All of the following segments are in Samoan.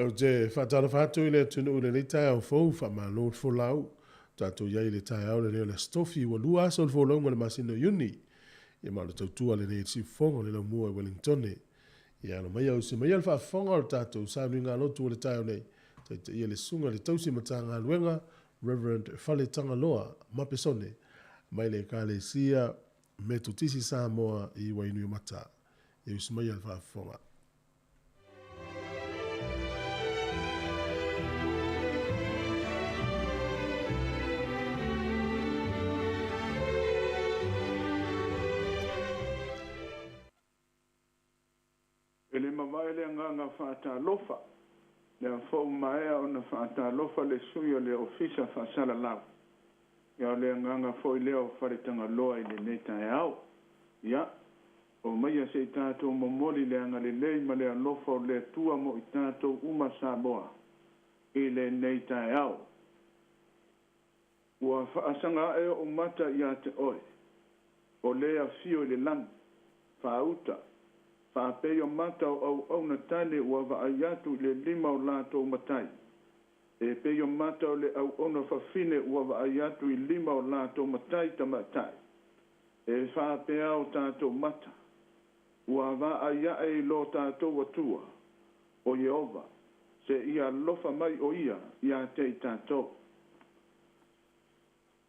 Ou te faatalofa atu i le atunuu i lenei taeao fou, faamalo le folau. Tatou i ai i le taeao lenei o le Aso Tofi, ua 2 aso o le folauga o le masina o Iuni. Ia ma o le tautua lenei a le siufofoga o le laumua i Wellingtone. Ia alo maia usi maia le faafofoga o le tatou sauniga lotu o le taeao nei. Taitaia le susuga i le tausi Matagaluega, Reverend Faletagaloa Mapesone, mai le Ekalesia Metotisi Samoa i Wainuiomata. Ia usi maia le faafofoga. E le mavae le agaga faatalofa, lea foi ua maea ona faatalofa le sui o le Ofisa Faasalalau. Ia o le agaga foi lea o Faletagaloa i lenei taeao. Ia, o maia se i tatou momoli le agalelei ma le alofa o le Atua mo i tatou uma Samoa i lenei taeao. Ua faasaga ae oʻu mata ia te oe, o le afio i le lagi, faauta, faapei o mata o auauna tane ua vaai atu i le lima o latou matai, e pei o mata o le auauna fafine ua vaai atu i lima o latou matai tamaitai, e faapea o tatou mata, ua vaai ae i lo tatou Atua, o Ieova, seia alofa mai o ia ia te i tatou.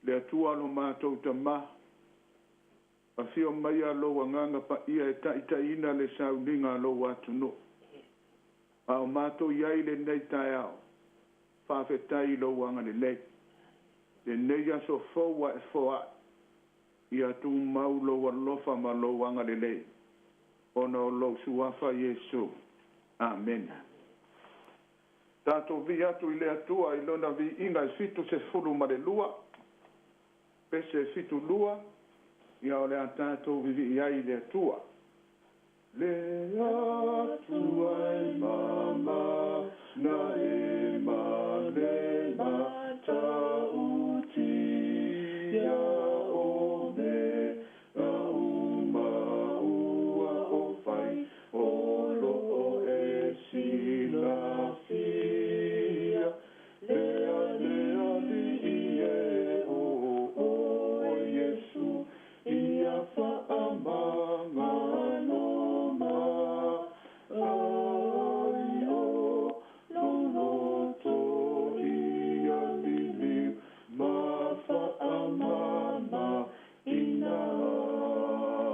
Le Atua lo matou Tamā, afio maia lou agaga paia e taitaiina le sauniga a lou atunuu. A o matou i ai lenei taeao, faafetai i lou agalelei. Lenei aso fou ua e foai, ia tumau lou alofa ma lou agalelei, ona o lou suafa Iesu. Amene. Tatou vi'i atu i le Atua i lona viiga e 72, pese 72, ia o le a tatou vivi'i ai i le Atua. Le Atua e mama na e ma le matautia o mea uma ua o fai o loo e silafia. Le Alii e o oe Iesu, ia faamagalo mai o lou loto ia liliu ma faamamaina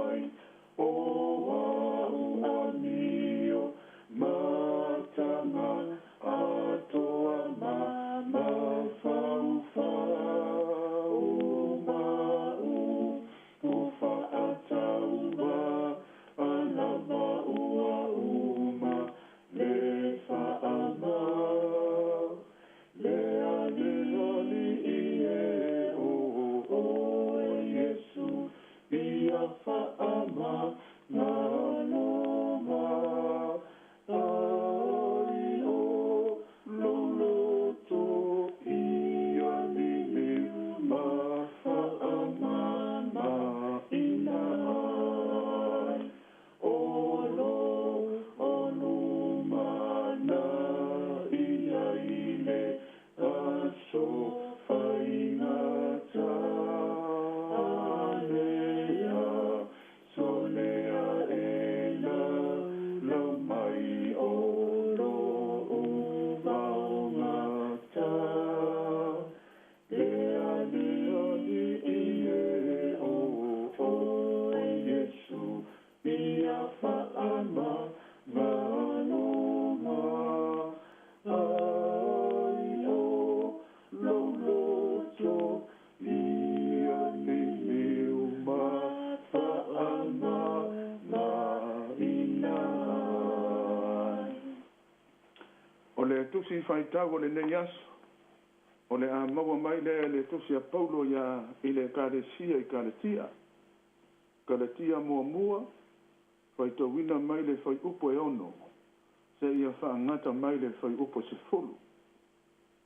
ai. O au amio mataga atoa ma mafaufau ma upu faataua alava ua uma le faama. Le Alii e o oe Iesu, ia faamagalo mai o lou loto ia liliu ma faamamaina ai. O lo o lumana ia i le aso faigata. Alea, solea e laulau mai o lou vaogata. Le Alii e o oe Iesu, ia faamagalo mai o lou loto ia liliu ma faamamaina ai. O le tusi faitau o lenei aso, o le a maua mai lea le tusi a Paulo ia i le Ekalesia i Kalatia. Kalatia muamua, faitauina mai le fuaiupu e 6, seia faagata mai le fuaiupu 10.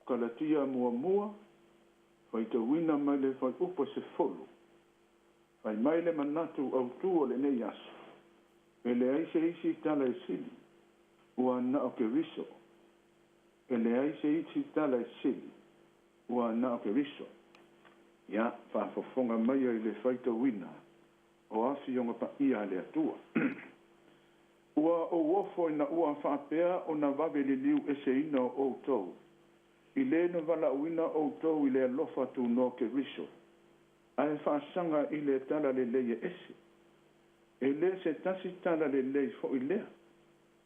Kalatia muamua, faitauina mai le fuaiupu 10. Fai mai le manatu autu o lenei aso, e leai se isi tala e sili, ua na o Keriso. E leai se isi tala e sili, ua na o Keriso. Ia, faafofoga maia i le faitauina o Afioga Paia a le Atua. Ua ou ofo ina ua faapea ona vave liliu eseina o outou, i le na valaauina outou i le alofa tunoa Keriso, ae faasaga i le tala lelei e ese. E le se tasi tala lelei foʻi lea,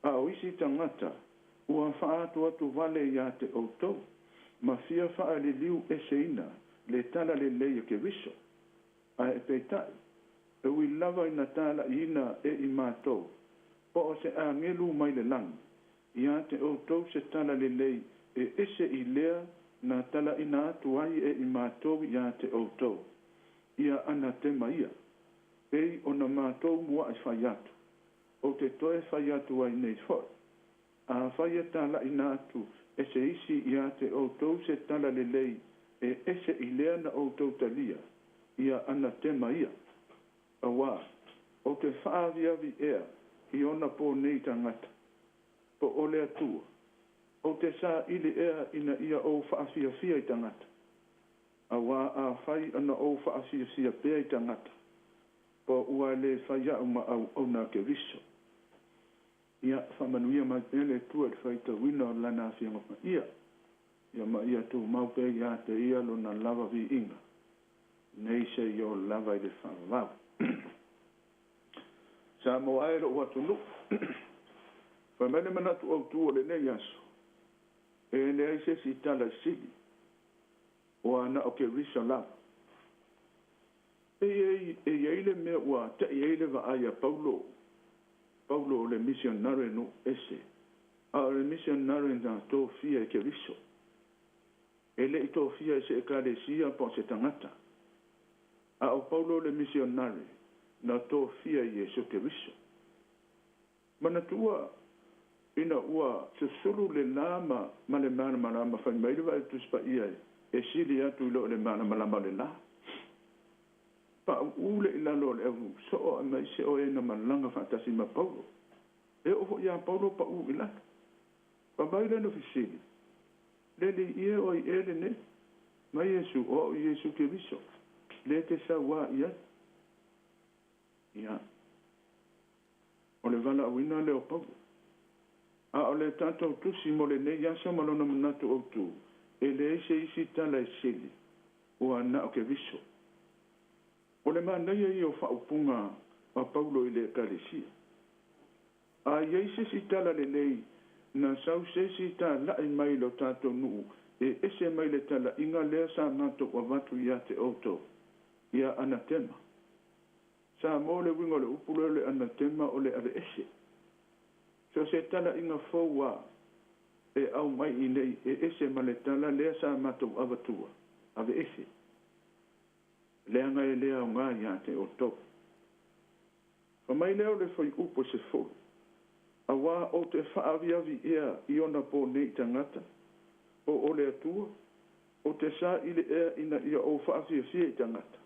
a o isi tagata ua faaatuatu vale iā te outou, ma fia faaliliu eseina le tala lelei e Keriso. Ae peitai, e ui lava ina talaʻiina e i matou, po o se agelu mai le lagi, iā te outou se tala lelei e ese i lea na talaʻina atu ai e i matou iā te outou, ia anatema ia, pei ona matou muaʻi fai atu, ou te toe fai atu ai nei foʻi. Afai e talaʻina atu e se isi iā te outou se tala lelei e ese i lea na outou talia, ia anatema ia. Auā, ou te faaviavi ea i ona po nei tagata, po o le Atua, ou te saili ea ina ia ou faafiafia i tagata? Auā afai ana ou faafiafia pea i tagata, po ua lē fai aʻu ma auauna a Keriso. Ia, faamanuia mai pea le Atua i le faitauina o Lana Afioga Paia, ia ma ia tumau pea iā te Ia Lona lava viiga, nei seia oo lava i le faavavau. Samoa e loʻu atunuu, fai mai le manatu autū o lenei aso, e leai se isi tala e sili, ua na o Keriso lava. E i ai le mea ua taʻi ai le vaai a Paulo, Paulo o le misionare nuu ese, a o le misionare na tofia e Keriso. E leʻi tofia e se ekalesia po o se tagata, a o Paulo le misionare na tofia e Iesu Keriso. Manatua ina ua susulu le lā ma le malamalama, fai mai le Vaai Tusi Paia e sili atu i lo le malamalama o le lā. Paʻuʻu le i lalo o le au soo aemaise o e na malaga faatasi ma Paulo. E oo foʻi iā Paulo paʻu i lalo. Fai mai lana fesili, Le alii e, o ai ea lenei? Mai Iesu, O au Iesu Keriso, le e te sauā i ai. Ia, o le valaauina lea o Paulo. A o le tatou tusi mo lenei aso ma lona manatu autū, e leai se isi tala e sili, ua na o Keriso. O le manaia ia o faaupuga a Paulo i le Ekalesia. A i ai se isi tala lelei na sau se isi talaʻi mai lo tatou nuu e ese mai le talaʻiga lea sa matou avatu iā te outou, ia anatema. Sa mo le uiga o le upu lea o le anatema o le aveese. So se talaʻiga fou a e aumai iinei e ese ma le tala lea sa matou avatua, aveese. Leaga e le aoga iā te outou. Fai mai lea o le fuaiupu e 10, Auā ou te faaviavi ea i ona po nei tagata, po o le Atua, ou te saili ea ina ia ou faafiafia i tagata?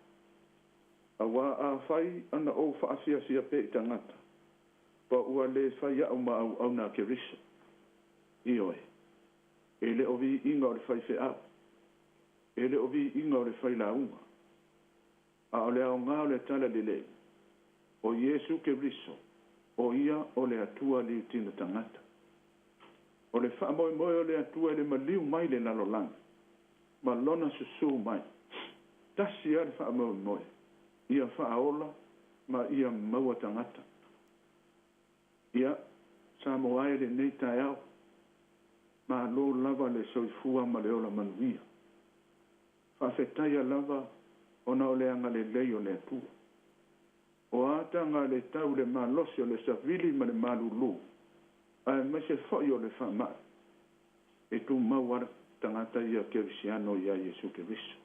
Auā afai ana ou faafiafia pea i tagata, pa ua lē fai aʻu ma auauna a Keriso. Ioe, e le o viiga o le faifeau, e le o viiga o le failauga, a o le aoga o le tala lelei, o Iesu Keriso, o Ia o le Atua liutino tagata. O le faamoemoe o le Atua i le maliu mai le lalolagi, ma Lona susū mai. Tasi lava le faamoemoe, ia faaola ma ia maua tagata. Ia, Samoa e lenei taeao, malo lava le soifua ma le ola manuia. Faafetaia lava ona o le agalelei o le Atua. O a taga le tau le malosi o le savili ma le malūlū, aemaise foʻi o le faamaʻi, e tumau lava tagata ia kerisiano iā Iesu Keriso.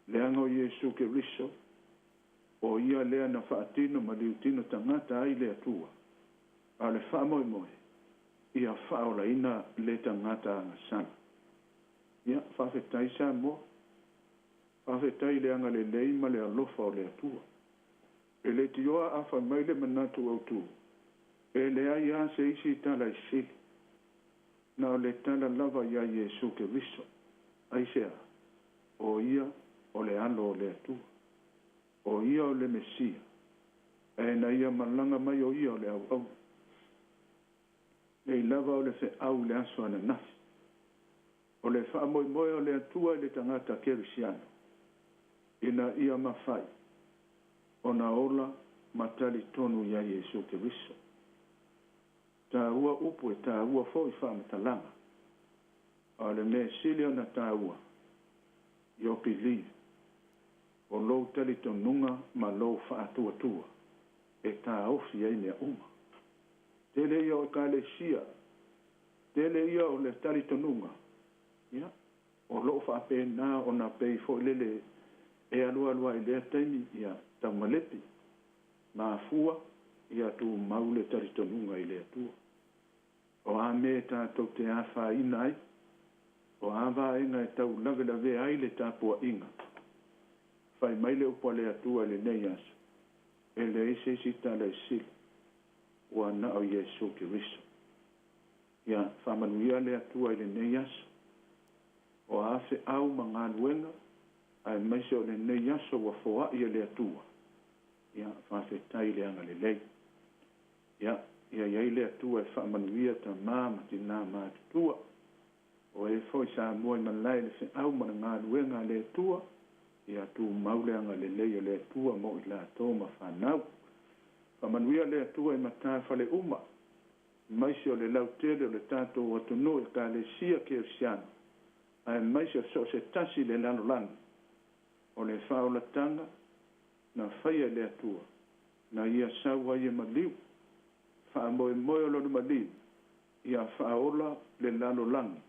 Leaga o Iesu Keriso, o Ia lea na faatino ma liutino tagata ai le Atua, a o le faamoemoe, ia faaolaina le tagata agasala. Ia, faafetai Samoa. Faafetai i le agalelei ma le alofa o le Atua. E leitioa a fai mai le manatu autū, e leai lava se isi tala e sili. Na o le tala lava iā Iesu Keriso. Aisea? O Ia o le Alo o le Atua. O Ia o le Mesia. Ae na Ia malaga mai o Ia o le auauna. Nei lava o le feau i le aso ananafi. O le faamoemoe o le Atua i le tagata kerisiano, ina ia mafai ona ola ma talitonu iā Iesu Keriso. Taua upu e taua foi faamatalaga. A o le mea sili ona taua, your belief, o lou talitonuga ma lou faatuatua e taofi ai mea uma. Tele ia o ekalesia, tele ia o le talitonuga, ia, o loo faapena ona pei foi lele e alualu ai i lea taimi, ia, taumalepi, mafua, ia tumau le talitonuga i le Atua. O a mea e tatou te afaina ai, o a vaega e tau lavelavea ai le tapuaiga, fai mai le upu a le Atua i lenei aso, e leai se isi tala e sili, ua na o Iesu Keriso. Ia faamanuia le Atua i lenei aso. O a feau ma galuega, aemaise o lenei aso ua foai e le Atua, ia faafetai i le agalelei. Ia, ia i ai le Atua e faamanuia tamā ma tinā matutua. O e foi sa mua i malae i le feau ma le galuega a le Atua, ia tumau le agalelei o le Atua mo i latou ma fanau. Faamanuia le Atua i matafale uma, aemaise o le lautele o le tatou atunuu ekalesia kerisiano, aemaise o so o se tasi i le lalolagi. O le faaolataga na faia e le Atua, na Ia sau ai e maliu, faamoemoe o Lona maliu, ia faaola le lalolagi,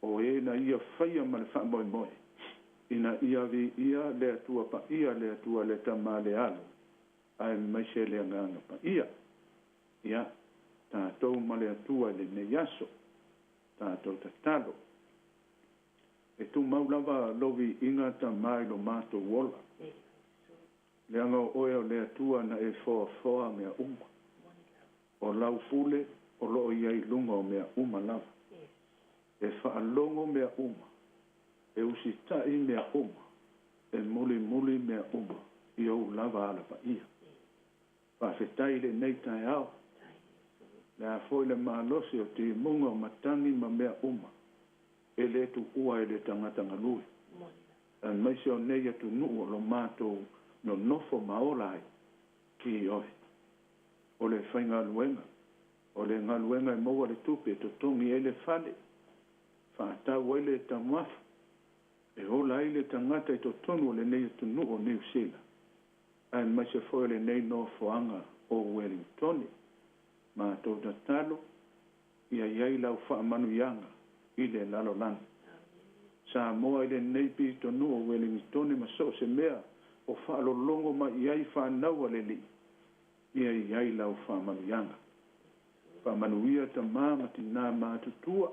o e na Ia faia ma le faamoemoe, ina ia viia le Atua Paia, le Atua le Tama le Alo, aemaise le Agaga Paia. Ia, tatou ma le Atua i lenei aso, tatou tatalo. E tumau lava lou viiga Tamā i lo matou ola. Leaga o oe o le Atua na e foafoa mea uma. O lau pule o loo i ai i luga o mea uma lava. E faalogo mea uma, e usitai mea uma, e mulimuli mea uma i ou lava alapaia. Faafetai i lenei taeao. Le a foi le malosi o timuga o matagi ma mea uma, e le tuua e le tagata galue. Aemaise o nei atunuu o lo matou nonofo ma ola ai, ki oe. O le faigaluega, o le galuega e maua le tupe e totogi ai le fale, faatau ai le taumafa, e ola ai le tagata i totonu o lenei atunuu o Niu Sila, aemaise foi o lenei nofoaga o Uelintone. Matou tatalo, ia i ai lau faamanuiaga i le lalolagi. Samoa i lenei pitonuu o Uelintone ma so o se mea o faalologo mai i ai fanau a le Alii, ia i ai lau faamanuiaga. Faamanuia tamā ma tinā matutua,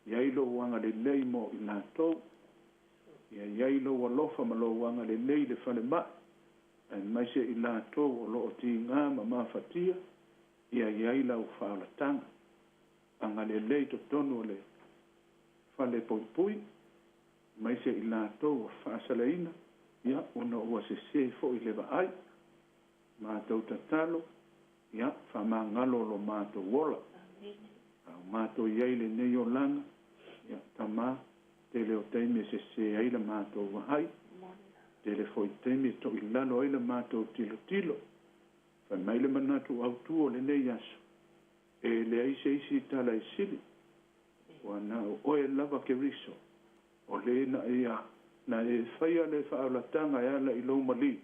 i ai lou agalelei mo i latou, ia i ai lou alofa ma lou agalelei i le falemai, aemaise i latou o loo tiga ma mafatia, ia i ai lau faaolataga. Agalelei totonu o le fale puipui, aemaise i latou ua faasalaina, ia ona ua sese foi le vaai. Matou tatalo, ia faamagalo lo matou ola. A o matou i ai lenei olaga, ia Tamā, tele o taimi e sese ai la matou vaai, tele foi taimi e toilalo ai la matou tilotilo. Fai mai le manatu autu o lenei aso, e leai se isi tala e sili, ua na o oe lava Keriso, o le na ia na e faia le faaolataga e ala i lou maliu,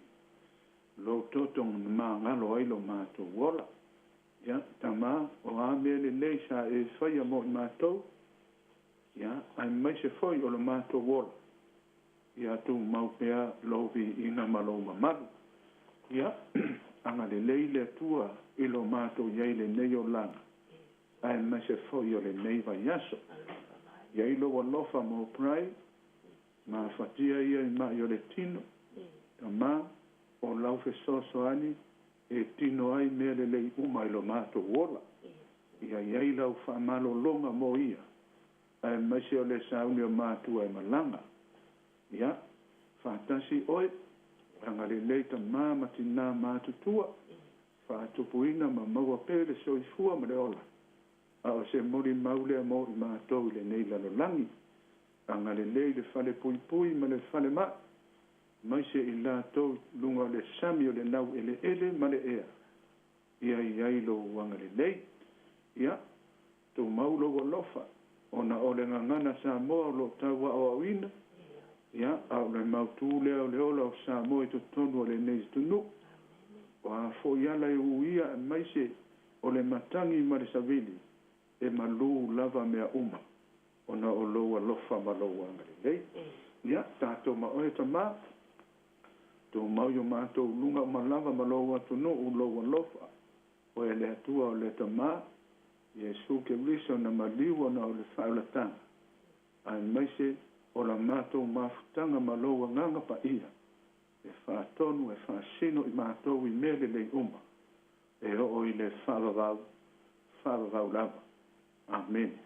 lou toto na magalo ai lo matou ola. Ia, Tamā, o a mea lelei sa e faia mo i matou, ia, aemaise foi o lo matou ola, ia tumau pea lou viiga ma lou mamalu. Ia, agalelei le Atua i lo matou i ai lenei olaga, aemaise foi o lenei vaiaso. Ia i lou alofa mo Prai, mafatia ia i mai o le tino, Tamā, o lau fesoasoani e tino ai mea lelei uma i lo matou ola. Ia i ai lau faamalologa mo ia, aemaise o le sauni o matua e malaga. Ia, faatasi oe, agalelei tamā ma tinā matutua, faatupuina ma maua pea le soifua ma le ola, a o se molimau lea mo i matou i lenei lalolagi. Agalelei le falepuipui ma le falemai, aemaise i latou i luga o le sami o le laueleele ma le ea, ia i ai lou agalelei. Ia, tumau lou alofa, ona o le gagana Samoa o lo o tauaoaoina, ia, a o le mautū lea o le ola o Samoa i totonu o lenei atunuu. O a foi ala e uia aemaise o le matagi ma le savili, e malū lava mea uma, ona o lou alofa ma lou agalelei. Ia, tatou ma oe tamā, tumau i o matou luga uma lava ma lou atunuu lou alofa, oe le Atua o le Tamā, Iesu Keriso na maliu ona o le faaolataga, aemaise o la matou mafutaga ma lou agaga paia, e faatonu e faasino i matou i mea lelei uma, e oo i le faavavau, faavavau lava. Amene.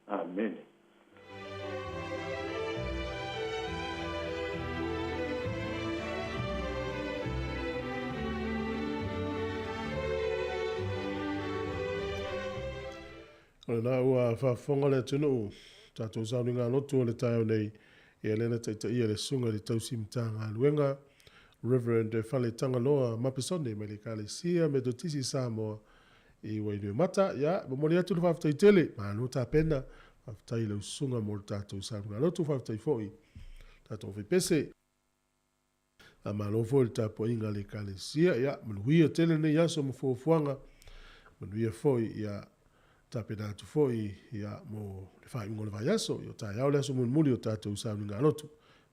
Amene. O lena ua faafofoga le atunuu, tatou sauniga lotu o le taeao nei, ia lea na taitaia le susuga i le tausi Matagaluega, Reverend Faletagaloa Mapesone mai le Ekalesia Metotisi i Samoa i Wainuiomata. Ia, momoli atu le faafetai tele, malo tapena, faafetai i lau susuga mo le tatou sauniga lotu, faafetai foi tatou faipese. Faamalo foi i le tapuaiga a le Ekalesia. Ia, manuia tele lenei aso ma fuafuaga. Manuia foi, ia, tapena atu foi, ia, mo le faaiuga o le vaiaso. Ia, o taeao le aso mulimuli o tatou sauniga lotu.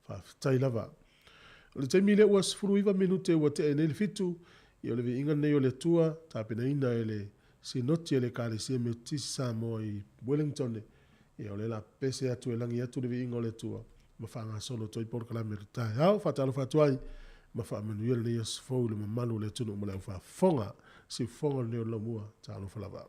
Faafetai lava. O le taimi lea ua 19 minute ua tea nei le 7, ia o le viiga lenei o le Atua, tapenaina e le Sinoti a le Ekalesia Metotisi Samoa i Wellington. Ia o lea la pese atu e lagi atu le viiga o le Atua ma faagasolo atu ai polokalame o le taeao. Faatalofa atu ai ma faamanuia lenei aso fou i le mamalu o le atunuu ma le aufaafofoga. Siufofoga lenei o le laumua. Talofa lava.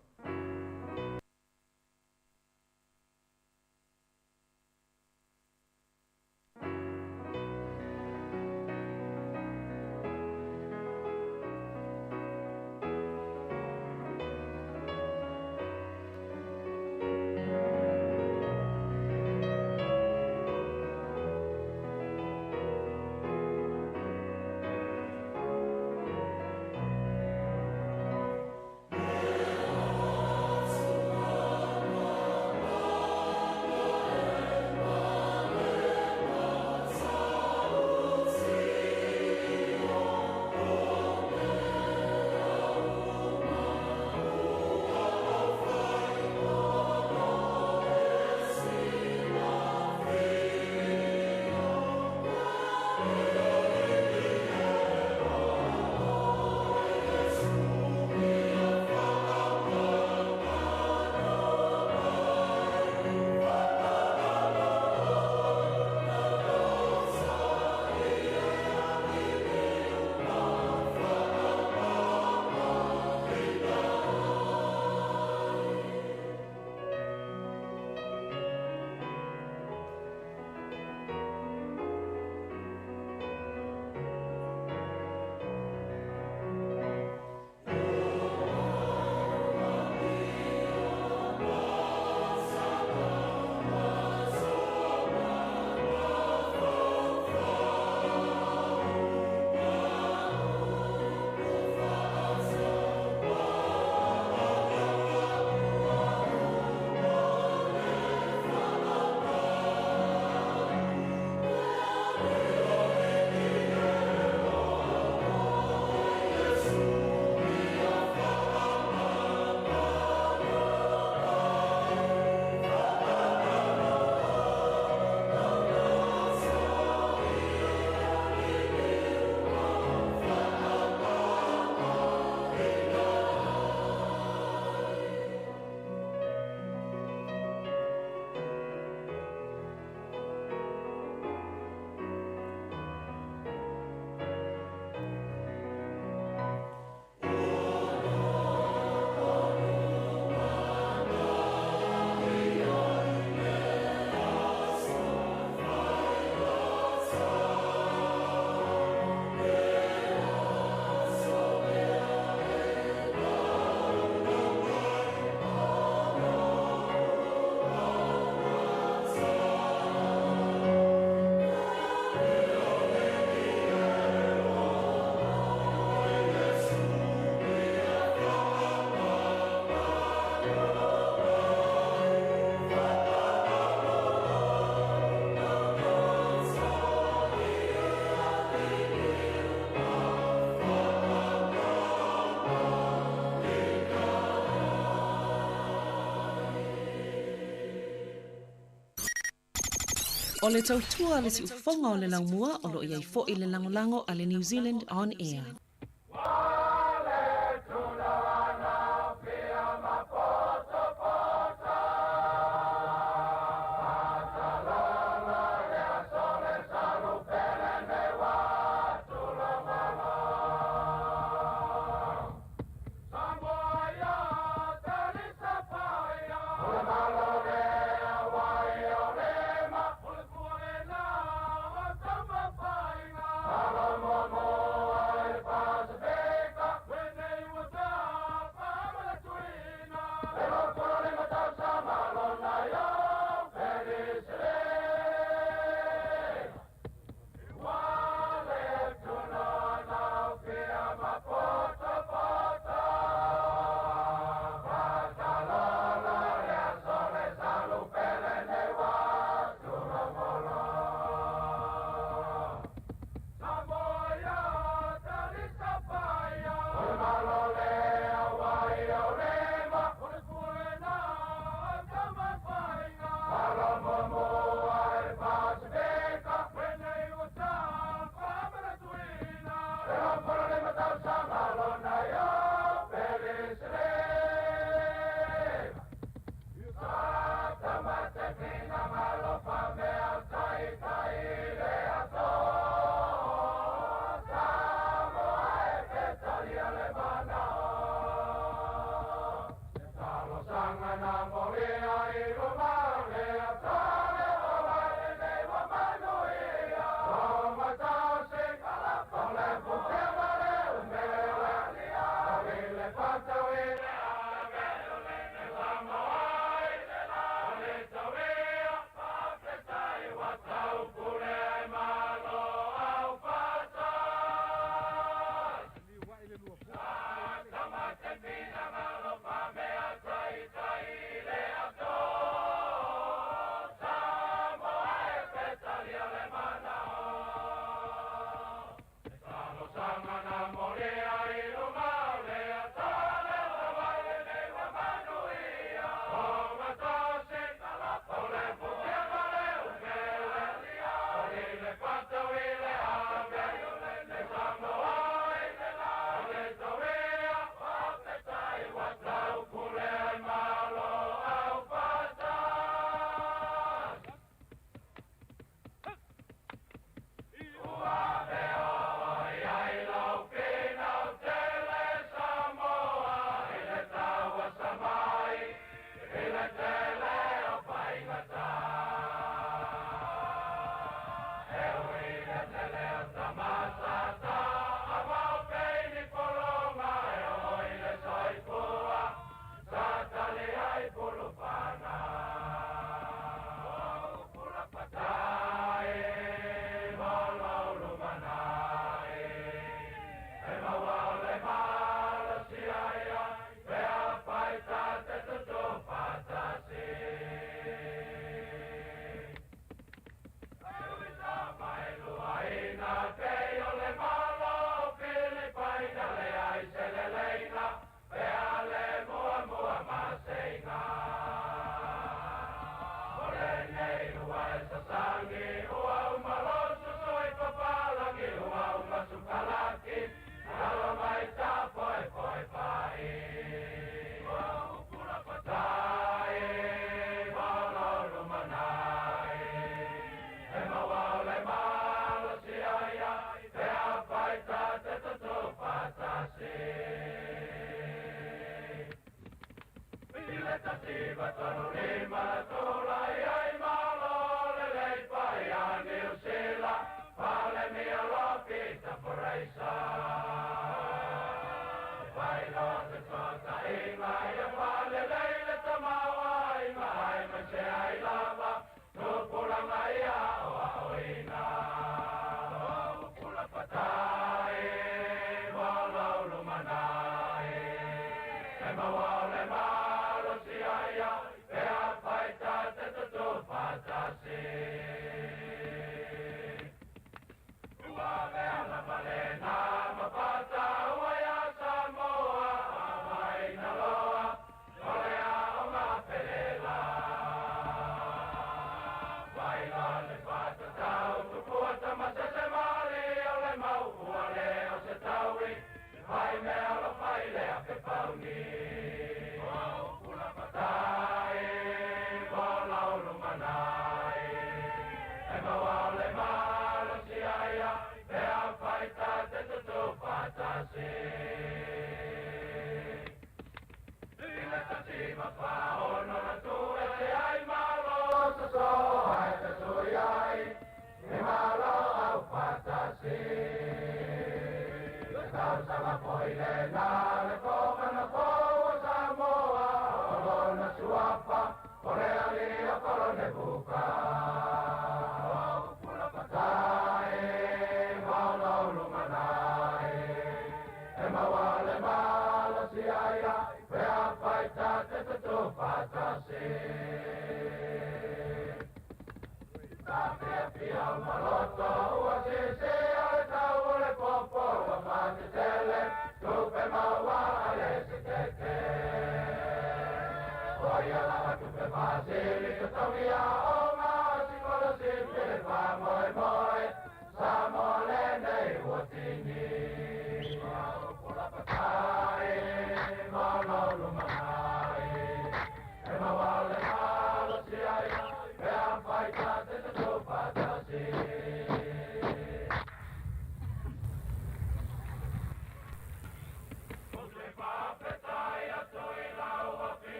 O le tautua a le siufofoga o le laumua o lo o i ai foi le lagolago a le New Zealand On Air.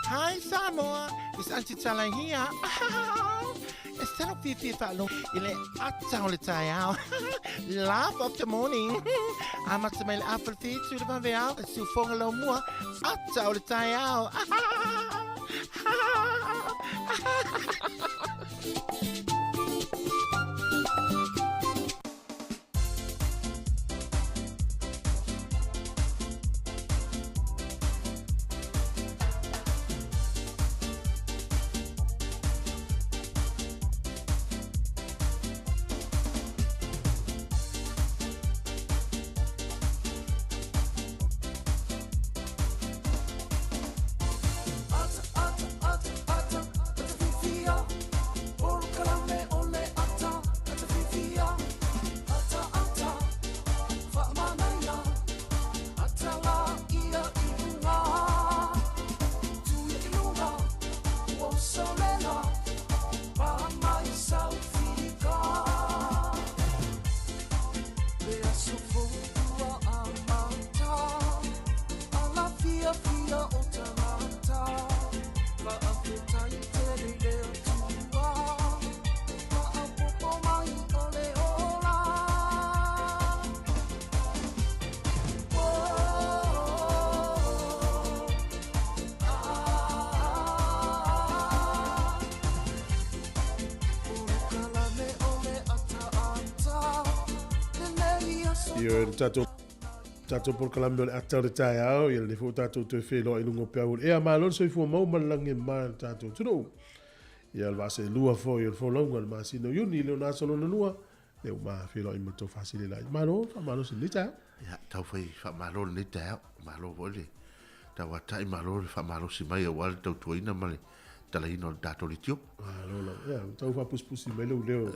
Hi Samoa, it's Auntie Tala here. It's talo fifi whaalo i le ata o le taeao. Laugh of the morning. Amata mai le afa le whitu le vaveao, le siufoga lau mua, ata o le taeao. Ioe, le tatou polokalame o le ata o le taeao, ia lenei foi ua tatou toe feiloai i luga o peau o le ea. Malo le soifua mau ma le lagi e mama i le tatou atunuu. Ia, o le vaa seelua foi o le folauga o le masina o Iuni i le ona aso lona lua, lea ua ma feiloai ma le tofa Silelai. Malo, faamalo se lenei taeao. Ia, tau fai faamalo lenei taeao. Malo foi le tauatai, malo le faamalosi mai aua le tautuaina ma le talaina o le tatou leitio. Malo lava. Ia, tau faapusipusi mai lou leo.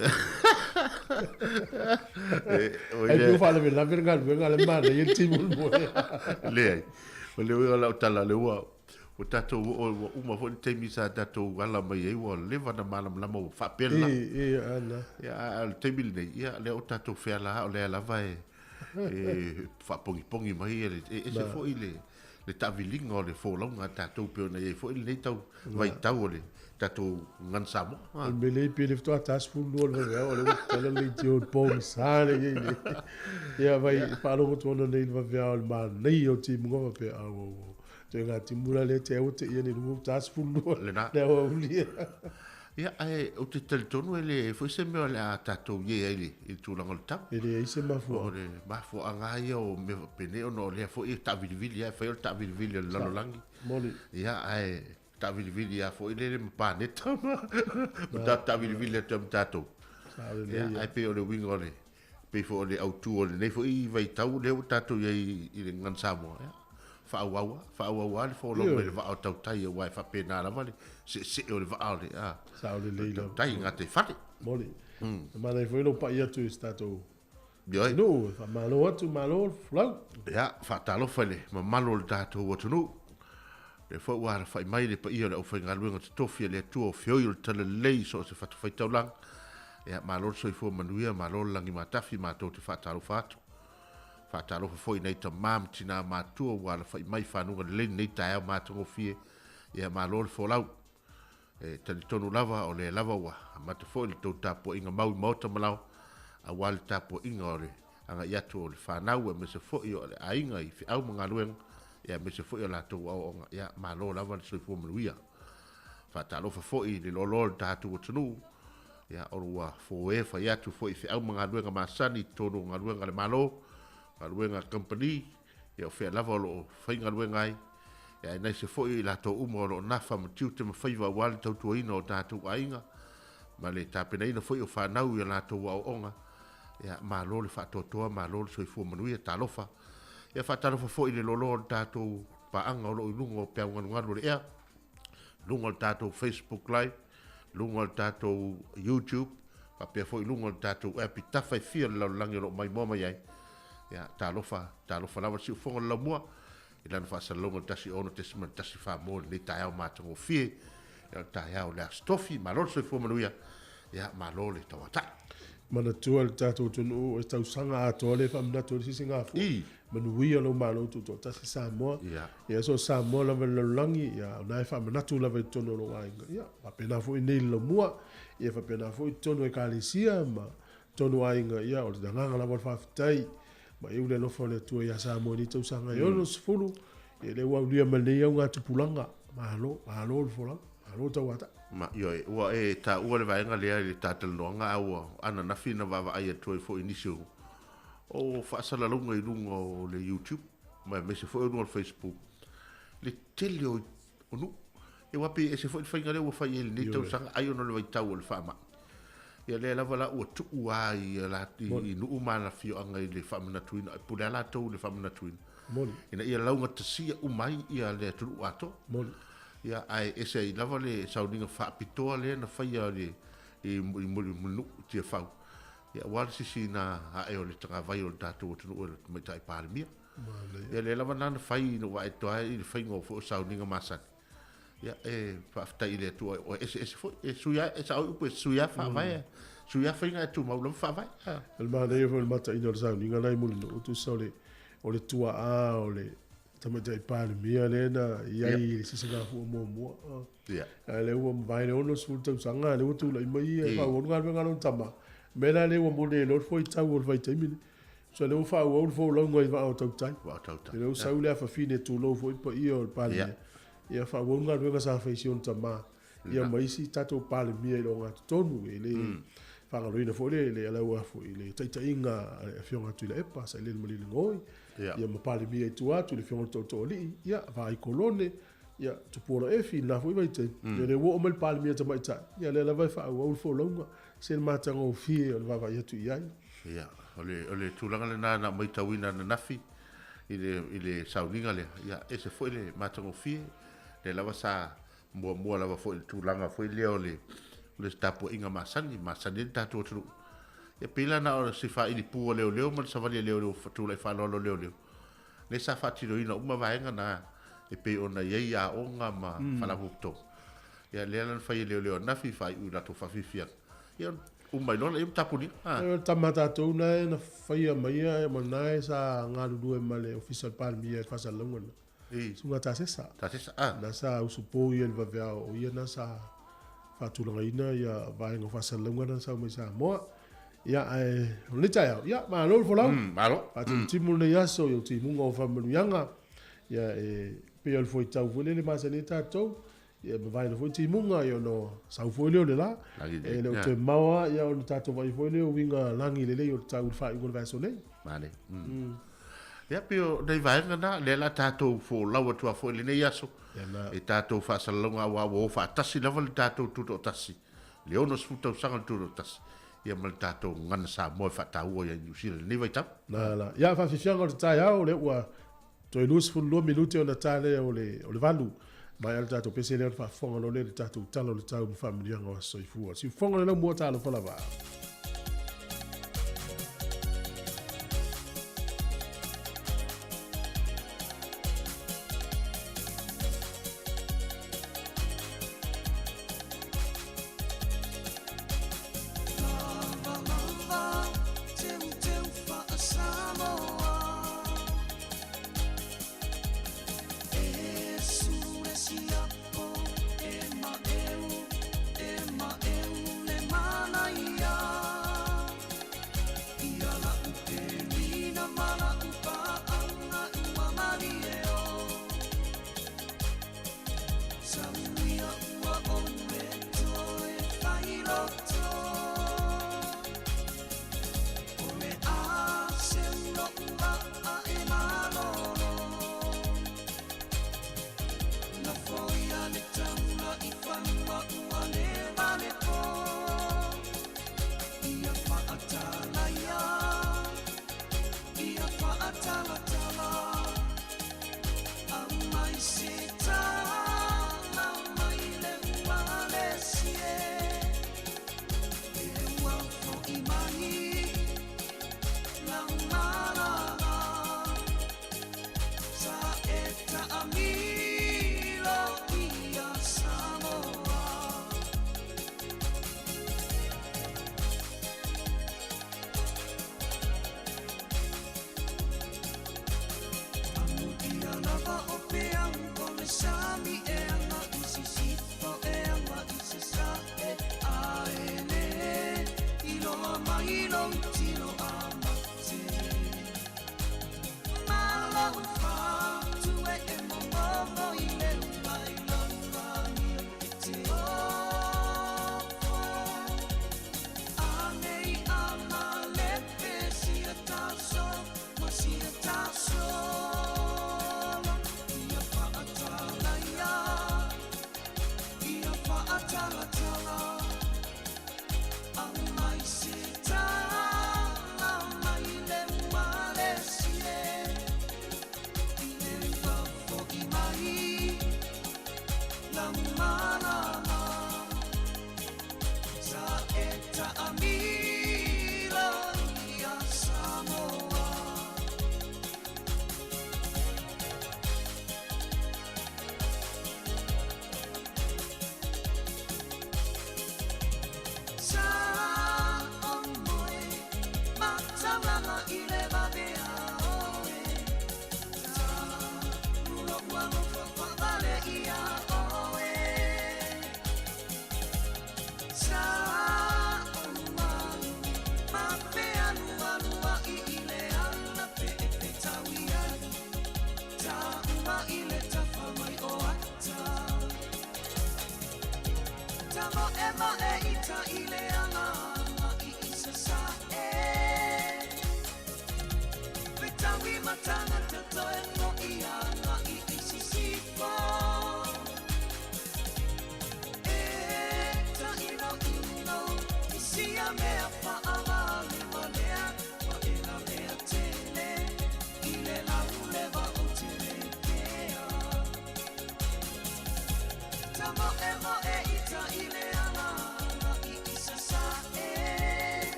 Ai pei ua faalavelave le galuega a le manaia le timu o le moe. Leai. O le uiga o lau tala, lea ua ua tatou oo, ua uma foi le taimi sa tatou ala mai ai, ua leva ona malamalama ua faapea le la. E, e, ana. Ia, a o le taimi lenei, ia, lea ua tatou feala, o lea lava e, e faapogipogi mai e, e ese foi le, le taaviliga o le folauga a tatou pei ona i ai foi lenei tau vaitau o le tatou Gun Samoa. O le mea lea pe le faatoa 42 le vaveao o lea ua tatala le leitio i le pogisa lea i ai nei. Ia vai faalogo atu ana nei i le vaveao i le manaia o timuga faapea au au au. Toe ngā timu la lea te au te ia nei luga ua 42 Lena. le aoauli. Ia, ae ou te talitonu e leai foi se mea o le a tatou i ai i le tulaga o le tau. E leai se mafuaaga. O le mafuaaga lava ia o mea faapenei ona o lea foi e taavilivili lava, e fai o le taavilivili a le lalolagi. Moni. Ia, ae taavilivili lava foi lele ma paneta ma taavilivili atu ai ma tatou. Sao lelei. Ia, ae pei o le uiga o le, pei foi o le autu o lenei foi vaitau lea ua tatou i ai i le Gagana Samoa, ia, faaauau lava, faaauau lava le folauga i le vaa o tautai aua e faapena lava le seesee o le vaa o le a, Sao lelei lava. tautai i gataifale. Moni. E manaia foi lou pai atu i se tatou Ioe. nuu e faamalo atu, malo le folau. Ia, faatalofa i le mamalu o le tatou atunuu. Lea foi ua alafai mai le paia o le aufaigaluega totofi a le Atua o feoi o le Talalelei i so o se fatafaitaulaga. Ia, malo le soifua manuia, malo le lagi matafi, matou te faatalofa atu. Faatalofa foi i nai tama ma tina matutua ua alafai mai i fanuga lelei lenei taeao matagofie. Ia, malo le folau. E talitonu lava o lea lava ua amata foi le tou tapuaiga mau i maota ma laoa aua le tapuaiga o le agai atu o le fanau aemaise foi o le aiga i feau ma galuega aemaise foi o latou aoaoga. Ia, malo lava le soifua manuia. Faatalofa foi i le loaloa o le tatou atunuu, ia, o ua foe fai atu foi i feau ma galuega masani i totonu o galuega a le Malo, galuega a kamupani, ia o fea lava o lo o faigaluega ai, ia aemaise foi o i latou uma o lo o nafa ma tiute ma faiva aua le tautuaina o tatou aiga, ma le tapenaina foi o fanau i a latou aoaoga. Ia, malo le faatoatoa, malo le soifua manuia, talofa. Ia faatalofa foi i le loaloa o le tatou paaga o lo o i luga o peau galugalu o le ea, luga o le tatou Facebook Live, luga o le tatou YouTube, faapea foi luga o le tatou app i tafa e fia o le lalolagi o lo o maimoa mai ai. Ia, talofa, talofa lava le siufofoga o le laumua i lana faasalalauga o le 16.14 mo lenei taeao matagofie, ia o le taeao o le Aso Tofi. Malo le soifua manuia, ia malo le tauatai. Manatua le tatou atunuu e tausaga atoa le faamanatu ai le sisigafua. Manuia lou Malo Tutoatasi Samoa. Ia so o Samoa lava i le lalolagi, ia o na e faamanatu lava i totonu o lou aiga. Ia faapena foi nei i le laumua, ia faapena foi i totonu o Ekalesia ma totonu o aiga, ia o le agaga lava o le faafetai. Ma iu le alofa o le Atua ia Samoa i nei tausaga e 60, ia lea ua aulia mai lenei augatupulaga. Malo, malo le folauga, malo le tauatai. Ma, ioe, ua e taua le vaega lea i le ta talanoaga, a ua ananafi na vaavaai atu ai foi i nisi o, o faasalalauga i luga o le YouTube, ma aemaise foi o luga o le Facebook, le tele o, o nuu. Ia aua pei e ese foi le faiga lea ua fai ai i lenei tausaga, ai ona o le vaitau o le faamai. Ia lea lava la ua tuu lava i, i, i nuu ma afioaga i le faamanatuina, e pule lava latou i le faamanatuina. Moni. Ina ia laugatasia uma ai ia le atunuu atoa. Moni. Ia, ae ese ai lava le sauniga faapitoa lea na faia i, i, i Mulinuu i Tiafau, ia aua le sisiina ae o le tagavai o le tatou atunuu e le Tamaitai Palemia. Ia lea lava na na fai ina ua ae i le faiga o foi o sauniga masani. Ia e faafetai i le Atua ua eseese foi, e sui lava, e sao ai upu e sui lava faavae, sui lava faiga ae tumau lava faavae. O le manaia foi o le mataina o le sauniga la i Mulinuu, tusa o le, o le tuaa o le Tamaitai Palemia lea na i ai i le sisigafua muamua. A lea ua mavae le 60 tausaga, lea ua tulai mai ia e faaauau le galuega a lona tama. O le mea la lea ua moni ai loa le fuaitau o le vaitaimi lenei. Tusa lea ua faaauau le folauga i vaa o tautai. Vaa o tautai. Lea ua sau le afafine tulou foi paia o le Palemia. Ia faaauau le galuega sa fai e si ona tama. Ia ma isi tatou Palemia i le ogatotonu. E le faagaloina foi le, le, le, foi, le taitaiga a le Afioga a Tuilaepa, Sailele Malielegaoi. Ia ma Palemia i tua atu, le Afioga i le Tootooalii, ia, Vaai Kolone, ia, Tupuola Efi i lena foi vaitaimi. Ia lea ua oo mai le Palemia tamaitai, ia lea lava e faaauau le folauga, se le matagofie o le vaavaai atu i ai. Ia, o le, o le tulaga lena na matauina ananafi i le, i le sauniga lea, ia, ese foi le matagofie, lea lava sa muamua lava foi i le tulaga foi lea o le, o le tapuaiga masani, masani ai le tatou atunuu. Ia pei la na o se faaili pu a leoleo ma le savali a leoleo tulai faaaloalo a leoleo, lea sa faatinoina uma vaega na e pei ona i ai aoga ma faalapotopotoga. Ia lea la na fai e leoleo ananafi faaiu i latou faafiafiaga. Ia uma ai loa lea ma tapunia. O le tama tatou na na faia maia ma na sa galulue ma le Ofisa o le Palemia i le faasalalauga lena. Susuga Tasesa. Tasesa, ah. Na sa usupo ia i le vaveao o ia na sa faatulagaina ia vaega o faasalalauga na sau mai Samoa. Ia, ae o lenei taeao, ia, malo le folau. Malo. Faatimutimu lenei aso i ou timuga o faamanuiaga. Ia, e pei o le fuaitau foi lele masani ai tatou. Ia, mavaena foi timuga, ia, ona sau foi lea o le la. E le o toe mamao lava, ia, ona tatou vaai foi lea o uiga lagi lelei o le tau i le faaiuga o le vaiaso nei. Male. Ia, pei o nai vaega na, lea la tatou folau atu lava foi i lenei aso, i tatou faasalalauga aua ua o faatasi lava le tatou tutoatasi, le 60 tausaga o le tutoatasi, ia ma le tatou gagana Samoa e faataua ia Niu Sila i lenei vaitau. La, la. Ia, faafiafiaga o le taeao, lea ua. Toe 22 minute ona ta lea o le, o le 8. Mai le tatou pese lea o le faafofoga loa lea i le tatou tala o le tau ma faamanuiaga o aso soifua. Siufofoga le laumua talofa lava.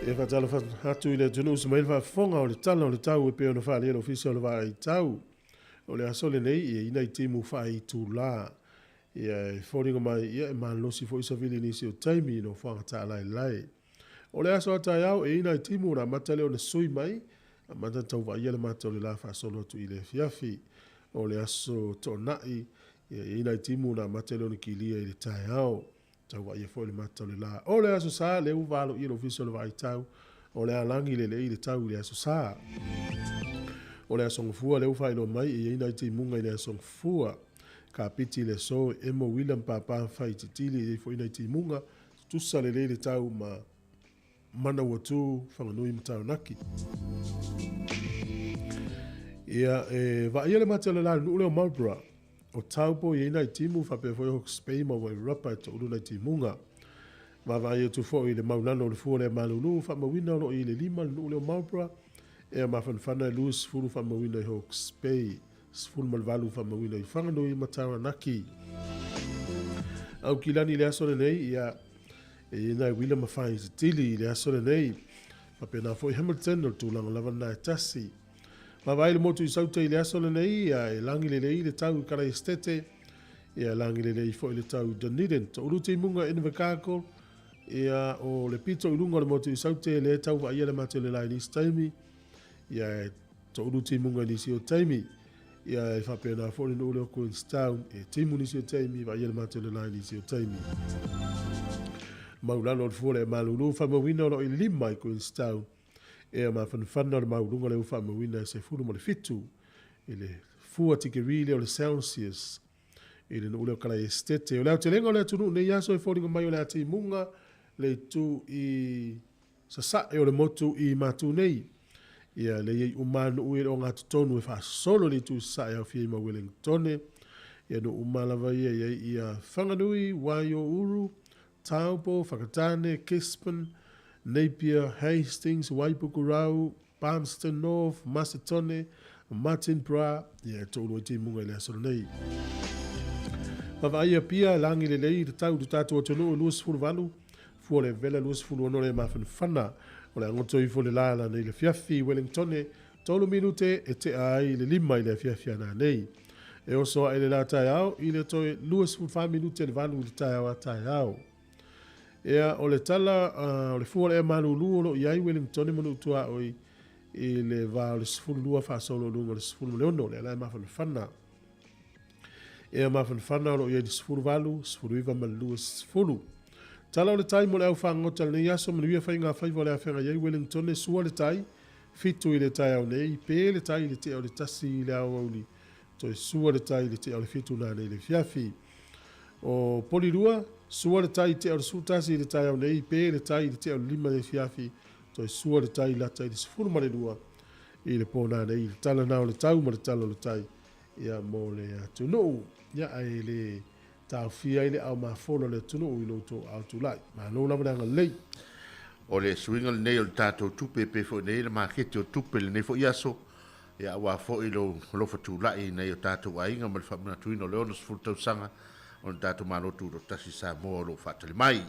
E faatalofa atu i le atunuu sa mai le faafofoga o le tala o le tau e pei ona faaalia le Ofisa o le Vaai Tau. O le aso lenei ia ina i timu faaitulā. Ia e foliga mai ia e malosi foi savili nisi o taimi i nofoaga taalaelae. O le aso a taeao e ina i timu ona amata lea ona sui mai, amata ona tau vaaia le mata o le la faasolo atu i le afiafi. O le aso toonai Ia, e i ai nai timu na amata ai lea ona kilia i le taeao. Tau vaaia foi le mata o le la. O le Aso Sa, lea ua valoia le Ofisa o le Vaai Tau, o le a lagi lelei le tau i le Aso Sa. O le Aso Gafua, lea ua faailoa mai, e i ai nai timuga i le Aso Gafua. Kapiti i le aso, e emo uila ma pāpā faititili, e i ai foi nai timuga, tutusa lelei le tau ma Manawatū, Whanganui ma Taranaki. Ia, e vaaia le mate o le la nuu lea o Marlborough. O Taupo i ai nai timu, faapea foi Hawke's Bay ma Wairarapa e toulu nai timuga. Vaavaai atu foi i le maulana o le fua lea malulu, faamauina o lo o i ai le 5 le nuu lea o Marlborough, ea mafanafana e 20 faamauina i Hawke's Bay, 18 faamauina i Whanganui ma Taranaki. Aukilani i le aso lenei, ia, E i ai nai uila ma faaititili i le aso lenei. Faapena foi Hamilton, o le tulaga lava lena e tasi. Vaavaai le motu i Saute i le aso lenei, ia e lagi lelei le tau i Karaestete, ia e lagi lelei foi le tau i Dunedin. Toulu timuga Invercargill, ia o le pito i luga o le motu i Saute lea e tau vaaia le mate o le la i nisi taimi, ia e toulu timuga i nisi o taimi. Ia e faapena foi le nuu lea o Queenstown, e timu nisi o taimi, vaaia le mate o le la i nisi o taimi. Maulalo o le fua le malulu faamauina o lo o i 5 i Queenstown. Ea mafanafana o le mauluga lea ua faamauina e 17 i le fua tikeri lea o le Celsius i le nuu lea o Kalaestete. O le aotelega o le atunuu nei aso e foliga mai o le a timuga le itu i Sasae o le motu i Matu nei. Ia lea i ai uma nuu i le ogatotonu e faasolo le itu i Sasae aofia ai ma Wellingtone. Ia nuu uma lava ia i ai ia Whanganui, Waiouru, Taupo, Whakatane, Gisborne, Napier, Hastings, Waipukurau, Palmerston North, Masetone, Martinborough, ia e toulu ai timuga i le aso lenei. Vaavaaia pia, lagi lelei i le tau i le tatou atunuu 28, fua le vela 26 le mafanafana o le agoto ifo le la la nei le fiafi Wellingtone, 3 minute e tea ai le 5 i le afiafi ana nei. E oso ae le la taeao i le toe 24 minute le 8 i le taeao a taeao. Ea, o le tala, o le fua o le ea malulu o lo o i ai Wellingtone ma Nuu-tuaoi i le va o le 12 faasolo i luga o le 16, lea la e mafanafana. Ea mafanafana o lo o i ai le 18, 19 ma le 20. Tala o le tai mo le au fagota lenei aso, manuia faiga faiva o le afeagai ai Wellingtone, sua le tai, 7 i le taeao nei, pe le tai i le tea o le 1 i le aoauli, toe sua le tai i le tea o le 7 nanei le fiafi. O Polirua, sua le tai i tea o le 11 i le taeao nei, pe le tai i le tea o le 5 i le afiafi, toe sua le tai lata i le 12 i le pō nanei i le tala na o le tau ma le tala o le tai ia mo le atunuu. Ia ae le taofia ai le ao mafola o le atunuu i lo outou ao tulai. Malo lava le agalelei. O le suiga lenei o le tatou tupe pe foi nei le maketi o tupe lenei foi aso, ia aua foi lou alofa tulai i nai o tatou aiga ma le faamanatuina o le 60 tausaga o le tatou Malo Tutoatasi Samoa o lo o faatali mai.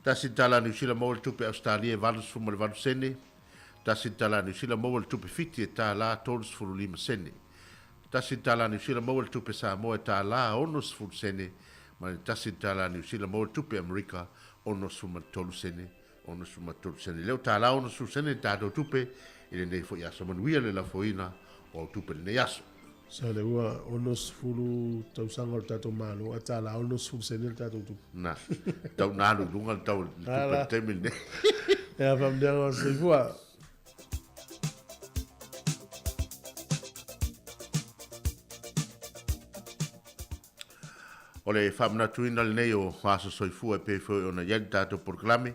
Tasi le tala Niu Sila maua le tupe Ausetalia e 88 sene, tasi le tala Niu Sila maua le tupe Fiti e tālā 35 sene, tasi le tala Niu Sila maua le tupe Samoa e tālā 60 sene, ma le tasi le tala Niu Sila maua le tupe Amerika 63 sene, 63 sene. Lea o tālā 60 sene le tatou tupe i lenei foi aso. Manuia le lafoina o au tupe lenei aso. Sa le ua 60 tausaga o le tatou Malo ae tālā 60 sene le tatou tupe. Na, tau na alu i luga le tau o le tupe i le taimi lenei. Ea faamniaga o soifua. O le faamanatuina lenei o aso soifua e pei foi ona i ai le tatou polokalame,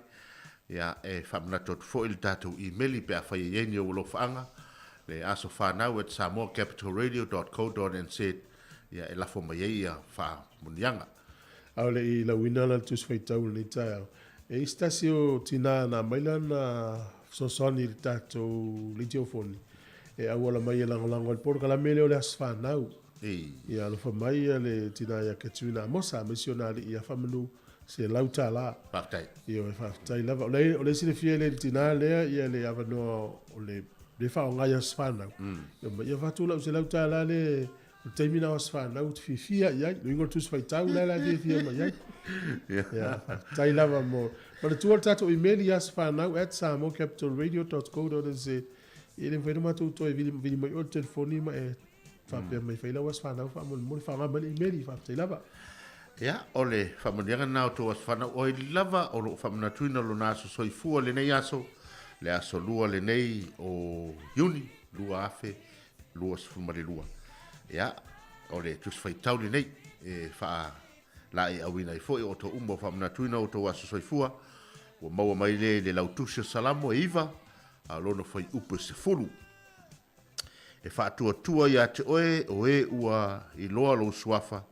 ia, e faamanatu atu foi le tatou imeli pe afai e i ai ni ou alofaaga, le aso fanau at samoacapitalradio.co.nz, ia, e lafo mai ai ia faamuniaga. A o le i lauina la le Tusi Faitau i lenei taeao, e i ai se tasi o tina na aumai lana fesoasoani i le tatou leitiofoni e auala mai e lagolago ai le polokalame lea o le Aso Fanau. Ia alofa mai le tina ia Katrina Amosa aemaise ona alii ia Faamanu se lau tālā. Faafetai. Ioe, faafetai lava. O le, o le silafia e le tina lea ia le avanoa o le le faaaoga i aso fanau. Ia ma ia avatu lau $100 le o le taimi na o aso fanau ou te fiafia i ai. Loiga o le Tusi Faitau la la e fiafia mai ai. Ia, faafetai lava mo. Manatua le tatou email i asofanau@samoacapitalradio.co.nz. E le mafai ona matou toe vili, vili mai oe i le telefoni ma e Faapea mai fai lau aso fanau faamolemole faaaoga mai le imeli faafetai lava. Ia, o le faamanuiaga lena o tou aso fanau o ai lava o lo o faamanatuina lona aso soifua lenei aso, le aso lua lenei o Iuni 2022. Ia, o le tusi faitau lenei e faalaeiauina ai foi outou uma o faamanatuina outou aso soifua, ua maua mai lea i le lautusi o Salamo e 9, a o lona fuaiupu e 10. E faatuatua ia te oe o e ua iloa lou suafa,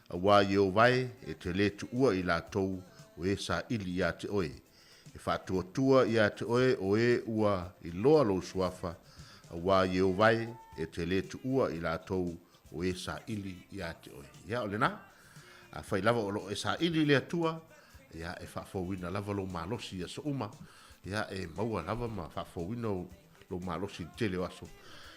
auā Ieova e, e te lē tuua i latou o e saili ia te oe. E faatuatua ia te oe o e ua iloa lou suafa, auā Ieova e, e te lē tuua i latou o e saili ia te oe. Ia, o lena. Afai lava o lo o e saili i le Atua, ia, e faafouina lava lou malosi i aso uma, ia, e maua lava ma faafouina lou malosi i le tele o aso,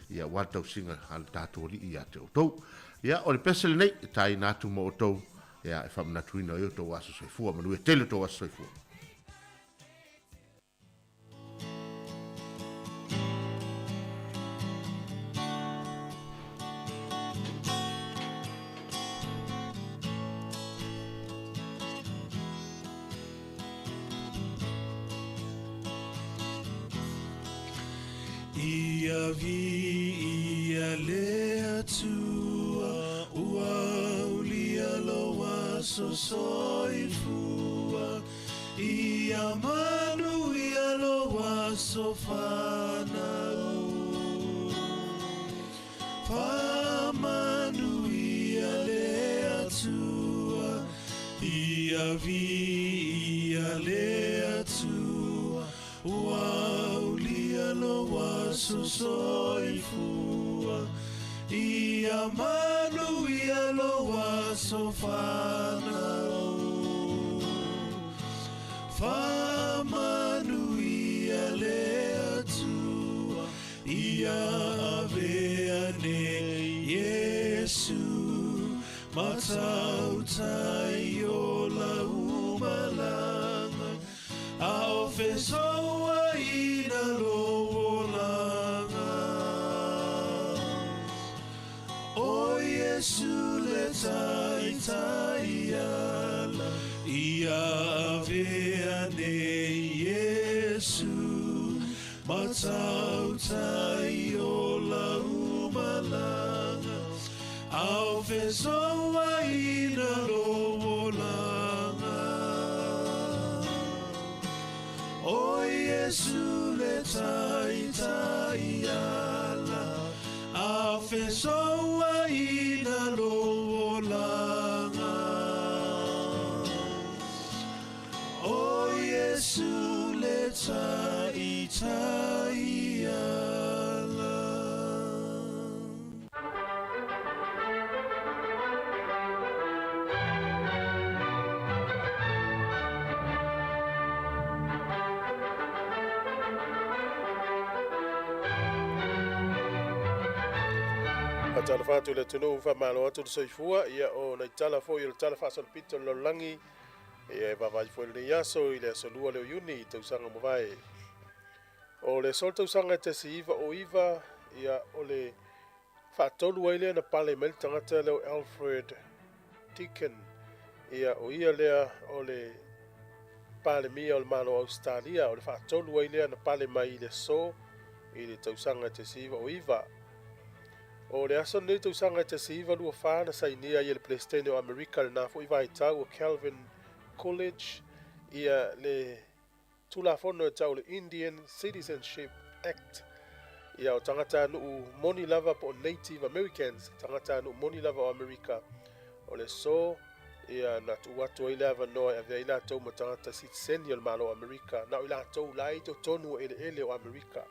ia, aua le tausiga a le tatou Alii ia te outou. Ia, o le pese lenei e taina atu mo outou, ia, e faamanatuina ai outou aso soifua. Manuia tele outou aso soifua. Ia viia le Atua ua aulia lou aso soifua Ia manuia lou aso fanau Faamanuia le Atua Ia viia le Atua Ua aulia lou aso soifua Ia manuia lou aso fanau Faamanuia le Atua Ia avea nei Iesu Ma tautai o lau malaga A o fesouaina lou olaga O Iesu le taitai ala Ia avea nei Iesu Ma tautai o lau malaga A o fesouaina lou olaga O Iesu le taitai ala A o fesouaina lou olaga O Iesu le taitai ala. Faatalofa atu i le atunuu, faamalo atu le soifua, ia o nai tala foi o le Tala Faasolopito o le Lalolagi, ia e vaavaai foi i lenei aso i le aso 2 lea o Iuni i tausaga ua mavae. O le aso o le tausaga e 1909, ia o le faatolu ai lea na pale mai le tagata lea o Alfred Deakin, ia o ia lea o le Palemia o le Malo o Ausetalia, o le faatolu ai lea na pale mai i le aso i le tausaga e 1909. O le aso lenei tausaga e 1924 na sainia ai e le Peresetene o Amerika i lena foi vaitau o Calvin Coolidge ia le Tulafono e tau o le Indian Citizenship Act. Ia o tagatanuu moni lava po o Native Americans, tagatanuu moni lava o Amerika, o le aso ia na tuu atu ai le avanoa e avea ai latou ma tagata sitiseni o le Malo o Amerika, na o i latou la e i totonu o eleele o Amerika.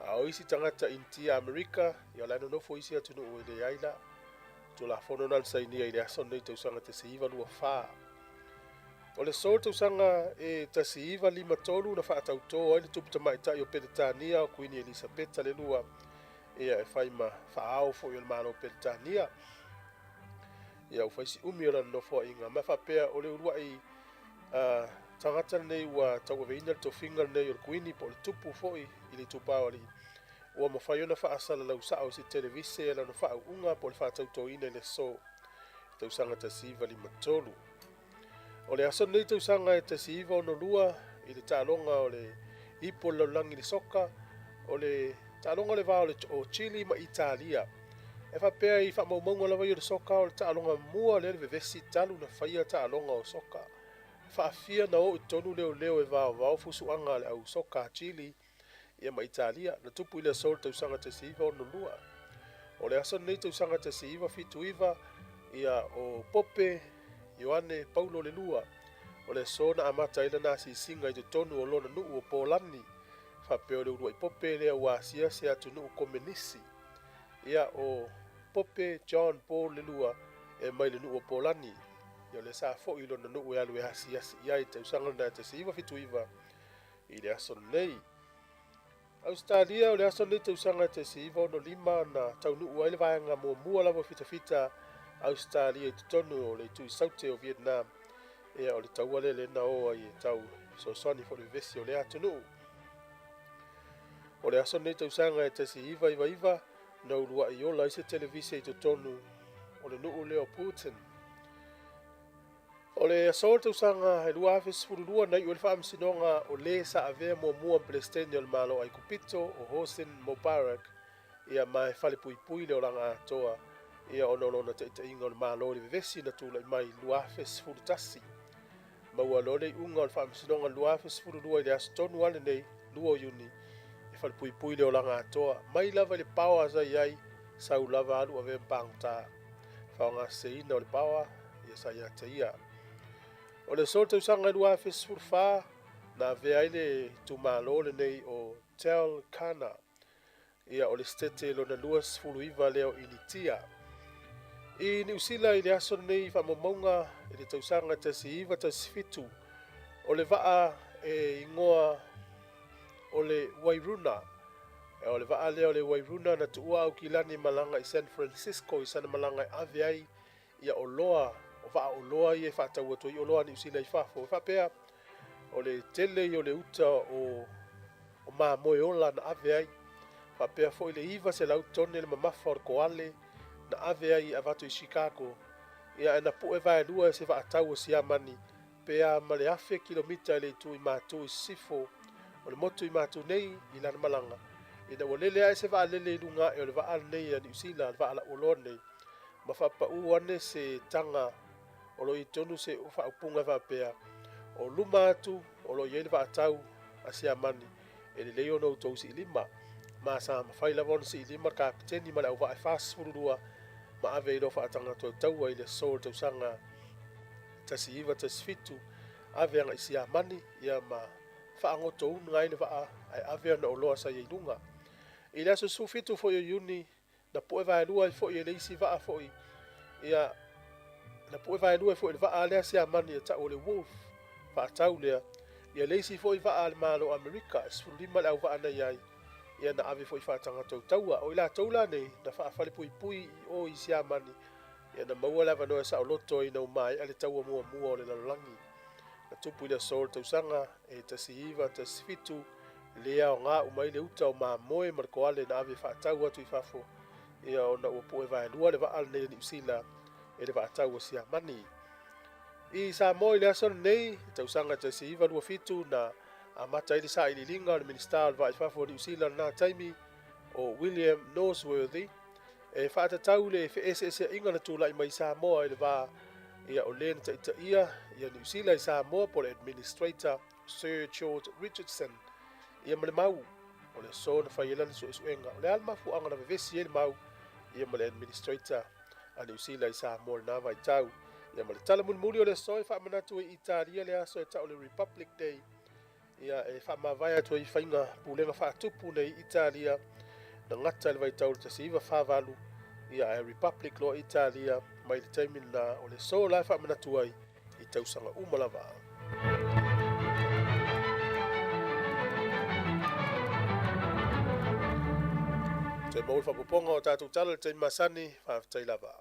A o isi tagata Initia Amerika, ia o la e nonofo i isi atunuu e leai la. Tulafono na na sainia i le aso lenei tausaga 1924. O le aso tausaga e 1953 na faatautō ai le tupu tamaitai o Peretania o Kuini Elisapeta le lua, ia e fai ma faaao foi o le Malo o Peretania. Ia ua fai si umi o lana nofoaiga ma faapea o le uluai tagata lenei ua tauaveina le tofiga lenei o le Kuini po o le tupu foi i le itupa o alii. ua mafai ona faasalalau sao i se televise lona faauuga po o le faatautoina i le aso tausaga 1953. O le aso lenei tausaga e 1962 i le taaloga o le ipu o le lalolagi i le soka, o le taaloga o le va o Chile ma Italia. E faapea i faamaumauga lava ia o le soka, o le taaloga mua lea le vevesi talu na faia taaloga o soka. Faafia na o i totonu leoleo e vaovao fusuaga a le au soka a Chile ia ma Italia, na tupu i le aso o le tausaga 1962. O le aso lenei tausaga 1979, ia o Pope Ioane Paulo le Lua, o le aso na amata ai lana asiasiga i totonu o lona nuu o Polani, faapea o le uluai Pope lea ua asia se atunuu komenisi. Ia o Pope John Paul le Lua e mai le nuu o Polani. Ia o lea sa foi i lona nuu e alu e asiasi i ai i tausaga lena e 1979 i le aso lenei. Ausetalia, o le aso lenei tausaga 1965 na taunuu ai le vaega muamua lava o fitafita Ausetalia i totonu o le itu i Saute o Vietnam. Ia o le taua lea lea na o ai e tau fesoasoani foi i le vevesi o lea atunuu. O le aso lenei tausaga e 1999 na uluai ola ai se televise i totonu o le nuu lea o Putin. O le aso o le tausaga e 2012 na iu ai le faamasinoga o le sa avea muamua ma Peresetene o le Malo o Aikupito o Hosni Mubarak, ia ma e falepuipui le olaga atoa ia ona o lona taitaiga o le Malo i le vevesi na tulai mai i le 2011. Maua loa le iuga o le faamasinoga i le 2012 i le aso tonu lava lenei 2 o Iuni e falepuipui le olaga atoa mai lava i le paoa sa i ai sau lava alu avea ma pagota faaaogaseseina o le paoa ia sa ia te ia. O le aso o le tausaga e 2014 na avea ai le itumalo lenei o Telangana, ia o le setete lona 29 lea o Initia. I Niu Sila i le aso lenei i faamaumauga i le tausaga 1917, o le vaa e igoa o le Wairuna. O le vaa lea o le Wairuna na tuua Aukilani malaga i San Francisco i sana malaga e ave ai ia oloa, o vaa oloa ia e faatau atu ai oloa a Niu Sila i fafo. E faapea, o le tele ia o le uta o mamoe ola na ave ai. Faapea foi le 900 tone le mamafa o le koale na ave ai e avatu i Chicago. Ia ae na pue vaelua e se vaatau o Siamani pe a ma le 1000 kilomita i le itu i matu i sisifo o le motu i matu nei i lana malaga, ina ua lele ae se vaalele i luga ae o le vaa lenei a Niu Sila, le vaa lauoloa lenei, ma faapau ane se taga o lo o i totonu se faaupuga e faapea, o luma atu o lo o i ai le vaatau a Siamani e lelei ona outou siilima. Ma sa mafai lava ona siilima le kapeteni ma le auvaa e 42 ma ave ai loa faatagato e taua i le aso o le tausaga 1917, ave agai Siamani ia ma faagotouga ai le vaa ae ave ona oloa sa i ai i luga. I le aso 17 foi o Iuni na pue vaelua ai foi e le isi vaa foi ia na pue vaelua ai foi le vaa lea Siamani e tau o le Wolf faatau lea ia le isi foi vaa a le Malo o Amerika e 15 le auvaa na i ai ia na ave foi faatagato taua. O i latou la nei na faafalepuipui i o i Siamani ia na maua le avanoa e saoloto ai na umaea le taua muamua o le lalolagi. Na tupu i le aso o le tausaga e 1917 le aoga uma ai le uta o mamoe ma le koale na ave faatau atu i fafo ia ona ua pue vaelua le vaa lenei a Niu Sila e le vaatau o Siamani. I Samoa i le aso lenei, tausaga 1927 na amata ai le sailiiliga o le Minisita o le Vaa i Fafo o Niu Sila i lena taimi o William Norsworthy e faatatau le feeseeseaiga na tulai mai i Samoa i le va ia o le na taitaia ia Niu Sila i Samoa po o le Administrator Sir George Richardson ia ma le mau o le aso na fai ai lana suesuega. O le a le mafuaaga na vevesi ai le mau ia ma le Administrator a Niu Sila i Samoa i lena vaitau. Ia ma le tala mulimuli o le aso e faamanatu ai i Italia le aso e tau o le Republic Day, ia e faamavae atu ai faiga pulega faatupu nei i Italia na gata i le vaitau o le 1948, ia ae Republic loa Italia mai le taimi lena o le aso la e faamanatu ai i tausaga uma lava. Toe maua le faaopoopoga o tatou tala i le taimi masani, faafetai lava.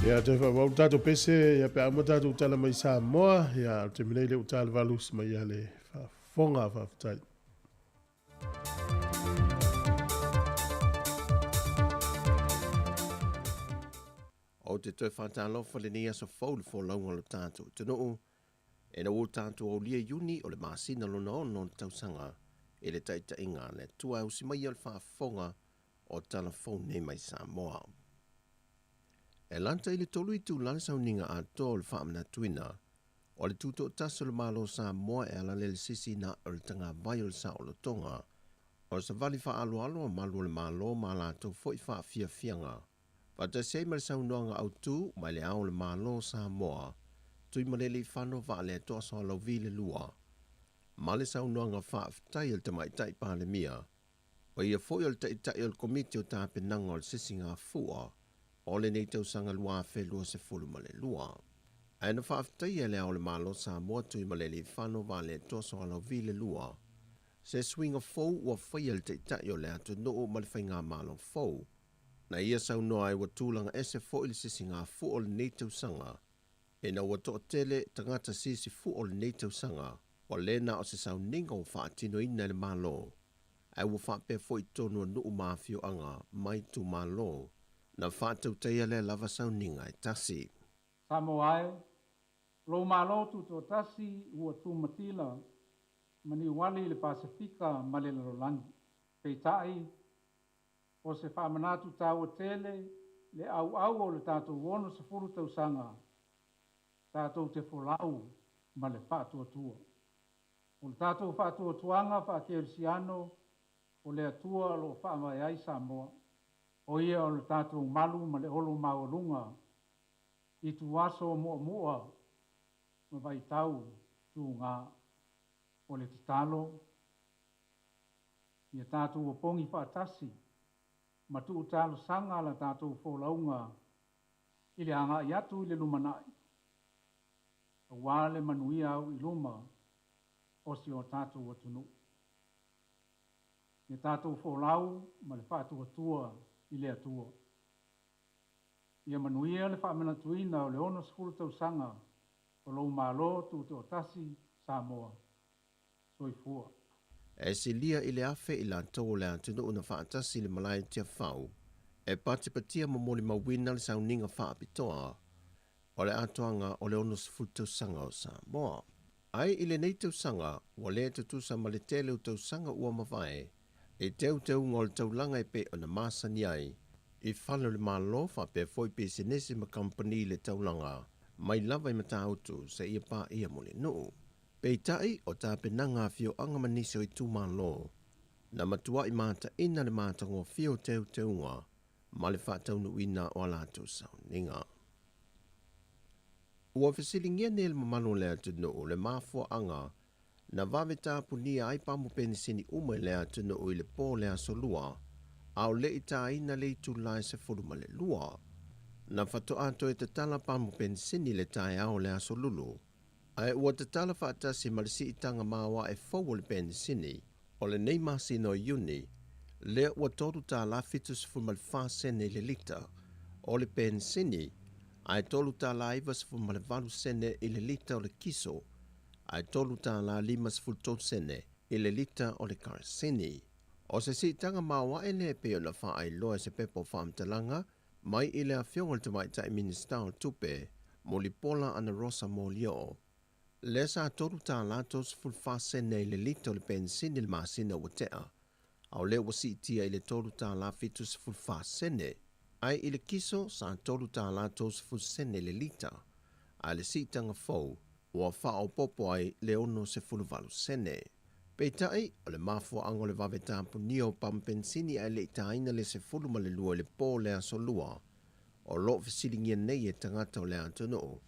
Ia, toe faaauau le tatou pese, ia pe a uma tatou tala mai Samoa, ia, o le taimi nei lea ua ta le 8 mai le faafofoga, faafetai. Ou te toe faatalofa i lenei aso fou i le folauga o le tatou atunuu, ina ua tatou aulia Iuni o le masina lona ono o le tausaga i le taitaiga a le Atua e usi mai ia le faafofoga o tala fou nei mai Samoa. E lata i le 3 itula le sauniga atoa o le faamanatuina o le tutoatasi o le Malo o Samoa e ala lea i le sisiina ae o le tagavai o le saolotoga o le savali faaaloalo a malu o le Malo ma a latou foi faafiafiaga faatasi ai ma le saunoaga autu mai le Ao o le Malo o Samoa Tuimalealiifano Vaaletoa Sualauvi le lua ma le saunoaga faafetai a le Tamaitai Palemia O ia foi o le Taitai o le Komiti o Tapenaga o le Sisigafua o lenei tausaga 2022. Ae na faafetaia e Le Ao o le Malo Samoa Tuimalealiifano Vaaletoa Sualauvi le lua, se suiga fou ua faia e le Taitai o le atunuu ma le Faigamalo fou. Na ia saunoa ai ua tulaga ese foi le sisigafua o lenei tausaga ina ua toatele tagata sisifua o lenei tausaga ua le na o se sauniga ua faatinoina e le Malo, ae ua faapea foi i totonu o nuu ma afioaga ma itumalo na faatautaia lea lava sauniga e tasi. Samoa e, lou Malo Tutoatasi ua tumatila ma niuali i le Pasefika ma le lalolagi. Peitai, o se faamanatu taua tele le auau o le tatou 60 tausaga tatou te folau ma le faatuatua. O le tatou faatuatuaga faakerisiano o le Atua o lo o faavae ai Samoa. O ia o le tatou malu ma le olo maualuga i ituaso muamua ma vaitau tuga. O le tatalo, ia tatou opogi faatasi ma tuu talosaga la tatou folauga i le agai atu i le lumanai, aua le manuia au i luma o si o tatou atunuu. Ia tatou folau ma le faatuatua i le Atua. Ia manuia le faamanatuina o le 60 tausaga o lou Malo Tutoatasi Samoa. Soifua. E silia i le 1000 i latou o le atunuu na faatasi i le malae i Tiafau e patipatia ma molimauina le sauniga faapitoa o le atoaga o le 60 tausaga o Samoa. Ai i lenei tausaga, ua le tutusa ma le tele o tausaga ua mavae i teuteuga o le taulaga e pei ona masani ai i fale o le Malo faapea foi pisinisi ma kamupani i le taulaga mai lava i Matautu seia paia Mulinuu. Peitai, o tapenaga a afioaga ma nisi o itumalo na matuai mataina le matagofie o teuteuga ma le faataunuuina o a latou sauniga. Ua fesiligia nei e le mamalu o le atunuu le mafuaaga na vave tapunia ai pamu penisini uma i le atunuu i le po o le Aso Lua, a o le i tāina le itula e 12. Na faatoa toe tatala pamu penisini i le taeao o le Aso Lulu, ae ua tatala faatasi ma le siitaga maoae fou o le penisini o lenei masina o Iuni, lea ua $3.74 sene i le lita o le penisini, ae $3.98 sene i le lita o le kiso, ae $3.53 sene i le lita o le kerosene. O se siitaga maoae lea e pei ona faailoa e se pepa o faamatalaga mai i le Afioga i le Tamaitai Minisita o Tupe, Mulipola Anarosa Molioo, lea sa $3.34 sene i le lita o le penisini i le masina ua tea, a o lea ua siitia i le $3.74 sene. Ae i le kiso sa $3.30 sene le lita, a i le siitaga fou ua faaopoopo ai le 68 sene. Peitai, o le mafuaaga o le vave tapunia o pamu penisini ae le i tāina le 12 i le po o le Aso Lua, o lo o fesiligia nei e tagata o le atunuu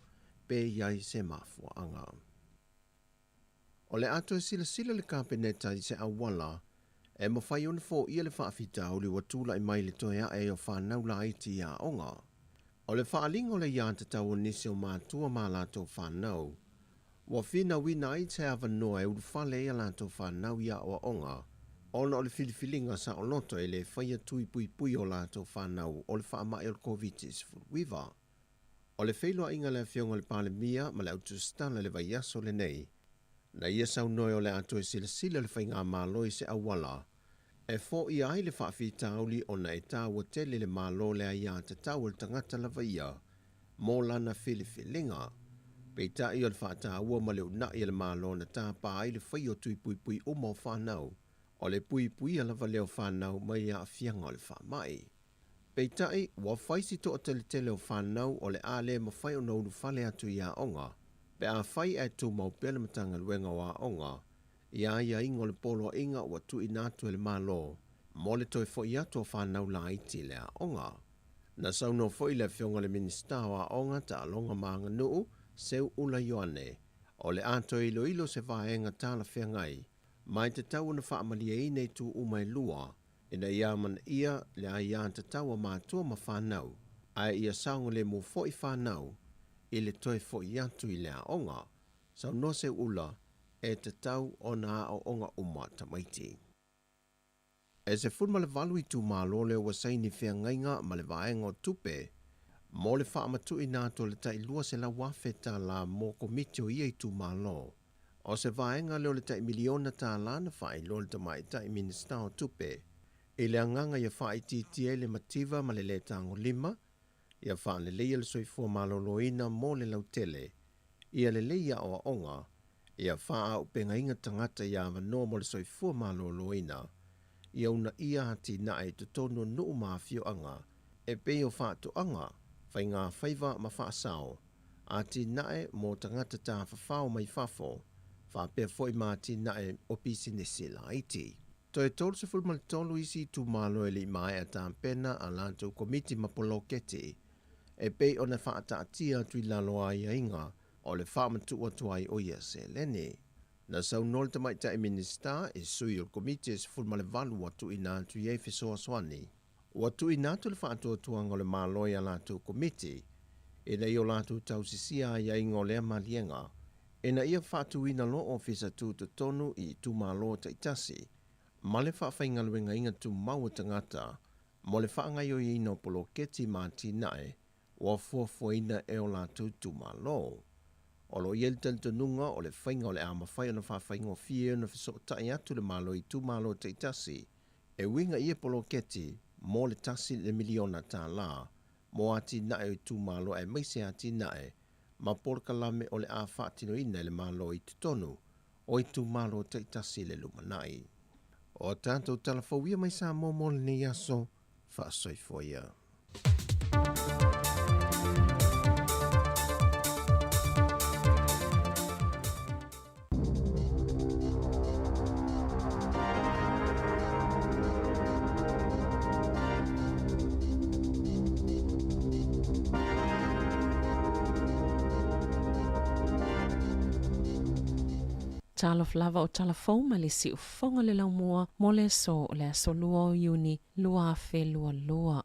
pe i ai se mafuaaga. O le a toe silasila le Kapeneta i se auala e mafai ona foia le faafitauli ua tulai mai i le toe ae o fanau laiti i aoga. O le faaaliga o le aiatatau o nisi o matua ma a latou fanau, ua finauina ai se avanoa e ulufale ai a latou fanau i aoaoga ona o le filifiliga saoloto e le faia tui puipui o latou fanau o le faamai o le Koviti-19. O le feiloaiga a le Afioga i le Palemia ma le Au Tusitala i le vaiaso lenei, na ia saunoa o le a toe silasila le faigamalo i se auala e foia ai le faafitauli ona e taua tele i le Malo le aiatatau a le tagata lava ia mo lana filifiliga. Peitai o le faataua ma le uunai a le Malo na tapa ai le faia o tui puipui uma o fanau, o le puipuia lava lea o fanau mai aafiaga o le faamai. Peitai, ua fai si toateletele o fanau o le a le mafai ona ulufale atu i aoga, pe afai ae tumau pea le Matagaluega o Aoga i aiaiga o le poloaiga ua tuuina atu e le Malo mo le toe fo'i atu o fanau laiti i le aoga. Na saunoa foi le Afioga i le Minisita o Aoga, Taaloga ma Aganuu, Seuula Ioane, o le a toe iloilo se vaega talafeagai ma e tatau ona faamalieina itu uma e lua ina ia amanaia le aiatatau a matua ma fanau, ae ia saogalemu foi fanau i le toe fo'i atu i le aoga. Saunoa Seuula, e tatau ona aooga uma tamaiti. E 18 itumalo lea ua saini feagaiga ma le Vaega o Tupe mo le faamatuuina atu o le tai $200,000 mo komiti o ia itumalo. O se vaega lea o le tai miliona tala na faailoa e le Tamaitai Minisita o Tupe i le agaga ia faaitiitia ai le mativa ma le lē tagolima, ia faaleleia le soifua maloloina mo le lautele, ia lelei aoaoga, ia faaauupegaina tagata ia avanoa mo le soifua maloloina, ia uunaia atinae i totonu o nuu ma afioaga e pei o faatoaga, faigafaiva ma faasao, atinae mo tagata tafafao mai fafo, faapea foi ma atinae o pisinisi laiti. Toe 33 isi itumalo e le i maea tapena a latou komiti ma poloketi e pei ona faataatia atu i lalo o aiaiga o le faamatuu atu ai o ia seleni. Na saunoa le Tamaitai Minisita i sui o le Komiti e 18 ua tuuina atu i ai fesoasoani. Ua tuuina atu le faatuatuaga o le Malo i a latou komiti ina ia o latou tausisia aiaiga o lea maliega ina ia faatuina loa ofisa tutotonu i itumalo taitasi ma le faafaigaluegaina tumau o tagata mo le faagaoioiina o poloketi ma atinae ua fuafuaina e o latou itumalo. O lo o i ai le talitonuga o le faiga o le a mafai ona faafaigofie ona fesootai atu le Malo i itumalo taitasi e uiga i ia poloketi mo le $1 miliona mo atinae o itumalo aemaise atinae ma polokalame o le a faatinoina e le Malo i totonu o itumalo taitasi i le lumanai. O tatou talafou ia mai Samoa mo lenei aso, faasoifua ia. Talofa lava o talafou mai le siufofoga o le laumua mo le aso o le aso 2 o Iuni 2022.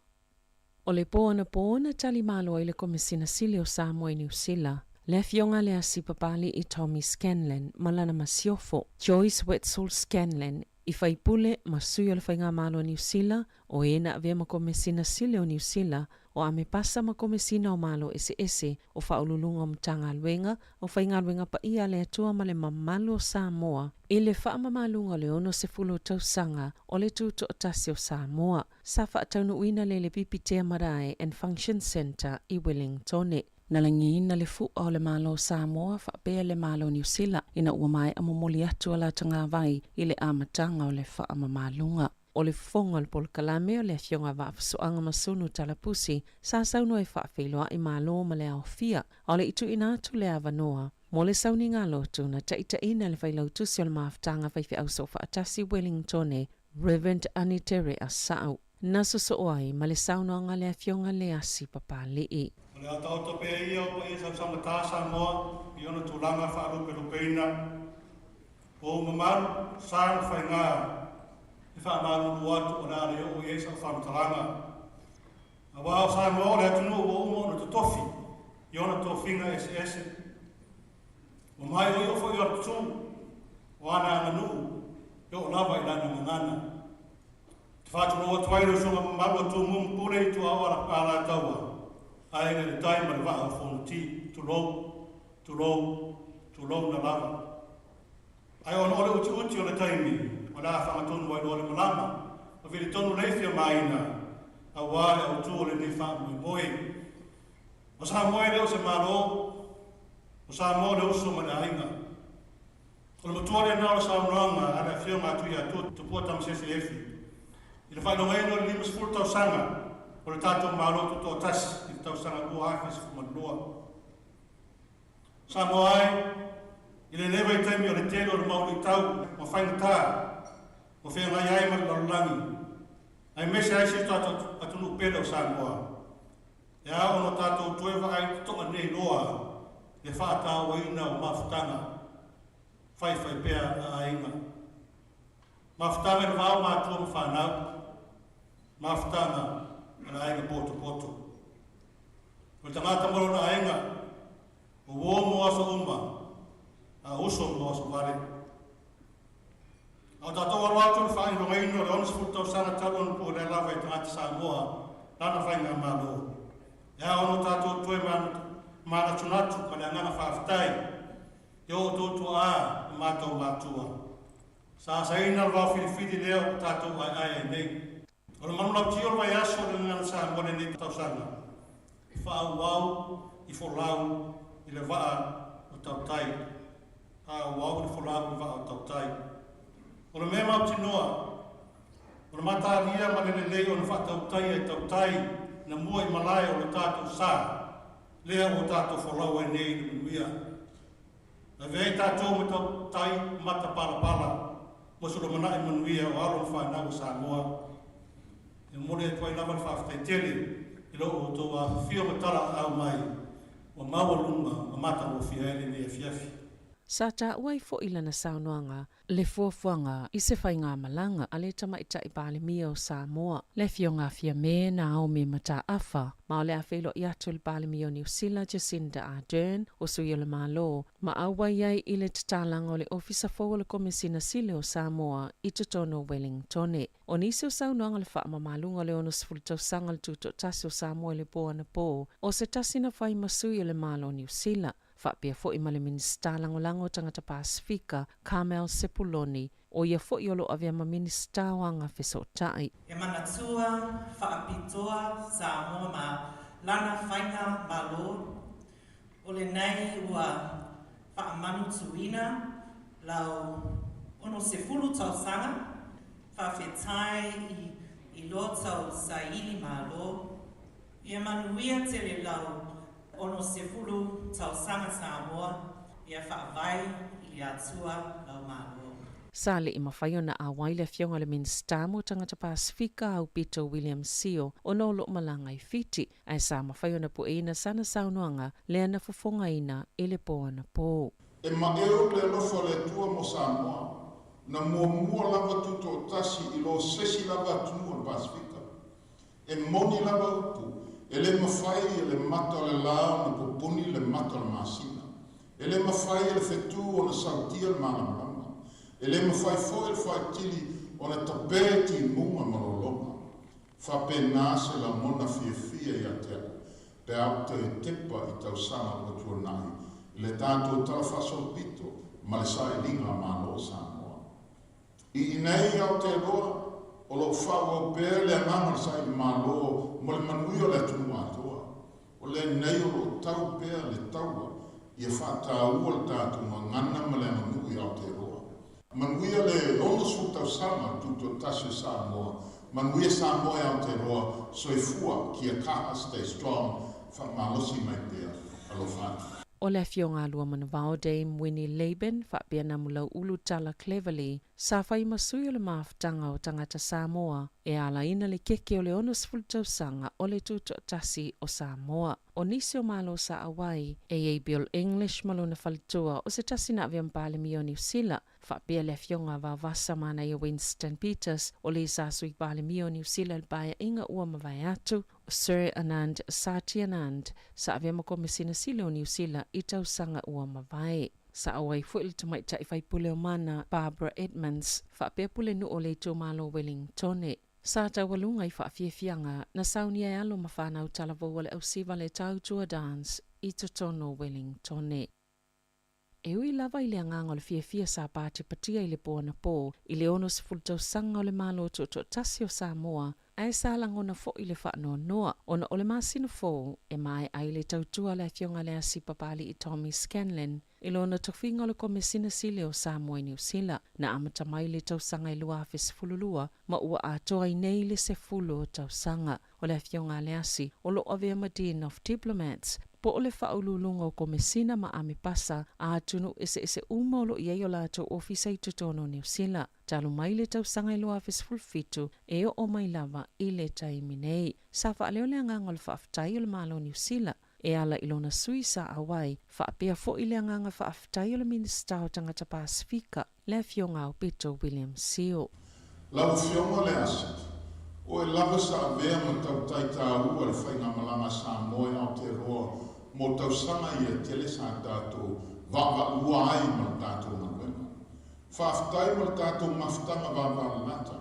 O le po anapo na talimalo ai le Komesina Sili o Samoa i Niu Sila, le Afioga le Asi Papali'i Tommy Scanlan ma lana masiofo, Joyce Wetzel Scanlan, i faipule ma sui o le Faigamalo a Niu Sila, o e na avea ma Komesina Sili o Niu Sila, o Amepasa ma Komesina o Malo Eseese, o Faauluuluga o Matagaluega, o Faigaluega Paia a le Atua ma le mamalu o Samoa i le faamamaluga o le 60 tausaga o le Tutoatasi o Samoa, sa faataunuuina lea i le Pipitea Marae and Function Centre i Wellingtone. Na lagiina le fu'a o le Malo o Samoa faapea le Malo o Niu Sila ina ua maea momoli atu a latou gavai i le amataga o le faamamaluga. O le fofoga o le polokalame o le Afioga Vaafusuaga Masunu Talapusi sa saunoa e faafeiloai Malo ma le aofia, a o le i tuuina atu le avanoa mo le sauniga lotu na taitaiina e le Failautusi o le Mafutaga Faifeau Soofaatasi Wellingtone, Reverend Anitere Asau, na sosoo ai ma le saunoaga a le Afioga le Asi Papali'i. O le a taoto pea ia o paia sausaugata Samoa i ona tulaga faalupelupeina. O ou mamalu, sa ma faiga, e faamalulu atu o le a le oo i ai sau faamatalaga. Aua o Samoa o le atunuu ua uma ona totofi i ona tofiga eseese. Ua maioio foi ona tu o ana aganuu e oo lava i lana gagana. Ou te faatulou atu ai le usoga mamalu a Tumua ma Pule i Ituau o Alataua. Aiga i le Tai ma le Vaa o Fonoti, tulou, tulou, tulou na lava. Ae ona o le utiuti o le taimi, o le a fagatonu ai loa le malama, ma vili tonu leifi a Maina, aua le autu o lenei faamoemoe. O Samoa e le o se Malo, o Samoa le uso ma le aiga. O le matua lena o le saunoaga a le Afioga a Tuiatua Tupua Tamasese Efi i le faailogaina o le 50 tausaga o le tatou Malo Tutoatasi i le tausaga 2012. Samoa ai, i lenei vaitaimi o le tele o le mau luitau ma faigata ua feagai ai ma le lalolagi, aemaise ai si o tatou atunuu pele o Samoa, e ao ona tatou toe vaai totoa nei loa le faatauaina o mafutaga faifaipea a aiga. Mafutaga i le va o matua ma fanau, mafutaga a le aiga potopoto. O le tagata ma lona aiga, o uo mo aso uma, a uso mo aso vale. A o tatou alo atu i le faailogaina o le 60 tausaga talu ona pulea lava i tagata Samoa lana faigamalo, e ao ona tatou toe manatunatu ma le agaga faafetai i o outou tuaa ma matou matua. Sa asaina le vao filifili lea ua tatou aeae ai nei. O le manulauti o le vaiaso o le Gagana Samoa i lenei tausaga, faaauau i folau i le vaa o tautai. Faaauau i le folau i le vaa o tautai. O le mea mautinoa, o le matalia ma le lelei ona faatautaia e tautai na mua i malae o lo tatou sa, lea ua tatou folau ai nei i le manuia. Ave ai tatou ma tautai matapalapala mo se lumanai manuia o alo ma fanau a Samoa. E momoli atu ai lava le faafetai tele i lo outou afifio ma talaaau mai ua maualuga ma matagofie ai lenei afiafi. Sa taua ai foi lana saunoaga le fuafuaga i se faigamalaga a le Tamaitai Palemia o Samoa, le Afioga Fiame Naomi Mataafa, ma o le a feiloai atu i le Palemia o Niu Sila Jacinda Ardern, o sui o le Malo, ma auai ai i le tatalaga o le Ofisa fou o le Komesina Sili o Samoa i totonu o Wellingtone. O nisi o saunoaga le faamamaluga o le 60 tausaga o le Tutoatasi o Samoa i le po anapō, o se tasi na fai ma sui o le Malo o Niu Sila, faapea foi ma le Minisita Lagolago o Tagata Pasefika, Carmel Sepuloni, o ia foi o lo o avea ma Minisita o Aga Fesootai. E manatua faapitoa Samoa ma lana faiga Malo, o lenei ua faamanutuina lau 60 tausaga, faafetai i lo tou saili Malo, Ia manuia tele lau 60 tausaga Samoa, ia faavae i le Atua lau Malo. Sa le i mafai ona auai le Afioga i le Minisita mo Tagata Pasefika Aupito William Sio ona o lo o malaga i Fiti, ae sa mafai ona pueina sana saunoaga lea na fofogaina i le po anapō. E maeu le alofa o le Atua mo Samoa, na muamua lava tutoatasi i lo sesi lava atunuu o le Pasefika. E moni lava upu, e le mafai e le mata o le la ona pupuni le mata o le masina. E le mafai e le fetū ona sautia le malamalama. E le mafai foi e le faitili ona tape timuga ma lologa. Faapena se lagona fiafia ia te au, pe a ou toe tepa i tausaga ua tuanai i le tatou tala faasolopito ma le sailiga a Malo o Samoa. I inei i Aotearoa, o lo o faaauau pea le agaga o le saili Malo mo le manuia o le atunuu atoa. O lenei o lo o tau pea le taua ia faataua le tatou gagana ma le aganuu i Aotearoa. Manuia le 60 tausaga o le Tutoatasi o Samoa, manuia Samoa e Aotearoa, soifua, kia kaha, stay strong, faamalosi mai pea. Alofa atu. O le Afioga a Luamanuvao Dame Winnie Laban faapea Namulau'ulu Tala Cleverly sa fai ma sui o le mafutaga o tagata Samoa e alaina le keke o le 60 tausaga o le Tutoatasi o Samoa. O nisi o Malo sa auai, e i ai Bill English ma lona faletua o se tasi na avea ma Palemia o Niu Sila, faapea le Afioga a Vaovasa Manaia Winston Peters o le sa Sui Palemia o Niu Sila i le Paeaiga ua mavae atu, Sir Anand Satyanand, sa avea ma Komesina Sili o Niu Sila i tausaga ua mavae. Sa auai foi le tamaitai faipule o Mana, Barbara Edmonds, faapea pulenuu o le itumalo o Wellingtone. Sa taualuga i faafiafiaga na saunia e alo ma fanau talavou a le ausiva le Tautua Dance i totonu o Wellingtone. E ui lava i le agaga o le fiafia sa patipatia i le po anapō i le 60 tausaga o le Malo Tutoatasi o Samoa, ae sa lagona foi le faanoanoa ona o le masina fou e maea ai le tautua a le Afioga i le Asi Papali'i Tommy Scanlon i lona tofiga o le Komesina Sili o Samoa i Niu Sila, na amata mai i le tausaga e 2012 ma ua atoa ai nei le 10 o tausaga. O le Afioga a Leasi, o lo o avea ma Dean of Diplomats, po o le Faauluuluga o Komesina ma Amepasa a atunuu eseese uma o lo o i ai o latou ofisa i totonu o Niu Sila, talu mai le tausaga e 2017 e oo mai lava i le taimi nei. Sa faaleo le agaga o le faafetai o le Malo o Niu Sila e ala i lona sui sa auai, faapea foi le agaga faafetai o le Minisita o Tagata Pasefika, le Afioga Aupito William Sio. Lau Afioga Leasi, o e lava sa avea ma tautai tāua le faigamalaga a Samoa i Aotearoa mo tausaga ia tele sa tatou vaavaalua ai ma le tatou galuega. Faafetai mo le tatou mafutaga vavalalata.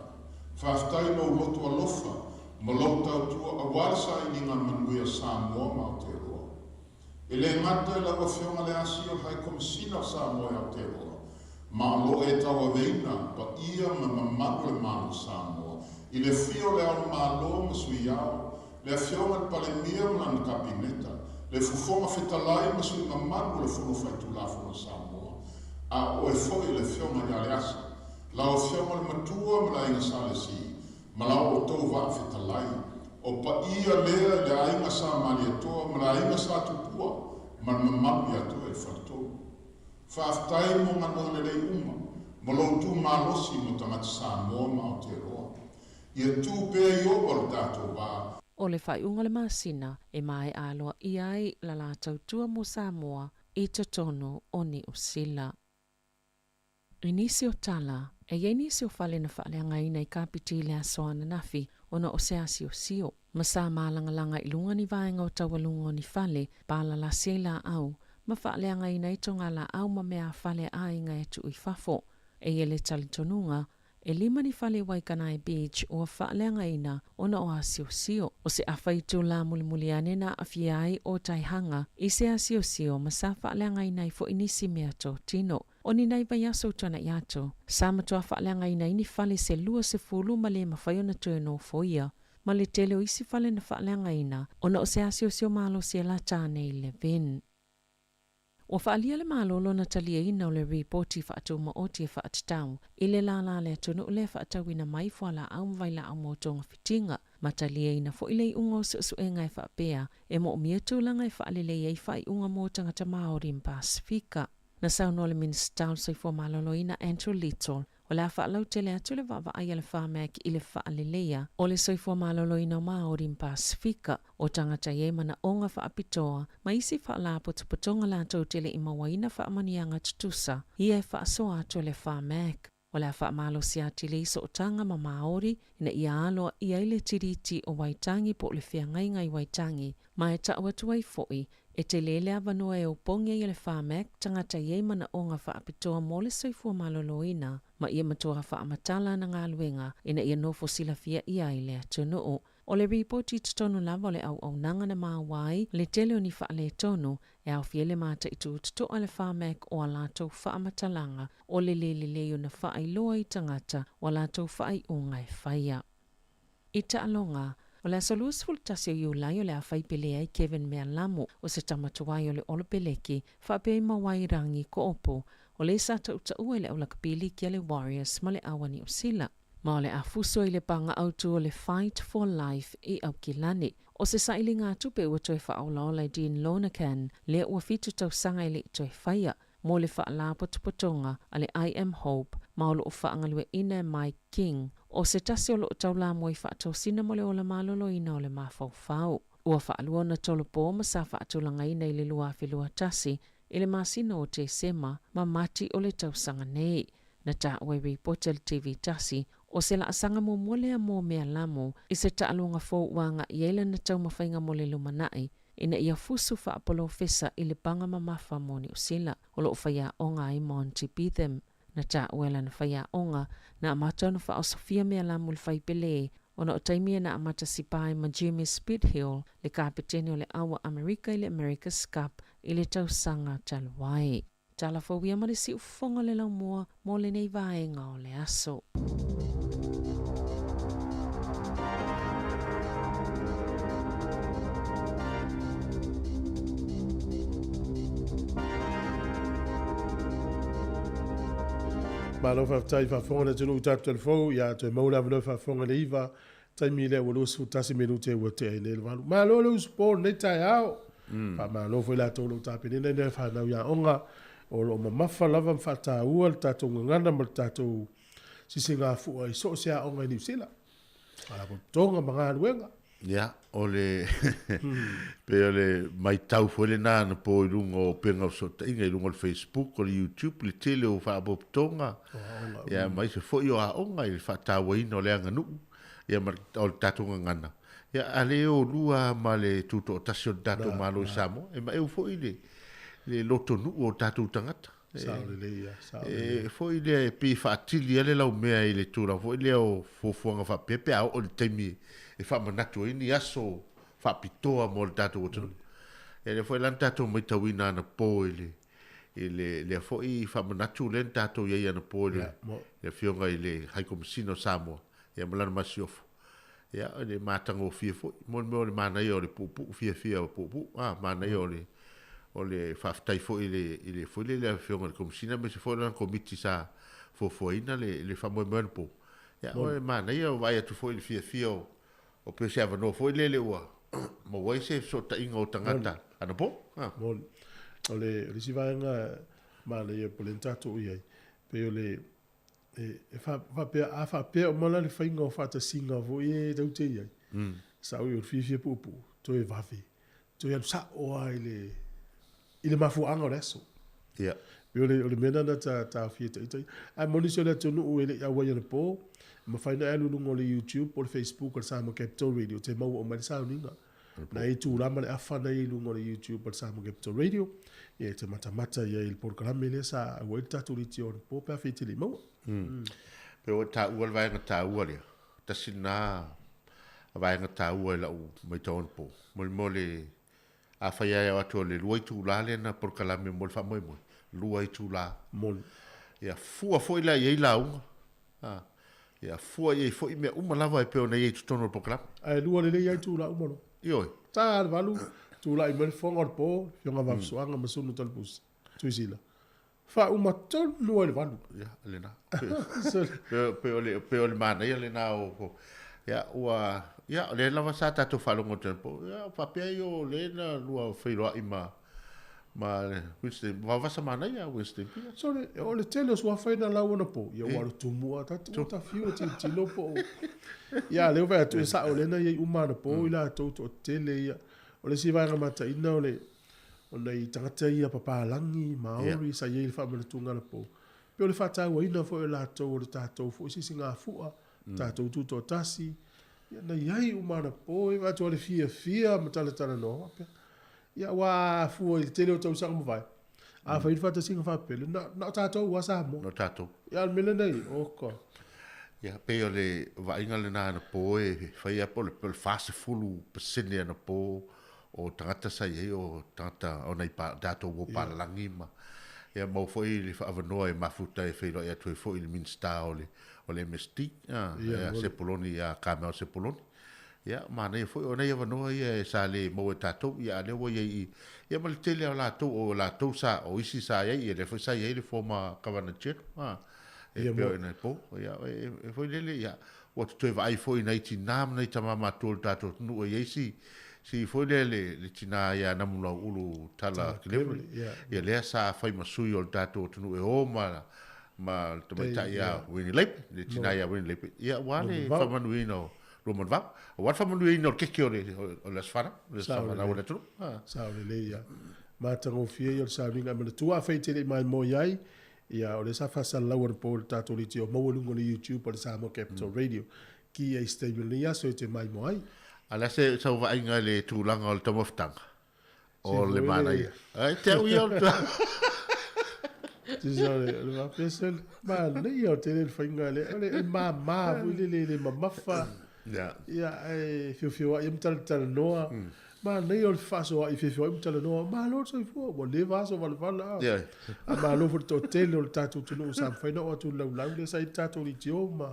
Faafetai lou loto alofa ma lou tautua aua le sailiga manuia o Samoa ma Aotearoa. E le gata i lau Afioga Leasi o le High Komesina o Samoa i Aotearoa, ma o lo o e tauaveina paia ma mamalu o le Malo o Samoa i le afio o Le Ao o le Malo ma Sui Ao, le Afioga i le Palemia ma lana Kapeneta, le Fofoga Fetalai ma sui mamalu o le Fono Faitulafono a Samoa, a o oe foi le Afioga ia Leasi, lau Afioga le Matua ma le Aiga Sa Lesi, ma la outou vaa fetalai, o paia lea i le aiga Sa Malietoa ma le aiga Sa Tupua ma le mamalu ia te oe le Faletolu. Faafetai mo galuega lelei uma, ma lou tu malosi mo tagata Samoa ma Aotearoa. Ia tu pea i ova lo tatou va. O le faaiuga o le masina e maea aloaia ai la latou tua mo Samoa i totonu o Niu Sila. I nisi o tala, e i ai nisi o fale na faaleagaina i Kapiti i le aso ananafi ona o se asiosio, ma sa mālagalaga i luga ni vaega o taualuga o ni fale, palalasi ai laau, ma faaleagaina ai togalaau ma mea a fale a aiga e tuu i fafo. E i ai le talitonuga, E lima ni fale i Waikanae Beach ua faaleagaina ona o asiosio. O se afa itulā mulimuli ane na aafia ai ʻo Taihanga i se asiosio ma sa faaleagaina ai foʻi nisi mea totino. O ni nai vaiaso u tuanaʻi atu, sa matuā faaleagaina ai ni fale se 20 ma le mafai ona toe nofoia ma le tele o isi fale na faaleagaina ona o se asiosio malosi e lata ane i Levin. Ua faaalia le Malo lona taliaina o le Ripoti Faatumaoti e faatatau i le lālā a le atunuu lea e faatauina mai fualaau ma vailaau mo togafitiga, ma taliaina foi le iuga o suesuega e faapea e moomia tulaga e faalelei ai faaiuga mo tagata Māori ma Pasefika. Na saunoa le Minisita o le Soifua Maloloina Andrew Little O le a faalautele atu le vaavaai a le Pharmac i le faaleleia o le soifua maloloina o Māori ma Pasefika, o tagata i ai manaoga faapitoa ma isi faalapotopotoga latou te le i mauaina faamanuiaga tutusa ia e faasoa atu e le Pharmac. O le a faamalosi atili i sootaga ma Māori ina ia aloaia ai le Tiriti o Waitangi po o le Feagaiga i Waitangi ma e tau atu ai foi E tele le avanoa e opogi ai e le Pharmac tagata i ai manaoga faapitoa mo le soifua maloloina ma ia matua faamatala ana galuega ina ia nofo silafia ʻia ai le atunuu. O le ripoti i totonu lava o le auaunaga na maua ai le tele o ni faaletonu e aofia ai le mataitu totoa le Pharmac o a latou faamatalaga o le le lelei ona faailoa i tagata o a latou faaiuga e faia. I taaloga, o le aso 21 o Iulai o le a fai pele ai Kevin Mealamu, o se tama tuai o le Olopeleki, faapea i Mawairangi Koopu, o le sa tautaua i le aulakapi liki a le Warriors ma le Aua Niu Sila. Ma o le a fuso i le paga autu o le Fight for Life i Aukilani. O se sailiga tupe ua toe faaolaola e Dean Lonergan, lea ua 7 tausaga e le i toe faia, mo le Faalapotopotoga a le I Am Hope ma o lo o faagalueaiina e Mike King, o se tasi o lo o taulamua i faatosina mo le ola maloloina o le mafaufau. Ua faalua ona tolopo ma sa faatulagaina i le 2021 i le masina o Tesema ma Mati o le tausaga nei. Na taua i ripoti a le TV tasi, o se laasaga muamua lea mo Mealamu i se taaloga fou ua agai i ai lana taumafaiga mo le lumanai ina ia fusu faapolofesa i le paga mamafa mo Niu Sila, o lo o faiaoga ai Monty Betham. Na taua e lana faiaoga, na amata ona faaosofia Mealamu i le faipelē. Ona o taimi na amata sipa ai ma Jimmy Spithill, le kapetene o le au a Amerika i le America's Cup i le tausaga talu ai. Tala fou ia ma le siufofoga o le laumua mo lenei vaega o le aso. Malo faafetai faafofoga le atunuu i tatou telefou, ia toe maua le avanoa faafofoga i le 9, taimi lea ua 21 minute ua tea ai nei le 8. Malo le usupo i lenei taeao. Faamalo foi latou o lo o tapenena i nai fanau i aoga o lo o mamafa lava ma faataua le tatou gagana ma le tatou sisigafua i so o se aoga i Niu Sila, faalapotopotoga ma galuega. Ia, o le pei o le maitau foi lena anapo i luga o upega o fesootaiga, i luga o le Facebook, o le YouTube, le tele o faalapotopotoga, ia aemaise foi o aoga i le faatauaina o le aganuu, ia ma o le tatou gagana. Ia, a le o lua ma le tutoatasi o le tatou Malo i Samoa, e maeu foi le le lotonuu o tatou tagata. Sao lelei ia, sao lelei. E foi lea e pei e faatili ai le laumea i le tulaga foi lea o fuafuaga faapea pe a oo i le taimi e faamanatu ai ni aso faapitoa mo le tatou atunuu. Ia lea foi la na tatou maitauina anapo i le i le lea foi faamanatu lea na tatou i ai anapo i le le Afioga i le High Komesina o Samoa ia ma lana masiofo. Ia o le matagofie foi mo le mea o le manaia o le puupuu fiafia o puupuu a manaia o le o le faafetai foi i le i le foi lele Afioga i le Komesina aemaise foi o lana Komiti sa fuafuaina le le faamoemoe anapo. Ia o le manaia o vaai atu foi i le fiafia o o pei o se avanoa foi lele ua maua ai se fesootaiga o tagata anapo. Moni. O le o le isi vaega manaia po o lea na tatou i ai, pei o le e faapea, a faapea uma la le faiga o faatasiga foi e tatou te i ai, sao i o le fiafia puupuu, toe vave, toe alu sao lava i le, i le mafuaaga o le aso. Ia. Pei o le, o le mea lena na ta taofia ita ita. Ae moni si o le atunuu e le i auai anapo, e mafai ona e alu i luga o le YouTube po o le Facebook a le Samoa Capital Radio, te maua uma ai le sauniga. Na i itulā ma le afa na i luga o le YouTube a le Samoa Capital Radio, ia e te matamata i ai i le polokalame lea sa auai le tatou leitio anapo pe afai e te le i maua. Pei ua taua le vaega taua lea, tasi lena vaega taua i lau maitau anapo, mo le mea o le, afai lava e ao atu o le 2 itulā lea na polokalame mo le faamoemoe, 2 itulā. Moni. Ia fua foi la i ai lauga, Ia fua i ai foi mea uma lava e pei ona i ai i totonu o le polokalame. Ae lua lelei ai itula uma loa. Ioe. Ta le 8, tulai mai le fofoga o le po, Afioga Vaafusuaga ma Sunu Talapusi, Tuisila. Faauma tonu ai le 8. Ia, lena. Pei o le, pei o le manaia lena o, ia, ua, ia, o lea lava sa tatou faalogo atu po, ia, faapea ai o lea na lua feiloai ma, ma Winston, Vaovasa manaia Winston Pia. So le, o le tele o suafa ina lau ona po, ia ua tumu a tatu ta fiu e tilotilo po o. Ia lea ua vaai atu e sao lea na i ai uma anapo i latou toatele ia. O le isi vaega mataina o le o nai tagata ia papalagi, Maori sa i ai i le faamanatuga anapo. Pei o le faatauaina foi o latou o le tatou foi sisigafua, tatou tutoatasi, ia na i ai uma anapo, e vaai atu le fiafia ma talatalanoa faapea. Ia aua a fua i le tele o tausaga mavae, a fai le faatasiga faapele, na, na o tatou a Samoa. Na o tatou. Ia, o le mea lena i, oka. Ia, pei o le vaaiga lena anapo e fai lava po o le 40% anapo o tagata sa i ai o tagata o nai pa, tatou ua palalagi ma ia maua foi le avanoa e mafuta e feiloai atu ai foi i le Minisita o le o le MSD, ia, Sepoloni, ia Carmel Sepoloni. Ia, manaia foi, o nai avanoa ia e sa le maua e tatou, ia a lea ua i ai i, ia ma le tele o latou, o latou sa, o isi sa i ai, ia lea foi sa i ai le former Governor General, a, e Ia, pei mo. o ina po, ia, e, e foi lele, ia, ua toe vaai foi i nai tinā ma nai tamā matua o le tatou atunuu e i ai si, si foi lea le, le tinā ia Namulauulu Tala Tala Cleverly, Cleverly, ia. ia lea sa fai ma sui o le tatou atunuu e o ma, ma le tamaitai Dame, ia ia. Winnie Lape, le Mo. tinā ia Winnie Lape, ia, ua Mo le Vavau. faamanuiaina o Luamanuvao. Aua le faamanuiaina o le keke o le, o le aso fanau, le aso Sao fanau o lelei. le atunuu. Ah. Sao lelei ia. Matagofie ia o le sauniga. E manatua afai e te le i maimoa ai, ia o lea sa faasalalau anapo i le tatou leitio maua i luga o le YouTube o le Samoa Capital Radio. Ki ai se taimi o lenei aso e te maimoa ai. A le a se sau vaaiga i le tulaga o le taumafataga? Se O le foi le manaia. Ai te au ia o le Sisa o le o le faapea sole. Manaia o tele le faiga lea. O le e mama foi lele le mamafa. Ia, ae feofeoai ai ma talatalanoa. Manaia o le fefaasoaai, feofeoai ma talanoa, malo le soifua, ua leva aso valavala a. A malo foi le toatele o le tatou atunuu sa mafai ona oo atu i le laulau lea sa i ai le tatou leitio ma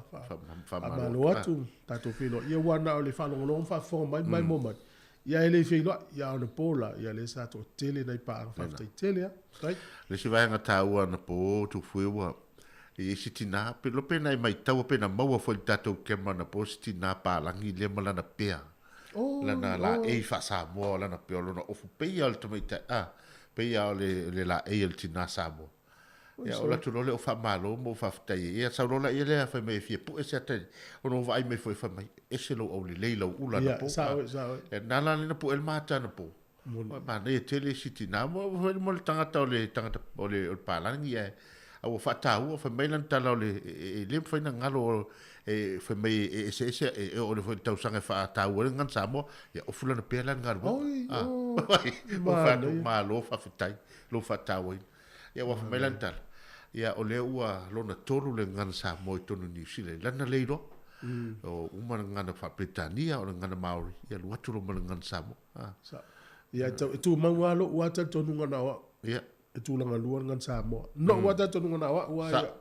faamalo atu, tatou feiloai. Ia aua na o le faalogologo ma faafofoga mai ma maimoa mai, ia ae le feiloai. Ia a o anapo la, ia lea sa toatele nai paaga faafetai tele lava. Faafetai. Le isi vaega taua anapo Tufue ua i ai se tina, pe iloa pe na e maitaua pe na maua foi i le tatou camera anapo se tina palagi lea ma lana pea. Lana laei faa-Samoa o lana pea o lona ofu pei lava o le tamaitai, a, pei lava o le, le laei a le tina Samoa. Ia, o latou loa lea o faamalo ma ou faafetai ai. Ia, sau loa laia lea fai mai e fia pue se ata, ona ua vaai mai foi fai mai, ese lou aulelei i lau ula anapo. Ia, sao oe, sao oe. Ia, na la lea na pue ai le mata anapo. Ua manaia tele isi tina, mo le tagata o le tagata o le palagi ae a ua faataua fai mai lana tala o le e le mafai ona galo e fai mai e eseese e oo foi i le tausaga e faataua ai le gagana Samoa, ia ofu lana pea la le galuega. Ua fai atu malo faafetai lou faatauaina. Ia ua fai mai lana tala, ia o lea ua lona tolu le gagana Samoa i totonu o Niu Sila i lana le iloa. O uma le gagana faa-Peretania, o le gagana Maori, ia alu atu loa ma le gagana Samoa. Ia, e tumau lava lou lava talitonuga na o au. Ia. E tulaga lua le gagana Samoa. Lou lava talitonuga na o au lava ia.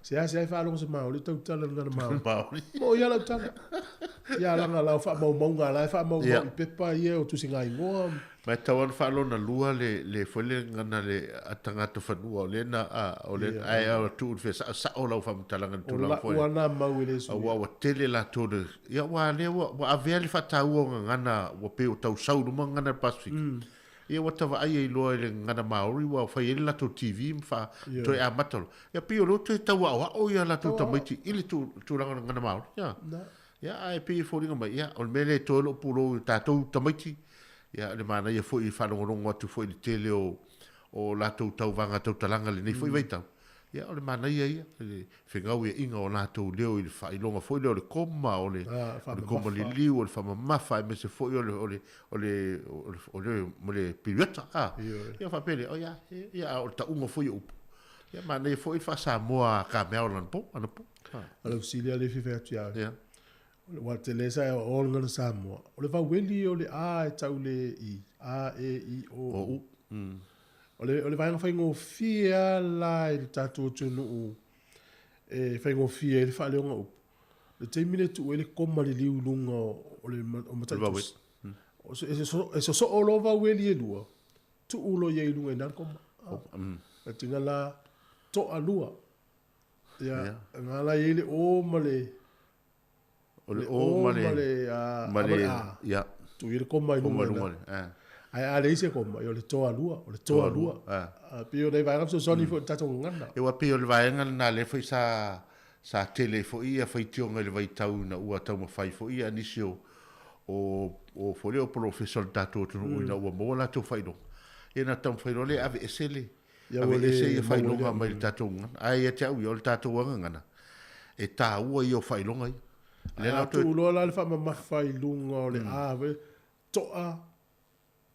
Seasea e faalogo se Maori tautala i le gagana Maori. Maori. Mo ia lau tala. Ia laga lau faamaumauga la e faamaumau i pepa ia o tusiga igoa. Ma e tatau lava ona faalona lua le le foi le gagana le a tagata fanua o lea na a o lea ae a tuu i le fea sao sao lau faamatalaga i le tulaga foi lea. O la'u lava na mau e le suia. Aua ua tele latou le ia aua lea ua ua avea le faataua o gagana ua pei ua tau sau i luma gagana a le Pasefika. Ia ua ta vaai ai loa i le gagana Maori ua fai ai le latou TV ma faa toe amata loa. Ia pei o lea ua toe tau aoao ia latou tamaiti i le tulaga o le gagana Maori. Ia. Ia ae pei e foliga mai, ia o le mea lea e toe lou pulou i tatou tamaiti, ia le manaia foi e faalogologo atu foi i le tele o o latou tauvaga tautalaga i lenei foi vaitau, ia o le manaia ia, le fegauiaiga o latou leo i le faailoga foi lea o le koma, o le o le koma liliu, o le faamamafa aemaise foi o le o le o le o le o le piriota, a. Ia faapea lea, oi a, ia a o le tauga foi o upu, ia manaia foi le faa-Samoa a ka mea o lana po, anapo. O le fesili lea e fia fai atu ia oe. Aua tele sa e o le gagana Samoa. O le vaueli o le A e tau le I. A, E, I, O, U. O le, o le vaega faigofie lava la i le tatou atunuu e faigofie ai le faaleoga upu, le taimi lea e tuu ai le koma liliu i luga o le o mataitusi. E sosoo loa vaueli e lua, tuu loa i ai i luga i ina le koma. E tiga la toa lua. Ia, na la i ai le O ma le O le O ma le ma le A. Ia. Tuu i ai le koma i luga. Koma i luga. Ae a leai se koma, ia o le toa lua, o le toa lua. Pei o nai vaega fesoasoani foi i le tatou gagana. Aua pei o le vaega lena lea foi sa sa tele ai foi ia faitioga i le vaitau ina ua taumafai foi ia nisi o o o foi lea o polofesa o le tatou atunuu ina ua maua latou faailoga. Ia na taumafai loa lea e aveese le Ia ua le Aveese ia faailoga mai le tatou gagana. Ae ia te au ia, o le tatou lava gagana, e taua ia o faailoga ia. Lea la toe. A tuu loa la le faamamafa i luga o le A, to'a,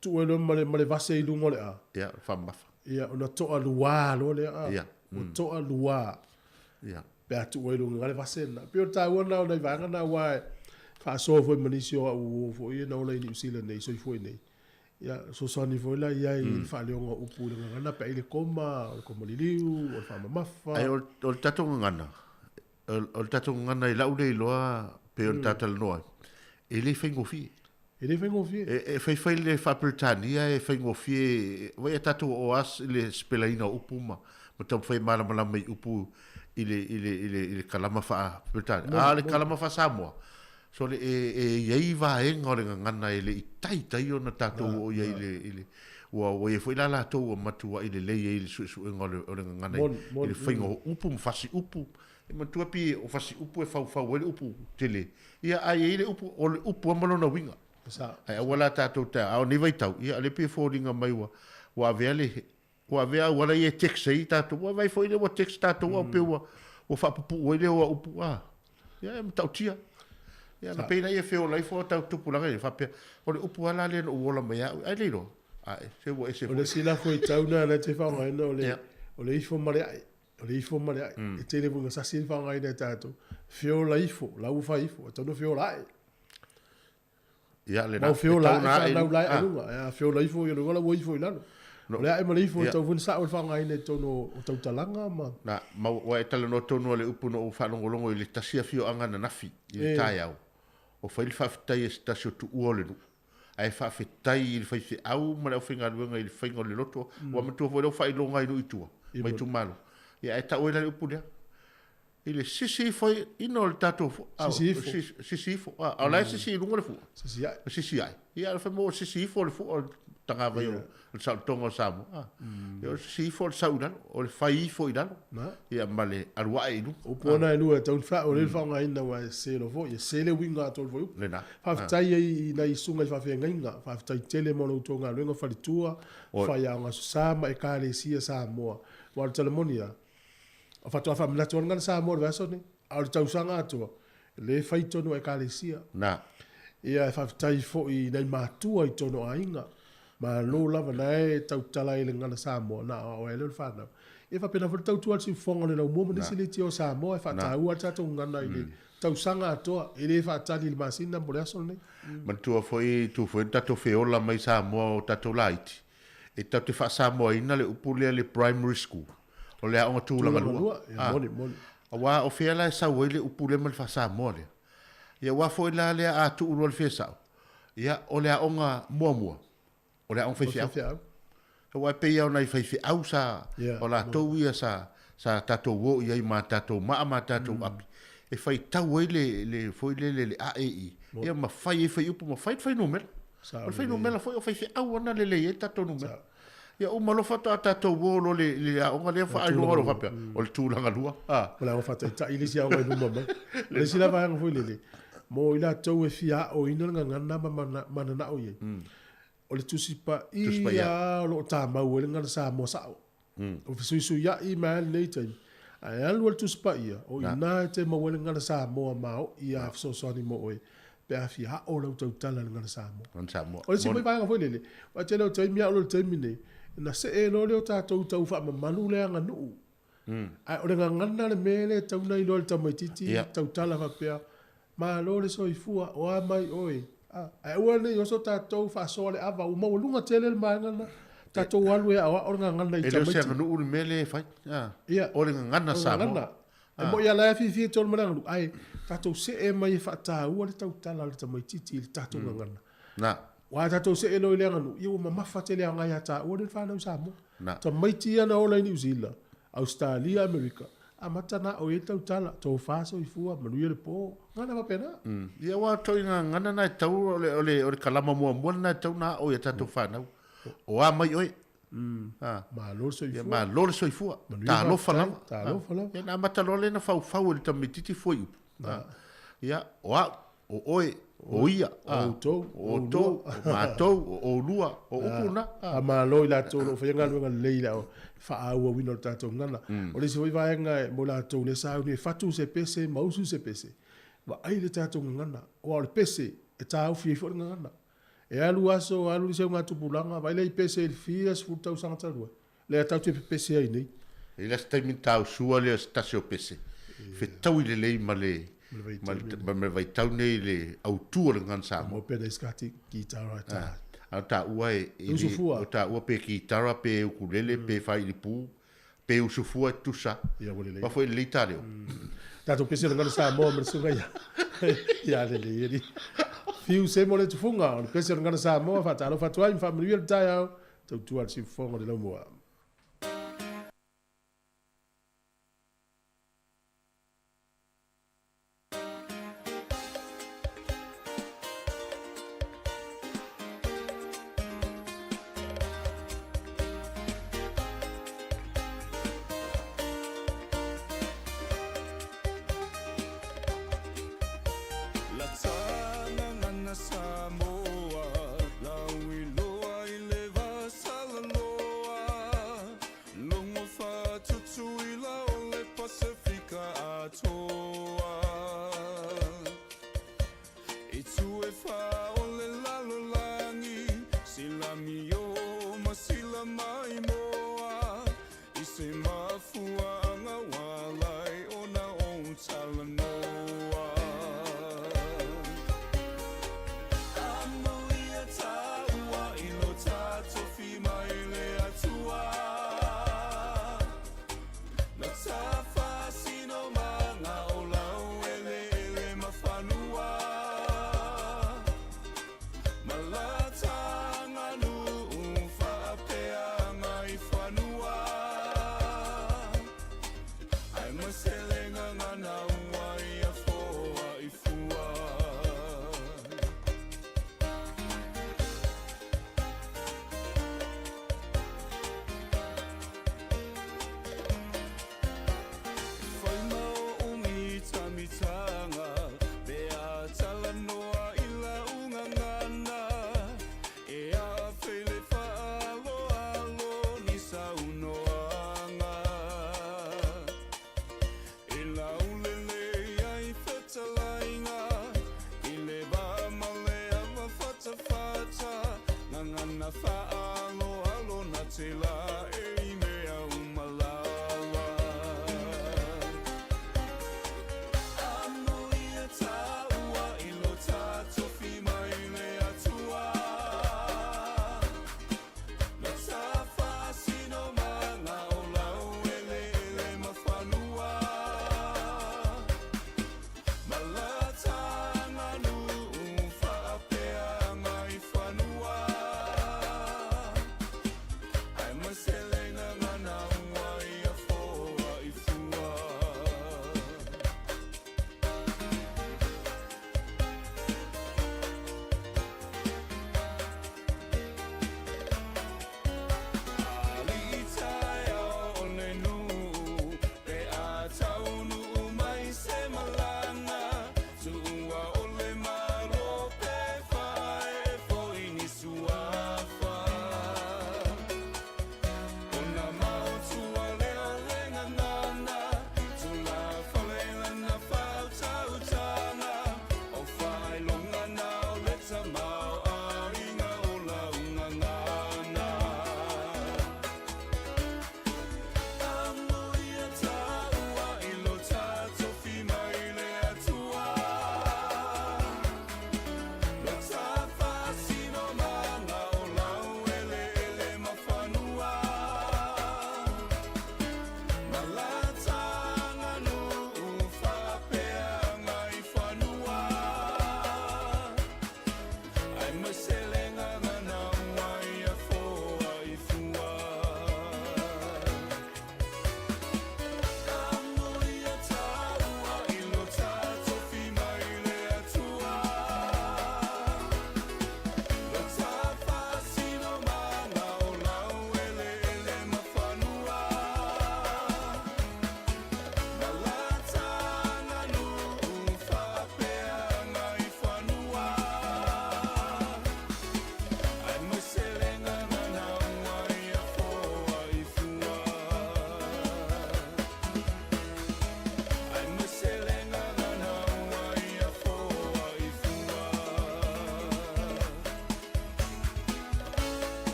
tuu ai loa ma le, ma le vase i luga o le A. Ia, faamamafa. Ia, ona to'a luā loa lea, a. Ia. Ua to'a luā. Ia. Pe a tuu ai i luga le vase lena. E pei o le taua lena o nai vaega na aua e faasoa foi ma nisi o au uo foi ia na ola i Niu Sila nei, soifua i nei. Ia, fesoasoani foi la i ai i le faaleoga o upu i le gagana pe a i le koma, o le koma liliu, o le faamamafa. Ae o le tatou gagana, o le tatou gagana i lau le iloa pei ona ta talanoa ai, e le faigofie. E le faigofie. E faifai le faa-Peretania e faigofie, vaai a tatou o as i le sipelaina o upu ma taumafai e malamalama i upu i le, i le, i le, i le kalama faa-Peretania. A o le kalama faa-Samoa, Sole, e, e i ai vaega o le gagana e le i taitai ona tatou oo i ai i le, i le, ua, ua i ai foi la latou ua matuai lelei ai i le suesuega o le, o le gagana i, i le faiga o upu ma fasi upu. E manatua pei o fasi upu e faufau ai le upu tele. Ia, a i ai le upu, o le upu lava ma lona uiga. Ae aua la tatou te, a o nei vaitau, ia o lea e pei e foliga mai ua, ua avea le, ua avea auala ia e text ai tatou, ua vaai foi lea ua text tatou a pei ua ua faapupuu ai lea o au upu a. Ia e matautia. Ia na pei la ia feola ifo tau tupulaga ia faapea, o le upu lava la lea na ou ola mai au, ai le iloa. Ae, se ua ese foi. O le isi la fuaitau lena lea e te faaaogaina o le o le ifo ma le ae. O le ifo ma le ae. E tele foi ina sasi le faaaogaina e tatou. Feola ifo, la ua fai ifo, e tatau ona feola ae. Ia, lena. Ma o feola E ae tau na fanau la ae ah. luga. Ae a feola ifo, ia lona uiga la ua ifo i lalo. No. O le ae ma le ifo e Ia. tatau foi ona sao le faaaogaina i totonu o tautalaga ma... Na, ma ua e talanoa tonu lava i le upu na ou faalogologo i le tasi afioaga ananafi i le E. taeao. O fai le faafetai a se tasi o tuua o le nuu. Ae faafetai i le faifeau ma le aufaigaluega i le faiga o le loto. Ua matua foi lea ua faailoga i nuu i tua, ma itumalo. Ia ae tau ai la le upu lea. I le sisi ifo ina o le tatou fua. Sisi ifo. Sisi ifo. A o la e sisi i luga le fua. Sisi ae. Sisi ae. Ia o le fai mai ua sisi ifo le fua o le tagavai o le saolotoga o Samoa. Ia o le sisi ifo o le sau i lalo, o le fai ifo i lalo. Ia ma le alu ae i luga. Upu ona e lua e tau ona o le faaaogaina aua e sese loa foi, e sese le uiga atoa o le fuaiupu. Lena. Faafetai ai i nai susuga i faafeagaiga, faafetai tele mo la outou galuega faletua, faiaoga aso Sa ma Ekalesia Samoa. Aua o le tala moni lava, faatoa faamanatu lava le gagana Samoa i le vaiaso lenei, a o le tausaga atoa, lea e fai i totonu o Ekalesia. Na. Ia e faafetai foi i nai matua i totonu o aiga. Malo lava na e tautala ai i le gagana Samoa, na o aoao ai lea o le fanau. Ia faapena foi le tautua a le siufofoga o le laumua ma nisi leitio o Samoa e faataua le tatou gagana i le tausaga atoa, e le faatali i le masina po o le aso lenei. Manatua foi, tu foi na tatou feola mai Samoa o tatou laiti, e tatou te faa-Samoaina le upu lea le primary school, o le aoga tulaga lua. Ia, moni, moni. Aua o fea la e sau ai le upu lea ma le faa-Samoa lea? Ia aua foi la lea a tuu loa le fesao, ia o le aoga muamua, o le aoga faifeau. Faifeau. Aua e pei lava o nai faifeau sa, Ia, o latou ia sa, sa tatou o i ai ma tatou maa ma tatou api, e faitau ai le, le foi lele le a e i, ia ma fai ai fuaiupu ma fai le fuainumera. Sao O le fuainumera foi o faifeau ana lelei ai le tatou numera. Ia uma loa faatoa tatou o loa le, le aoga lea faailoga loa faapea, o le tulaga lua. Ah. O le aoga faataitai le isi aoga i luma mai. O le isi la vaega foi lele, mo i latou e fia aoina le gagana ma mananao i ai. O le Tusi Tusi Paia Paia. o lo o tamau ai le gagana Samoa sao. O fesuisuiai mai lava lenei taimi. Ae alu le Tusi Paia, o ina e te maua ai le gagana Samoa maoi a fesoasoani mo oe, pe a fia ao lau tautala i le gagana Samoa. Gagana Samoa. O le isi foi vaega foi lele, aua e tele o taimi a o le taimi nei, na see loa lea o tatou tau faamamalu le aganuu. Ae o le gagana le mea lea e tatau ona iloa e le tamaitiiti tautala faapea, malo le soifua, o a mai oe. Ae aua ne i oso tatou faasoa le ava, ua maualuga tele le vaega lena. Tatou alu e aoao le gagana i E le o se tamaiti. aganuu le mea lea e fai. Ia. O le gagana O le Samoa. gagana. E moi lava la e fiafia i totonu ma le aganuu, ae tatou see mai e faataua le tautala a le tamaitiiti i le tatou gagana. Na. Aua a tatou see loa i le aganuu, ia ua mamafa tele aoga ia taua lea le fanau Samoa. Na. Tamaiti ia na ola i Niu Sila, Ausetalia, Amerika, amata na ao'i ai le tautala, tofa soifua, manuia le po, gagana faapena. Ia aua o ituaiga gagana na e tatau o le, o le, o le kalama muamua lena e tatau ona aao i a tatou fanau. O a mai oe. Malo le soifua. Ia malo le soifua. Manuia Talofa faafetai, lava. Talofa lava. Ia na amata loa lea ona faufau e le tamaitiiti fuaiupu. Ia, o au, o oe, o ia, O outou, o outou, o matou, o oulua, o upu na. Faamalo i latou o lo o faia galuega lelei i le faaauauina o le tatou gagana. O le isi foi vaega mo latou lea sauni e fatu se pese ma usu se pese, vaai le tatou gagana. Aua o le pese e taofi ai foi le gagana. E alu aso, alu le seugatupulaga, vaai lea i pese i le fia sefulu tausaga talu ai. Lea tatou te pepese ai nei. E i ai la se taimi ona tausua lea o se tasi o pese, fetaui lelei ma le ma le ma le vaitau nei i le autu o le gagana Samoa. Mo pena i skati kitara ta. A o taua e e le Usufua. o taua pe kitara pe ukulele pe failipu pe usufua e tutusa. Ia ua lelei. Aua foi e lelei ta leo. Tatou pese o le gagana Samoa ma le susuga ia. Ia lelei alii. Fiu se mo le tufuga o le pese o le gagana Samoa faatalofa atu ai ma faamanuia le taeao tautua le siufofoga o le laumua. La gagana Samoa, lauiloa i le vasalaloa.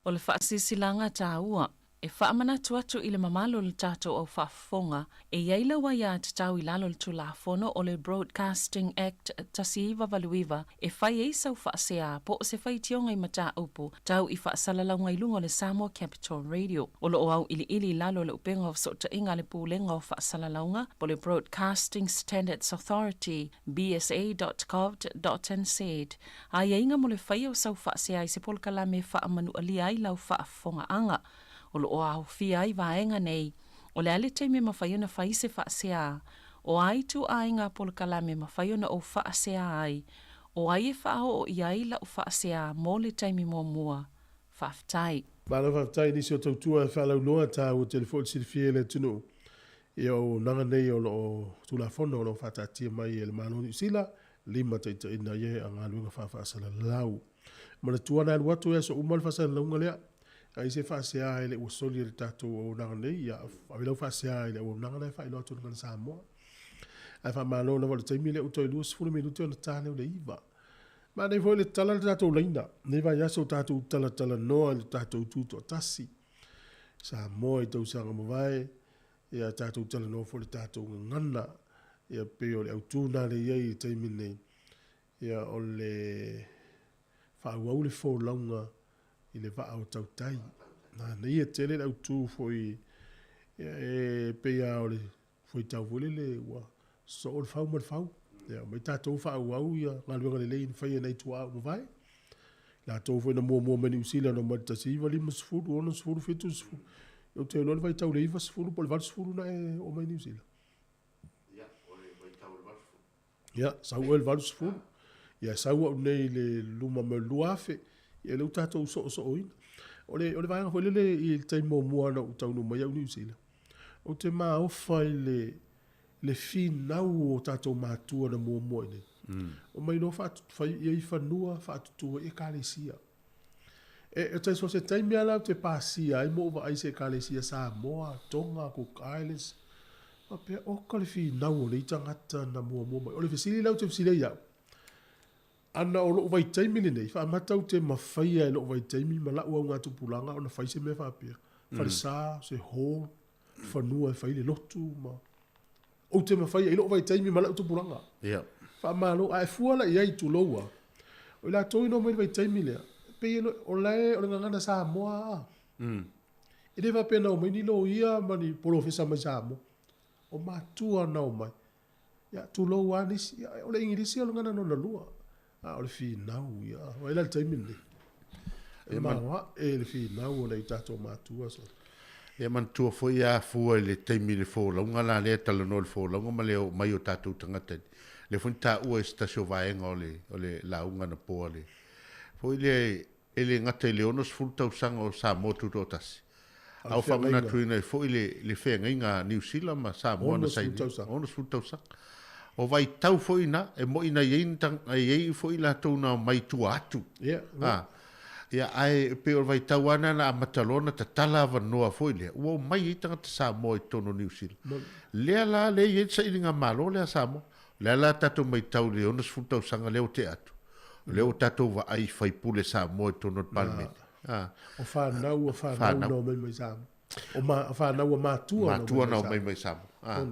O le faasilasilaga taua e faamanatu atu i le mamalu o le tatou au faafofoga, e i ai lau aiatatau i lalo o le Tulafono o le Broadcasting Act 1989 e fai ai sau faasea po o se faitioga i mataupu tau i faasalalauga i luga o le Samoa Capital Radio. O lo o auiliili i lalo o le Upega o Fesootaiga a le Pulega o Faasalalauga po o le Broadcasting Standards Authority, bsa.govt.nz, aiaiga mo le faia o sau faasea i se polokalame e faamanualia ai lau faafofogaaga. O lo o aofia ai vaega nei, o le a le taimi e mafai ona fai se faasea, o a ituaiga polokalame e mafai ona ou faasea ai, o ai e faaoo i ai lau faasea mo le taimi muamua. Faafetai. Malo faafetai i nisi o tautua e faalauiloa taua tele foi le silafia e le atunuu i auaunaga nei o lo o Tulafono o lo o faataatia mai e le Malo o Niu Sila limataitaiina ai a galuega faafaasalalau. Manatua na alu atu e aso uma le faasalalauga lea. A i se faasea e le ua soli e le tatou auaunaga nei, ia ave lau faasea i le auaunaga lea e faailoa atu e le Gagana Samoa. Ae faamalo lava o le taimi lea ua toe 20 minute ona ta lea o le 9. Manaia foi le tala le tatou laina. Nei vaiaso tatou talatalanoa i le tatou tutoatasi. Samoa i tausaga mavae, ia tatou talanoa foi i le tatou gagana. Ia pei o le autu lena lea e i ai i le taimi nei. Ia o le faaauau le folauga i le vaa o tautai. Manaia tele le autu foi ia e pei lava o le fuaitau foi lele ua soo le fau ma le fau. Ia omai tatou faaauau ia galuega lelei na faia e nai tuaa ua mavae. Latou foi na muamua mai Niu Sila na omai i le 1950, 60, 70. Ou te iloa le vaitau i le 90 po o le 80 na e oo mai Niu Sila. Ia, o le vaitau o le 80. Ia, sau oe i le 80. Ia, sau au nei i le luma mai o le 2000. Ia, lea ua tatou soosooina. O le, o le vaega foi lele i le taimi muamua na ou taunuu mai au i Niu Sila, ou te maofa i le, le finau o tatou matua na muamua i inei. Omai loa fai i ai fanua, faatutu ai Ekalesia. E, e so o se taimi lava la ou te pasia ai ma ou vaai i se Ekalesia Samoa, Tonga, Cook Islands, faapea, oka le finau o nei tagata na muamua mai. O le fesili la ou te fesili ai au, ana o lou vaitaimi lenei, faamata ou te mafaia e lou vaitaimi ma lau augatupulaga ona fai se mea faapea, falesa, se hall, fanua e fai le lotu ma Ou te mafaia i lou vaitaimi ma lau tupulaga. Ia. Faamalo, a e fua la i ai, tulou a, o i latou i noo mai i le vaitaimi lea, e pei e o la e, o le gagana Samoa a. E le faapea na omai ni loia ma ni polofesa mai Samoa. O matua na omai. Ia, tulou a nisi, ia, o le Igilisi o le gagana lona lua. A o le finau, ia, vaai la i le taimi lenei. E maoae le finau o nai o tatou matua. So. Ia manatua foi a fua i le taimi i le folauga la lea talanoa i le folauga ma le oo mai o tatou tagata lea foi na taua i se tasi o vaega o le o le lauga anapo a le foi lea e le gata i le 60 tausaga o Samoa Tutoatasi a ua faamanatuina ai foi le le feagaiga a Niu Sila ma Samoa na saini 60 tausaga. O vaitau foi na e moi na i ai foi latou na omai tua atu. Ia. Ia, ae pei o le vaitau lava lena na amata loa ona tatala avanoa foi lea, ua omai ai tagata Samoa i totonu o Niu Sila. Lea la lea e i ai le sailiga malo lea a Samoa. O lea la tatou matau i le 60 tausaga lea ua tea atu, o lea ua tatou vaai i faipule Samoa i totonu o le Palemene. O fanau a fanau na omai mai Samoa. O ma, fanau a matua matua na omai mai Samoa. Ah.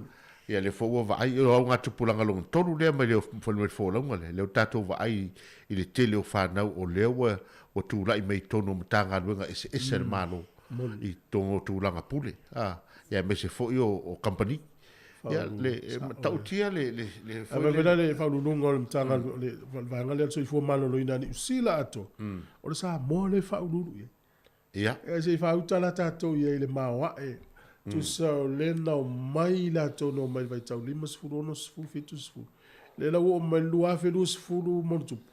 Ia lea foi ua vaai, o augatupulaga lona tolu lea mai le mai le folauga lea, lea ua tatou vaai i le tele o fanau o lea ua ua tulai mai i totonu o Matagaluega eseese a le Malo i totonu o tulaga pule, ah, ia aemaise foi o, o kamupani. Ia, le, e matautia le, le, le foi le... le faauluuluga o le Matagaluega, o le vaega lea o le Soifua Maloloina a Niu Sila atoa, o le Samoa lea e faauluulu i ai. Ia. Ia se i faauta la tatou i ai i le maoae. Tusa o lea na omai latou na omai i le vaitau 50, 60, 70. Lea la ua oo mai i le 2020 ma ona tupu.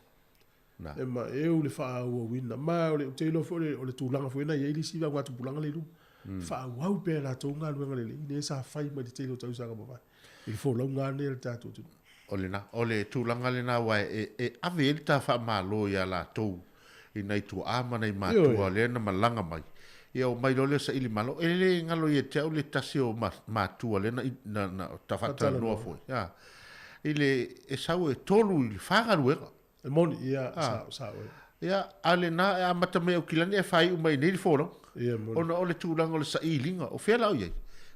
Na. E ma eu le faaauauina. Ma o le, ou te iloa foi o le, o le tulaga foi na i ai le isi augatupulaga lea i luma. Faaauau pea e latou galuega lelei lea sa fai mai le tele o tausaga mavae i le folauga lava lenei a le tatou atunuu. O lena, o le tulaga lena aua e, e ave ai le ta faamalo ia latou i nai tuaa ma nai matua lea na malaga mai, ia omai loa lea saili malo. E le galo ia te au le tasi o matua lea na, na, na ta faatalanoa foi, a, i le, e sau e tolu i le fa galuega. E moni, ia, sao, sao e. Ia, a o lena e amata mai Aukilani ae faaiu mai i inei le folauga. Ia, moni. Ona o le tulaga o le sailiga, o fea la o i ai?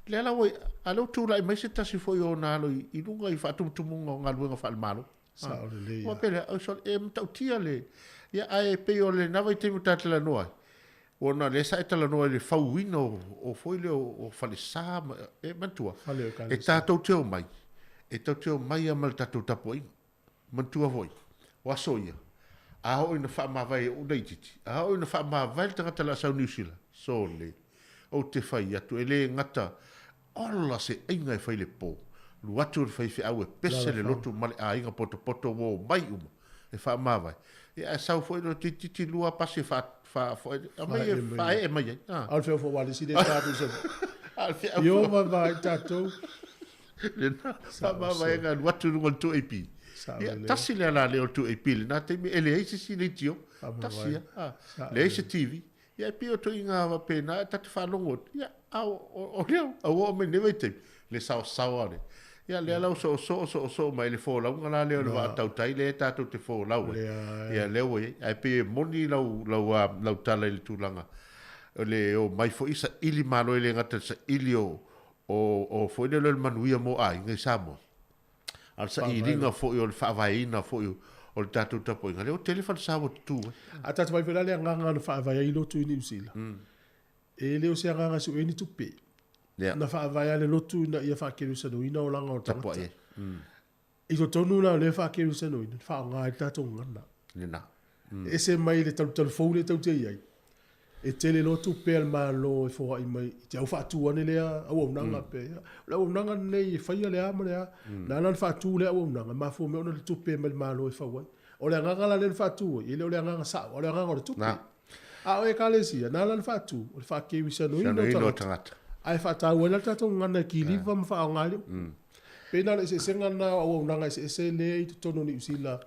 Lea la ua, a o lea ua tulai mai se tasi foi o ona alo i luga i faatumutumuga o galuega faale-Malo. Sao lelei Ua lava. pei lea, oi sole, e matautia le, ia ae pei o lena vaitaimi ua ta talanoa ai, ona o lea sa e talanoa i le fauina o, o foi lea o, o falesa ma, e manatua, Fale o e Ekalesia. tatou te omai, e tatou te omai lava ma le tatou tapuaiga. Manatua foi, o aso ia, a oo ina faamavae e ou laitiiti, a oo ina faamavae le tagata o le a sau Niu Sila, sole, ou te fai atu, e le gata, ola se aiga e fai i le po, alu atu le faifeau e pese le lotu ma le aiga potopoto ua omai uma e faamavae, ia ae sau foi le toeitiiti lua pasi e faa, faa, faa, aumai e faaee mai ai. A o le feau foi aua le isi lea e ta atu i Savaii. A o le feau I o foi. vaavaai tatou. Lena faamavaega alu atu i luga o le 2AP. Ia, tasi le alaleo o le 2AP i lena taimi, e leai se isi leitio, tasi lava, leai se TV. Ia, e pei o ituaiga faapena, ta te faalogo atu, ia, a o lea, a ua oo mai lenei vaitaimi, le saosaoa o le, ia, lea la ua soosoo, soosoo mai le folauga la lea o le vaa tautai lea tatou te folau ai. Ia, lea ua i ai. Ae pei e moni lau, lau, lau tala i le tulaga o le omai foi saili malo, e le gata i le saili o, O, o foi lea o le manuia mo aiga i Samoa, a o le sailiga foi o le faavaeina foi o le tatou tapuaiga, lea ua tele falesa ua tutu ai. A tatou vaai foi la i le agaga na faavae ai lotu i Niu Sila, e le o se agaga e sue ai ni tupe. Na faavae lava le lotu ina ia faakelusanoina olaga o tagata. I totonu la o lea faakelusanoina, na faaaoga ai le tatou gagana. Lena. E ese mai le talutalu fou lea tatou te i ai, e tele loa tupe a le Malo e foai mai i te au faatu ane lea auaunaga pe ia. O le auaunaga lenei e faia le a ma le a. Na ala ona faatu lea auaunaga, e mafua mai ona le tupe mai le Malo e fau ai. O le agaga la lea na faatu ai, e le o le agaga sao, a o le agaga o le tupe. A o Ekalesia, na ala ona faatu, o le faakewisanoina o tagata, ae faataua ai la le tatou gagana e kiliva ma faaaoga ai le upu. Pei na o le eseesega lena o auaunaga eseese lea i totonu o Niu Sila,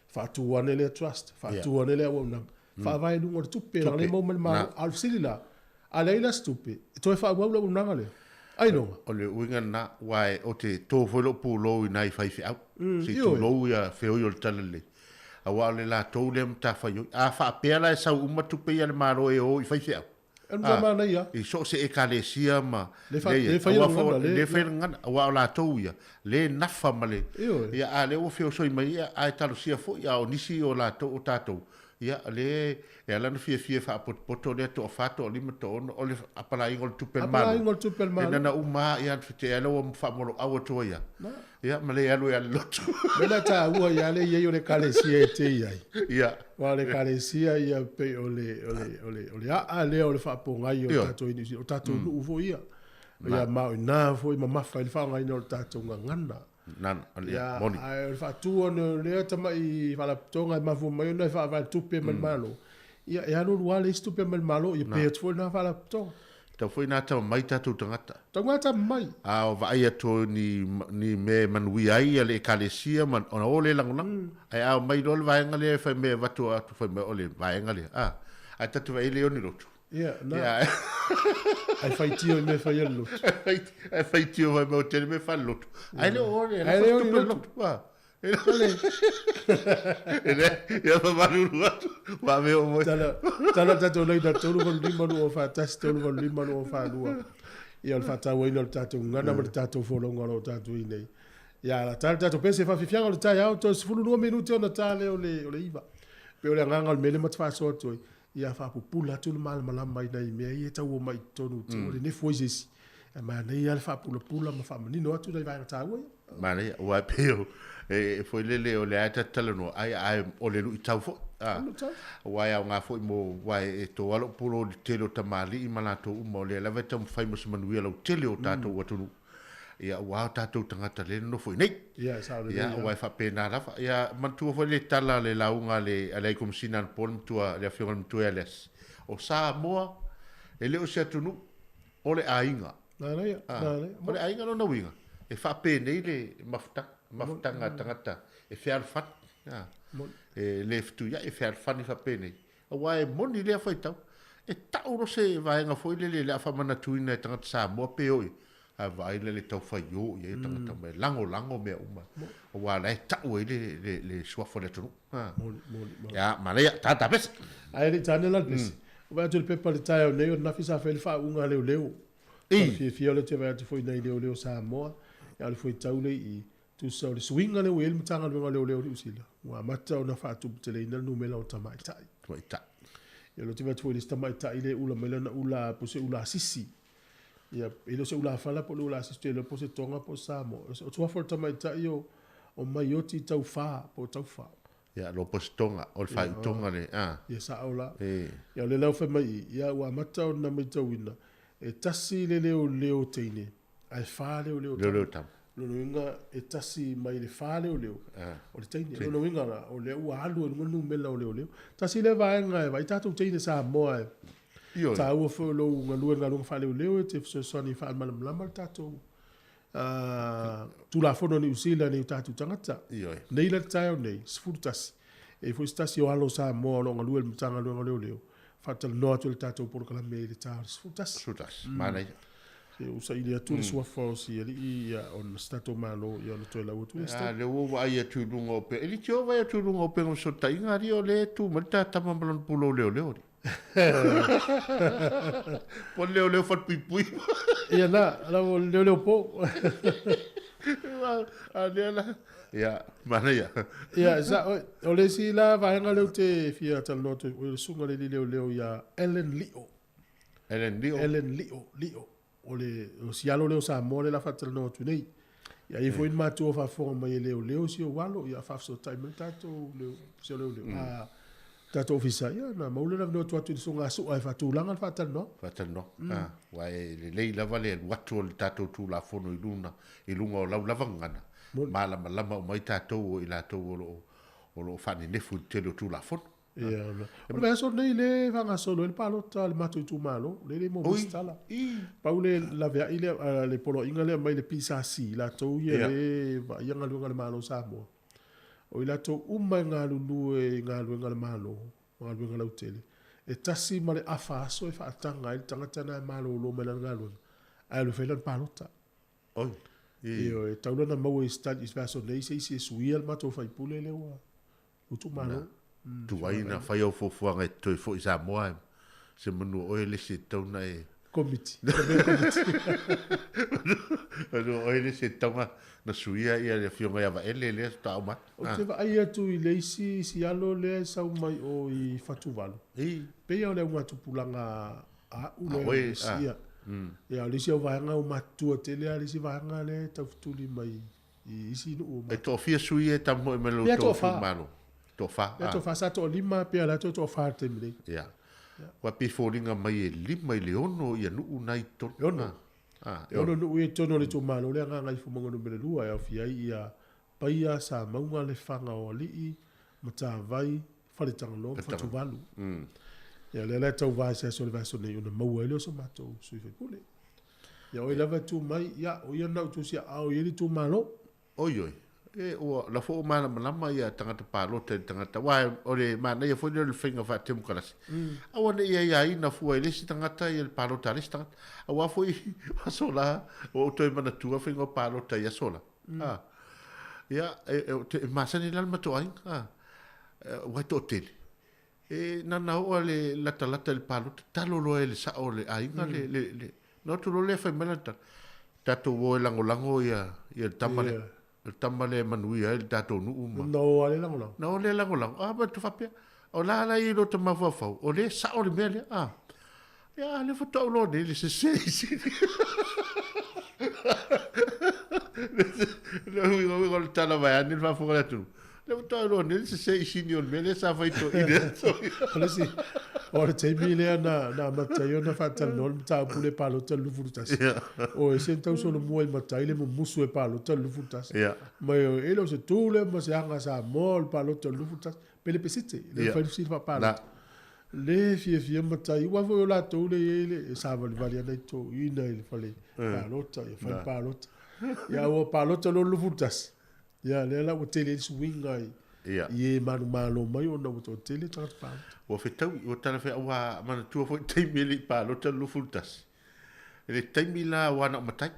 faatu ane lea trust, faatu ane lea auaunaga, faavae i luga o le tupe, leaga lea e maua mai le Malo. A o le fesili la, a leai la se tupe, e toe faaauau le auaunaga lea? Ailoga? O le uiga lena, aua ou te to foi lou pulou i nai faifeau, se i tulou ia feoi o le talalelei, aua o le latou lea matafaioi. A faapea la e sau uma tupe ia a le Malo e o i faifeau, i so o se Ekalesia ma le fai le gagana, aua o latou ia, le nafa ma le, ia, a o lea ua feosoi mai, ia, ae talosia foi, a o nisi o latou, o tatou, Ia, o lea e ala ona fiafia e faapotopoto lea toafa, toalima, toaono, o le apalaiga o le tupe a le Malo. Apalaiga o le tupe a le Malo. E nana uma lava, ia, te ai la ua faamoloau atu ai lava. Ia, ma le alu ai lava i le lotu. O le mea taua ia lea e i ai o le Ekalesia e te i ai. Ia. Aua o le Ekalesia ia pei o le, o le, o le, o le aa lea o le faapogai o tatou i Niu Sila, o tatou nuu foi ia. Ia, ma o i ina foi mamafa ai le faaaogaina o le tatou gagana. Nana, ia, moni. Ae o le faatu ona o lea tamai faalapotopotoga e mafua mai ona e faavae tupe mai le Malo, ia e alu alu lava leai se tupe mai le Malo, ia pe atu foi lena faalapotopotoga. Tau foi ina tama mai tatou tagata. Taugata mai. A o vaai atu ni, ni mea e manuia ai ia le Ekalesia ma ona o lea e lagolago. Ae a omai loa le vaega lea e fai mai e avatu atu fai mai o le vaega lea, a, ae ta te vaai e le o ni lotu. Ia, na. Ai faitio i mea fai a le lotu. Ai faitio mai mea tele mea fai le lotu. Ai le o le Ai le o ni lotu. E le, ia famalulu atu. Wa me o moi. Tala, tala tatou laina 385 241 385 242. Ia o le faatauaina o le tatou gagana ma le tatou folauga o lo o tatou i nei. Ia la tala tatou pese faafiafiaga o le taeao toe 12 minute ona ta lea o le 9. Pei o le agaga o le mea lea ma te faasoa atu ai. Ia faapupula atu le malamalama i nai mea ia e tau omai i totonu ua nenefu ai se isi. Ae manaia lava le faapulapula ma faamanino atu nai vaega taua ia. Manaia, aua e pei o, e foi lele o lea lava ta te talanoa, ai, ae o le luitau foi. Aua e aoga foi mo, aua e to lava lou pulou i le tele o tamalii ma latou uma, o lea lava e taumafai mo se manuia lautele o tatou atunuu. Ia, aua o tatou tagata lea e nonofo i inei. Ia, e sao lelei Ia, aua e faapena lava. Ia, manatua foi le tala a le lauga a le, a le Ai Komesina anapo le matua, le Afioga i le Matua ia Leasi, o Samoa, e le o se atunuu, o le aiga. Manaia, manaia. O le aiga lona uiga, e faapenei le mafutaga, mafutaga a tagata e fealofani. E le fetuiai, e fealofani faapenei. Aua e moni lea faitau, e tau loa se vaega foi lele o le a faamanatuina e tagata Samoa pe o i. Ae vaai la le tau faio i ai o tagata ma e lagolago mea uma aua la e tau ai le le le suafa o le atunuu. Ha. Moni, moni, moni. Ia, manaia, tata pese. Ae le i tane la le pese. O vaai atu i le pepa i le taeao nei, o ananafi sa fai le faauuga a leoleo. Ei. O le fiafia o lea ou te vaai atu foi i nai leoleo Samoa, a o le fuaitau lea i i, tusa o le suiga lea ua i ai le Matagaluega o Leoleo i Niu Sila, ua amata ona faatuputeleina le numera o tamaitai. Tamaitai. Ia o lea ou te vaai atu foi i le isi tamaitai lea e ula mai lana ula po o se ula sisi. Ia, e le o se ula fala po o le ula sisi, ou te iloa po o se Tonga po o se Samoa. O suafa o le tamaitai o Maioti Taufa po o Taufa. Ia, lo po se Tonga, o le faaiu Tonga le, a. Ia, sao la. E. Ia, o lea la ua fai mai i, ia, ua amata ona matauina, e tasi le leoleo teine, ae fa leoleo tama. Leoleo tama. Lona uiga, e tasi mai le fa leoleo, o le teine. Lona uiga la, o lea ua alu ai i luga le numera o leoleo. Tasi lea vaega e vaai tatou teine Samoa e taua foi o lou galue i le galuega faaleoleo e te fesoasoani e faamalamalama le tatou Tulafono a Niu Sila nei o tatou tagata. Nei la le taeao nei, 11, e i ai foi se tasi o alo o Samoa o lo o galue i le Matagaluega o Leoleo, faatalanoa atu i le tatou polokalame i le ta o le 11. 11, manaia. Se i ou saili atu le suafa o si alii ia ona se tatou Malo ia ona toe lau atu lea se taimi. A lea ua ou vaai atu i luga o pe, e liti o vaai atu i luga o upega fesootaiga alii o lea e tu mai le ta tama ma lona pulou leoleo alii. Po o le leoleo falepuipui. Ia na, la o le leoleo po. A lea la, ia, manaia. Ia, sa, o le isi la vaega lea ou te fia talanoa atu ai, o le susuga i le alii leoleo ia Ellen Lio. Ellen Lio. Ellen Lio, Lio. O le o si alo lea o Samoa lea la faatalanoa atu nei. Ia i ai foi ni matua o faafofoga mai e leoleo si ou alo, ia faafesootai mai le tatou leo, si o leoleo. A tatou ofisa, ia na maua lea na avanoa atu atu i le suga sua e faatulaga le faatalanoa. Faatalanoa. Aua e lelei lava le alu atu o le tatou Tulafono i luna, i luga o lau lava gagana, malamalama uma ai tatou o i latou o lo o o lo o faanenefu i le tele o Tulafono. Ia, o le vaiaso lenei lea e faagasolo ai le palota a le matou itumalo, lea e le maua mai se tala. Pau le laveai lea, le poloaiga lea mai le PSC, latou ia lea e vaaia galuega a le Malo o Samoa, o i latou uma e galulue i galuega a le Malo, galuega lautele, e tasi ma le afa aso e faataga ai le tagata lena e malolo mai lana galuega, ae alu e fai lana palota. Oi. Ioe, e tatau la ona maua i se vaiaso nei se isi e suia le matou faipule lea ua Utumalo. Tuai na fai au fuafuaga e te toe foi i Samoa se manu o oe le isi e tatau ona e. Komiti. Manu o oe le isi e tatau ona suia ia le afioga ia Vaele lea faatoa uma atu. Ou te vaai atu i le isi sialo lea e sau mai o i Fatuvalu. Pei o le augatupulaga a au lea. Ia. Ia o le isi au vaega ua matutua tele lava le isi vaega lea e taufetuli mai i isi nuu. E toafia sui ia e tamoe mai lo outou itumalo? Toafa. Ia toafa, sa toalima pei o la e toafa i le taimi nei. Ia. Ua pei e foliga mai e 5 i le 6 ia nuu na i totonu. E ono. E ono nuu ia i totonu o le itumalo lea Gagaifomauga Nu.2 e aofia ai ia Paia, Samauga, Lefaga o Alii, Matavai, Faletagaloa ma Fatuvalu. Ia lea la e tauva i se aso o le vaiaso nei ona maua ai lea o so matou sui usufono. Ia oi lava e tu mai, ia, o ia na ou tusiaao i ai le itumalo. Oi oi, e, ua lafo ua malamalama ia tagata palota i le tagata, aua o le manaia foi lea o le faiga faatemokarasi. Aua ne i aiaina fua i le isi tagata ia le palota a le isi tagata. Aua foi aso la, ua ou toe manatua faiga o palota i aso la. A, ia, e, e, e masani la le matou aiga, a, ua e toatele. E nana oo a le latalata i le palota, talo loa e le sao o le aiga le, le, le, na o atu loa lea fai mai lana tala, tatou o e lagolago ia, ia le tama lea, le tama lea e manuia ai le tatou nuu ma. Na o a le lagolago. Na o le lagolago, a ma te faapea, o la la i lo ta mafaufau, o lea e sao le mea lea, a. Ia, a lea faatoa ou loa nei le sese i sini. Le uiga uiga o le tala vaeane le faafofoga a le atunuu. Le faatoa ou loa nei le sese i sini o le mea lea sa fai toeaina i aso ia. O le isi, o le taimi lea na, na amata ai ona faatalanoa le mataupu lea palota i le 21. O e se tau solomua i matai le mumusu e palota i le 21. Mai o, e le o se tu lea ma se aga Samoa o le palota i le 21. Pe le pesete, le mafai ona fesili faapalota. Le fiafia matai, aua foi o latou lea e i ai le, e savalivali ana i toeaiina i le fale palota, ia fai le palota. Ia ua palota loa le 21, ia lea la ua tele ai le suiga i, i e manumalo mai ona ua toatele tagata palota. Ua fetaui, ua talafeagai, ua manatua foi le taimi e le i palota le 21. I le taimi la ua na o matai.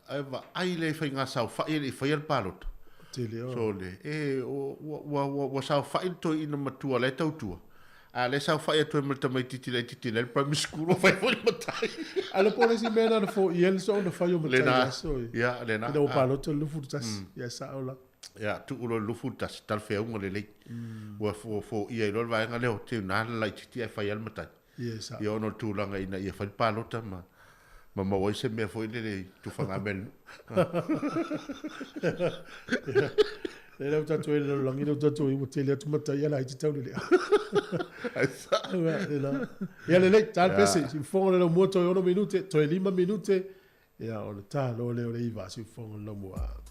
Ae vaai le faiga saofa'i e le i faia le palota. Tele o. Sole, e ua saofa'i le toeaina matua la e tautua, a o lea e saofa'i atu ai ma le tamaitiiti laitiiti la e i le primary school ua fai foi le matai. A le po o le isi mea lena na foia ai le soona fai o matai i Lena, aso e. ia, lena. Ina ua palota i le 21. Ia e sa'o la. Ia, tuu loa i le 21, talafeauga lelei. Ua foia ai loa le vaega lea o teuga le laitiiti ae fai lava le matai. Ia, e sa'o. Ia ona o le tulaga ina ia fai le palota ma ma maua ai se mea foi lele i tufaga mea i le nuu. Lea la ua tatou i ai i le lalolagi lea ua tatou i ai ua tele atu matai ae laiti tau le lea. Ia lelei, ta le pese, siufofoga le laumua toe 6 minute, toe 5 minute, ia ona ta loa lea o le 9 siufofoga le laumua.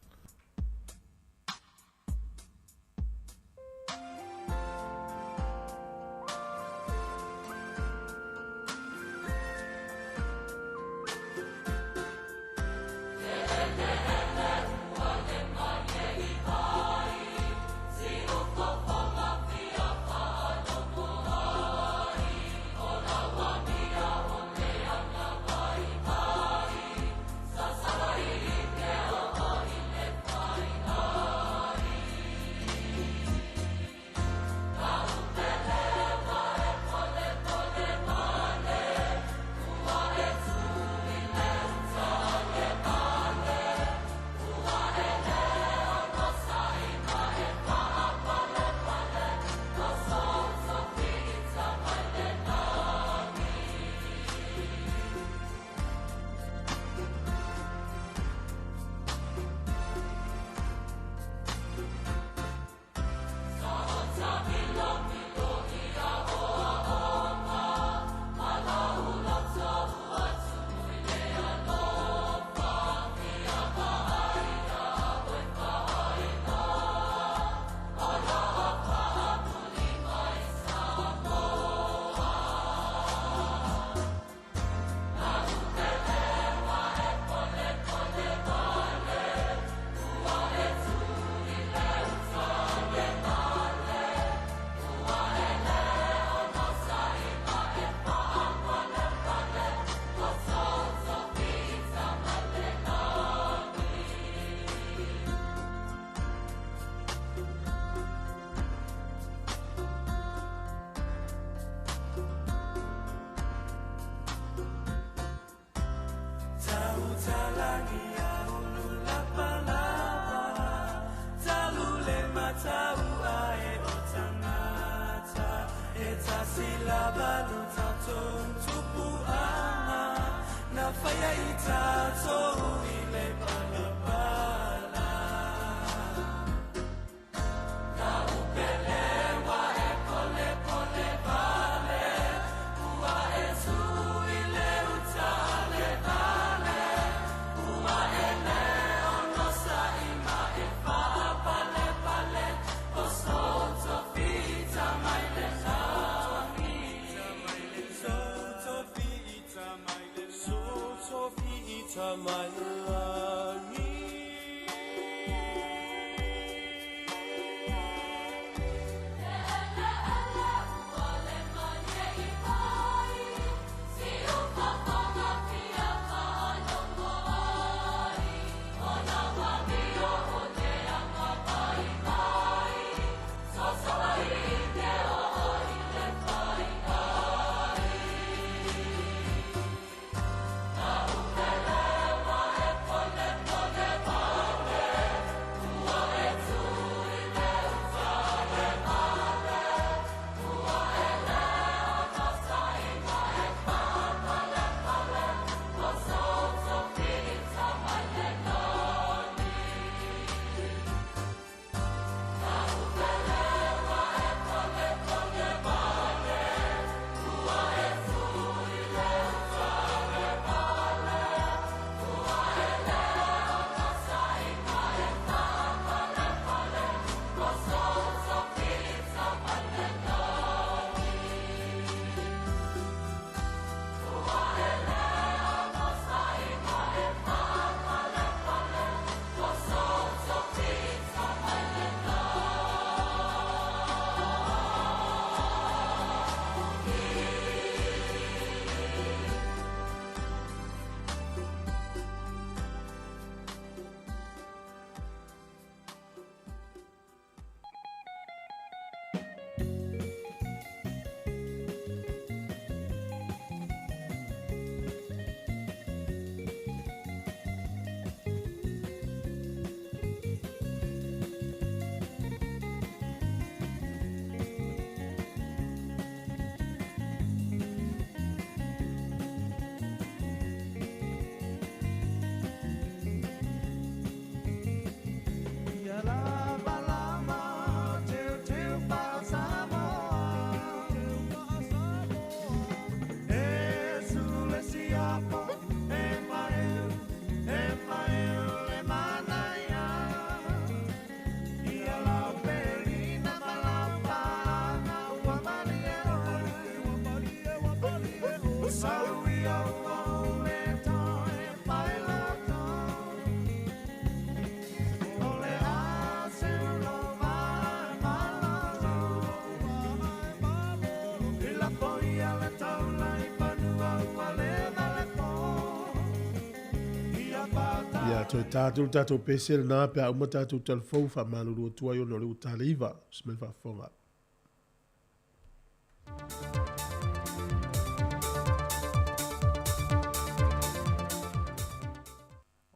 Toe tātou tātou pese nā pe a uma tātou telefou whaamalulu atu ai ona o le ua tā le iva. Se mea faafofoga.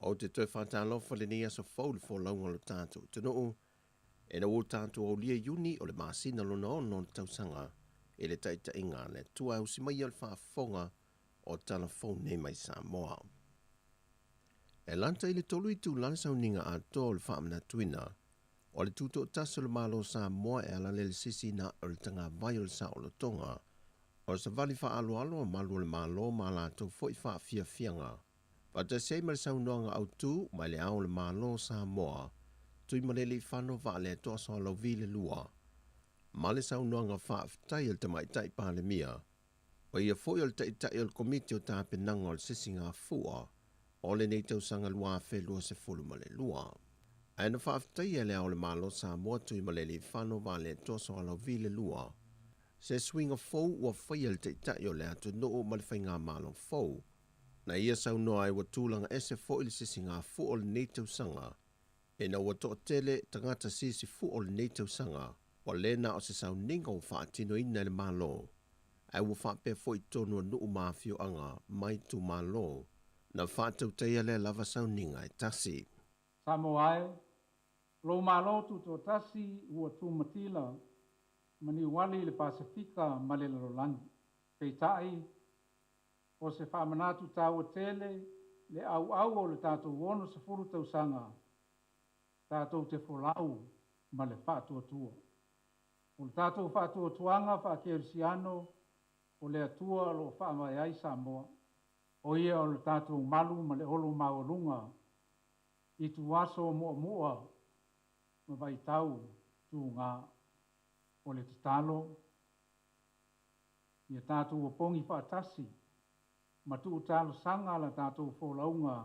Ou te toe faatalofa lenei aso fou le folauga o le tatou atunuu ina ua tatou aulia Iuni o le masina lona ono o le tausaga i le taitaiga a le Atua e usi mai le faafofoga o tala fou nei mai Samoa. E lata i le tolu itula le sauniga atoa o le faamanatuina o le tutoatasi o le Malo o Samoa e ala lea i le sisiina o le tagavai o le saolotoga o le savali faaaloalo a malu o le Malo ma a latou foi faafiafiaga faatasi ai ma le saunoaga autu mai le Ao o le Malo o Samoa, Tuimalealiifano Vaaletoa Sualauvi le Lua, ma le saunoaga faafetai a le Tamaitai Palemia, o ia foi o le Taitai o le Komiti o Tapenaga o le Sisigafua o lenei tausaga 2022. Ae na faafetaia e le Ao o le Malo o Samoa Tuimalealiifano Vaaletoa Sualauvi le Lua, se suiga fou ua faia e le Taitai o le atunuu ma le Faigamalo fou, Na ia saunoa ai ua tulaga ese foi le sisigafua o lenei tausaga, ina ua toatele tagata sisifua o lenei tausaga, ua le na o se sauniga ua faatinoina e le Malo, ae ua faapea foi i totonu o nuu ma afioaga ma itumalo na faatautaia lea lava sauniga e tasi. Samoa e, lou Malo Tutoatasi ua tumatila ma niuali i le Pasefika ma le lalolagi. Peitai, O se faamanatu taua tele le auau o le tatou 60 tausaga tatou te folau ma le faatuatua. O le tatou faatuatuaga faakerisiano o le Atua o lo o faavae ai Samoa. O ia o le tatou malu ma le olo maualuga i tuaso muamua ma vaitau tuga. O le tatalo, Ia tatou opogi faatasi ma tuu talosaga la tatou folauga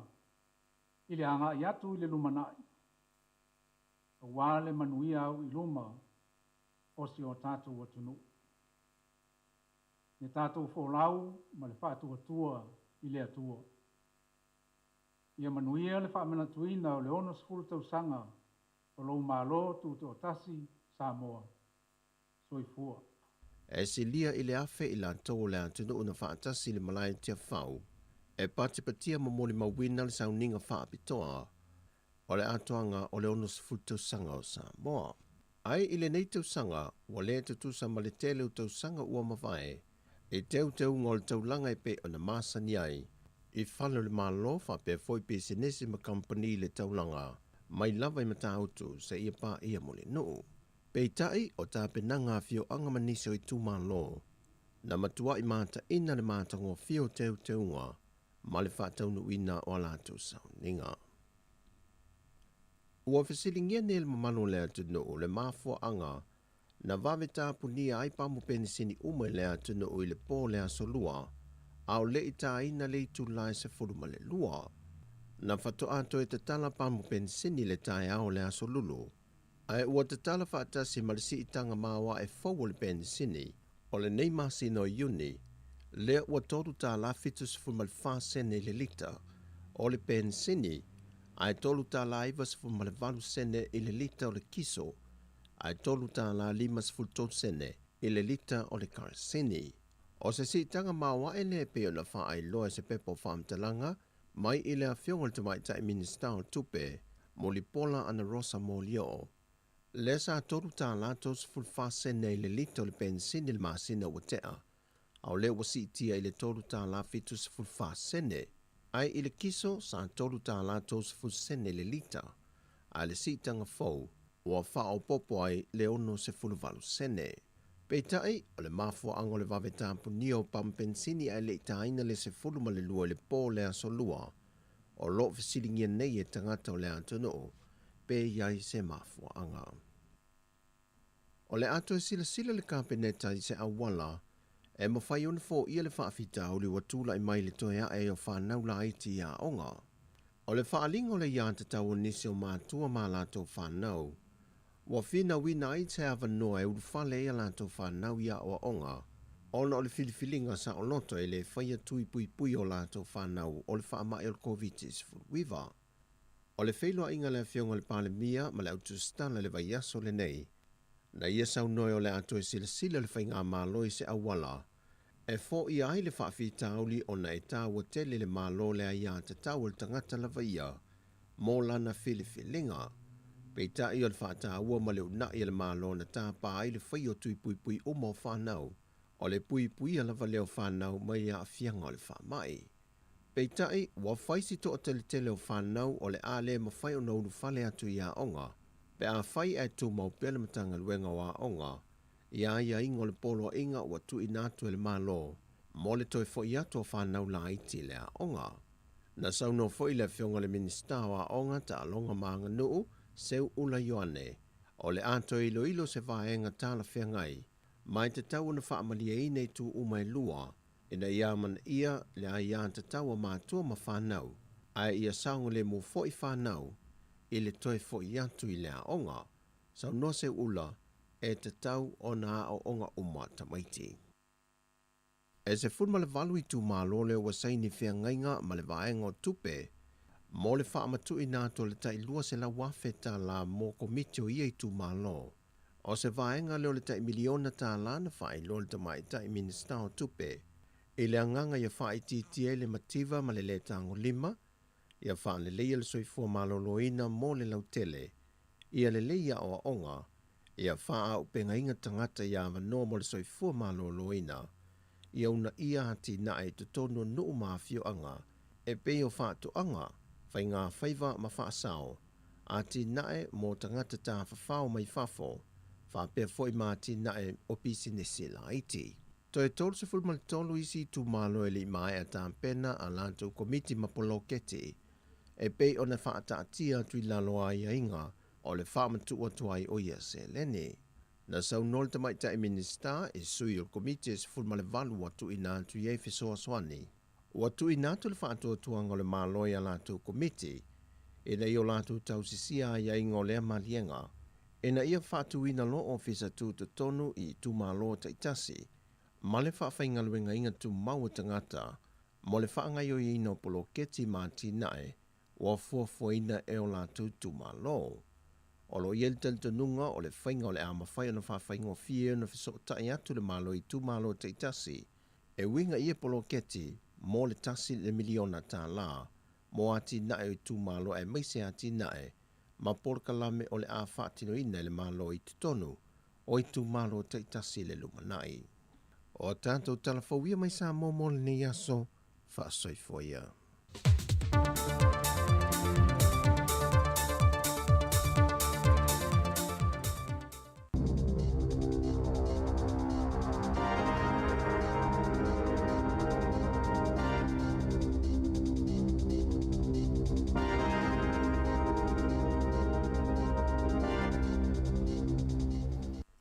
i le agai atu i le lumanai, aua le manuia au i luma o si o tatou atunuu. Ia tatou folau ma le faatuatua i le Atua. Ia manuia le faamanatuina o le 60 tausaga o lou Malo Tutoatasi Samoa. Soifua. E silia i le 1000 i latou o le atunuu na faatasi i le malae i Tiafau e patipatia ma molimauina le sauniga faapitoa o le atoaga o le 60 tausaga o Samoa. Ai i lenei tausaga, ua le tutusa ma le tele o tausaga ua mavae i teuteuga o le taulaga e pei ona masani ai i fale o le Malo faapea foi pisinisi ma kamupani i le taulaga mai lava i Matautu seia paia Mulinuu. Peitai, o tapenaga a afioaga ma nisi o itumalo, na matuai mataina le matagofie o teuteuga ma le faataunuuina o a latou sauniga. Ua fesiligia nei e le mamalu o le atunuu le mafuaaga na vave tapunia ai pamu penisini uma i le atunuu i le po o le Aso Lua, a o le i tāina le itula e 12. Na faatoa toe tatala pamu penisini i le taeao o le Aso Lulu, Ae ua tatala faatasi ma le siitaga maoae fou o le penisini o lenei masina o Iuni, lea ua $3.74 sene i le lita o le penisini, ae $3.98 sene i le lita o le kiso, ae $3.53 sene i le lita o le kerosene. O se siitaga maoae lea e pei ona faailoa e se pepa o faamatalaga mai i le Afioga i le Tamaitai Minisita o Tupe, Mulipola Anarosa Molioo, lea sa $3.34 sene i le lita o le penisini i le masina ua tea, a o lea ua siitia i le $3.74 sene. Ae i le kiso, sa $3.30 sene i le lita, a i le siitaga fou, ua faaopoopo ai le 68 sene. Peitai, o le mafuaaga o le vave tapunia o pamu penisini ae le i tāina le 12 i le po o le Aso Lua, o lo o fesiligia nei e tagata o le atunuu pe i ai se mafuaaga. O le a toe silasila le Kapeneta i se auala e mafai ona foia le faafitauli ua tulai mai i le toe ae o fanau laiti i aoga. O le faaaliga o le aiatatau o nisi o matua ma a latou fanau, ua finauina ai se avanoa e ulufale ai a latou fanau i aoaoga ona o le filifiliga saoloto e le faia tui puipui o latou fanau o le faamai o le Koviti-19. O le feiloaiga a le Afioga i le Palemia ma le au tusitala i le vaiaso lenei, na ia saunoa ai o le a toe silasila le Faigamalo i se auala e foia ai le faafitauli ona e taua tele i le Malo le aiatatau a le tagata lava ia mo lana filifiliga. Peitai o le faataua ma le uunai a le Malo na tapa ai le faia o tui puipui uma o fanau, o le puipuia lava lea o fanau mai aafiaga o le faamai. Peitai, ua fai si toateletele o fanau o le a le mafai ona ulufale atu i aoga, pe afai ae tumau pea le Matagaluega o Aoga i aiaiga o le poloaiga ua tuuina atu e le Malo mo le toe foi atu o fanau laiti i le aoga. Na saunoa foi le Afioga i le Minisita o Aoga, Taaloga ma Aganuu, Seuula Ioane, o le a toe iloilo se vaega talafeagai ma e tatau ona faamalieina itu uma e lua ina ia amanaia le aiatatau a matua ma fanau, ae ia saogalemu foi fanau i le toe foi atu i le aoga. Saunoa Seuula, e tatau ona aooga uma tamaiti. E 18 itumalo lea ua saini feagaiga ma le Vaega o Tupe mo le faamatuuina atu o le tai $200,000 mo komiti o ia itumalo. O se vaega lea o le tai miliona tala na faailoa e le Tamaitai Minisita o Tupe i le agaga ia faaitiitia ai le mativa ma le lē tagolima, ia faaleleia le soifua maloloina mo le lautele, ia lelei aoaoga, ia faaauupegaina tagata ia avanoa mo le soifua maloloina, ia uunaia atinae i totonu o nuu ma afioaga e pei o faatoaga, faigafaiva ma faasao, atinae mo tagata tafafao mai fafo, faapea foi ma atinae o pisinisi laiti. Toe 33 isi itumalo e le i maea tapena a latou komiti ma poloketi e pei ona faataatia atu i lalo o aiaiga o le faamatuu atu ai o ia seleni. Na saunoa le Tamaitai Minisita i sui o le Komiti e 18 ua tuuina atu i ai fesoasoani. Ua tuuina atu le faatuatuaga o le Malo i a latou komiti ina ia o latou tausisia aiaiga o lea maliega ina ia faatuina loa ofisa tutotonu i itumalo taitasi ma le faafaigaluegaina tumau o tagata mo le faagaoioiina o poloketi ma atinae ua fuafuaina e o latou itumalo. O lo o i ai le talitonuga o le faiga o le a mafai ona faafaigofie ona fesootai atu le Malo i itumalo taitasi e uiga i ia poloketi mo le $1 miliona mo atinae o itumalo aemaise atinae ma polokalame o le a faatinoina e le Malo i totonu o itumalo taitasi i le lumanai. O tatou tala fou ia mai Samoa mo lenei aso, faasoifua ia.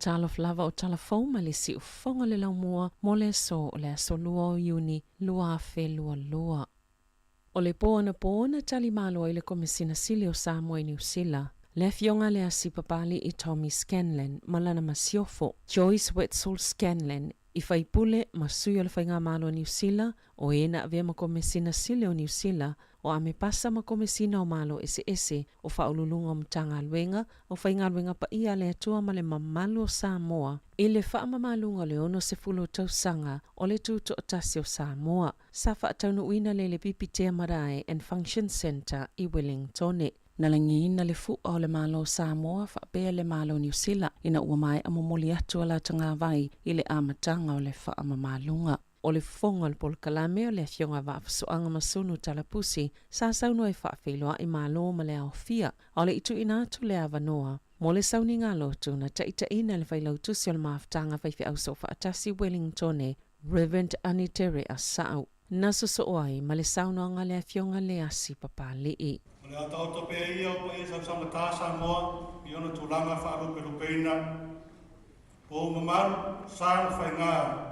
Talofa lava o tala fou mai le siufofoga o le laumua mo le aso o le aso 2 o Iuni 2022. O le po anapo na tali malo ai le Komesina Sili o Samoa i Niu Sila, le Afioga ia Leasi Papali'i Tommy Scanlan ma lana masiofo, Joyce Wetzel Scanlan, i faipule ma sui o le Faigamalo a Niu Sila, o e na avea ma Komesina Sili o Niu Sila, o Amepasa ma Komesina o Malo Eseese, o Faauluuluga o Matagaluega, o Faigaluega Paia a le Atua ma le mamalu o Samoa, i le faamamaluga o le 60 tausaga o le Tutoatasi o Samoa. Sa faataunuuina lea i le Pipitea Marae and Function Centre i Wellingtone. Na lagiina le fu'a o le Malo o Samoa faapea le Malo o Niu Sila ina ua maea momoli atu a lata gavai i le amataga o le faamamaluga. O le fofoga o le polokalame o le Afioga Vaafusuaga Masunu Talapusi sa saunoa e faafeiloai Malo ma le aofia, a o le i tuuina atu le avanoa mo le sauniga lotu na taitaiina e le Failautusi o le Mafutaga Faifeau Soofaatasi Wellingtone, Rev. Anitere Asau, na sosoo ai ma le saunoaga a le Afioga Leasi Papali'i. O le a taoto pea ia o paia sausaugata Samoa i ona tulaga faalupelupeina. O ou mamalu, sa ma faiga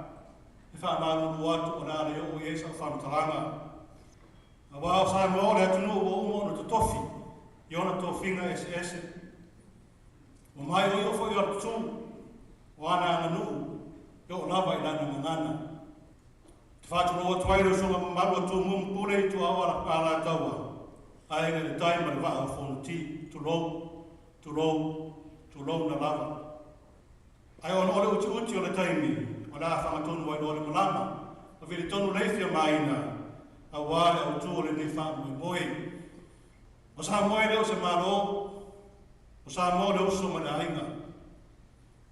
e faamalulu atu o le a le oo i ai sau faamatalaga. Aua o Samoa o le atunuu ua uma ona totofi i ona tofiga eseese. Ua maioio foi o atu o ana aganuu e oo lava i lana gagana. Ou te faatulou atu ai i le usoga mamalu a Tumua ma Pule i Ituau o Alataua, Aiga i le Tai ma le Vaa o Fonoti, tulou, tulou, tulouna lava. Ae ona o le utiuti o le taimi, o le a fagatonu ai loa le malama, ma vilitonu le ifi a Maina, aua le autu o lenei faamoemoe. O Samoa e le o se Malo, o Samoa o le uso ma le aiga.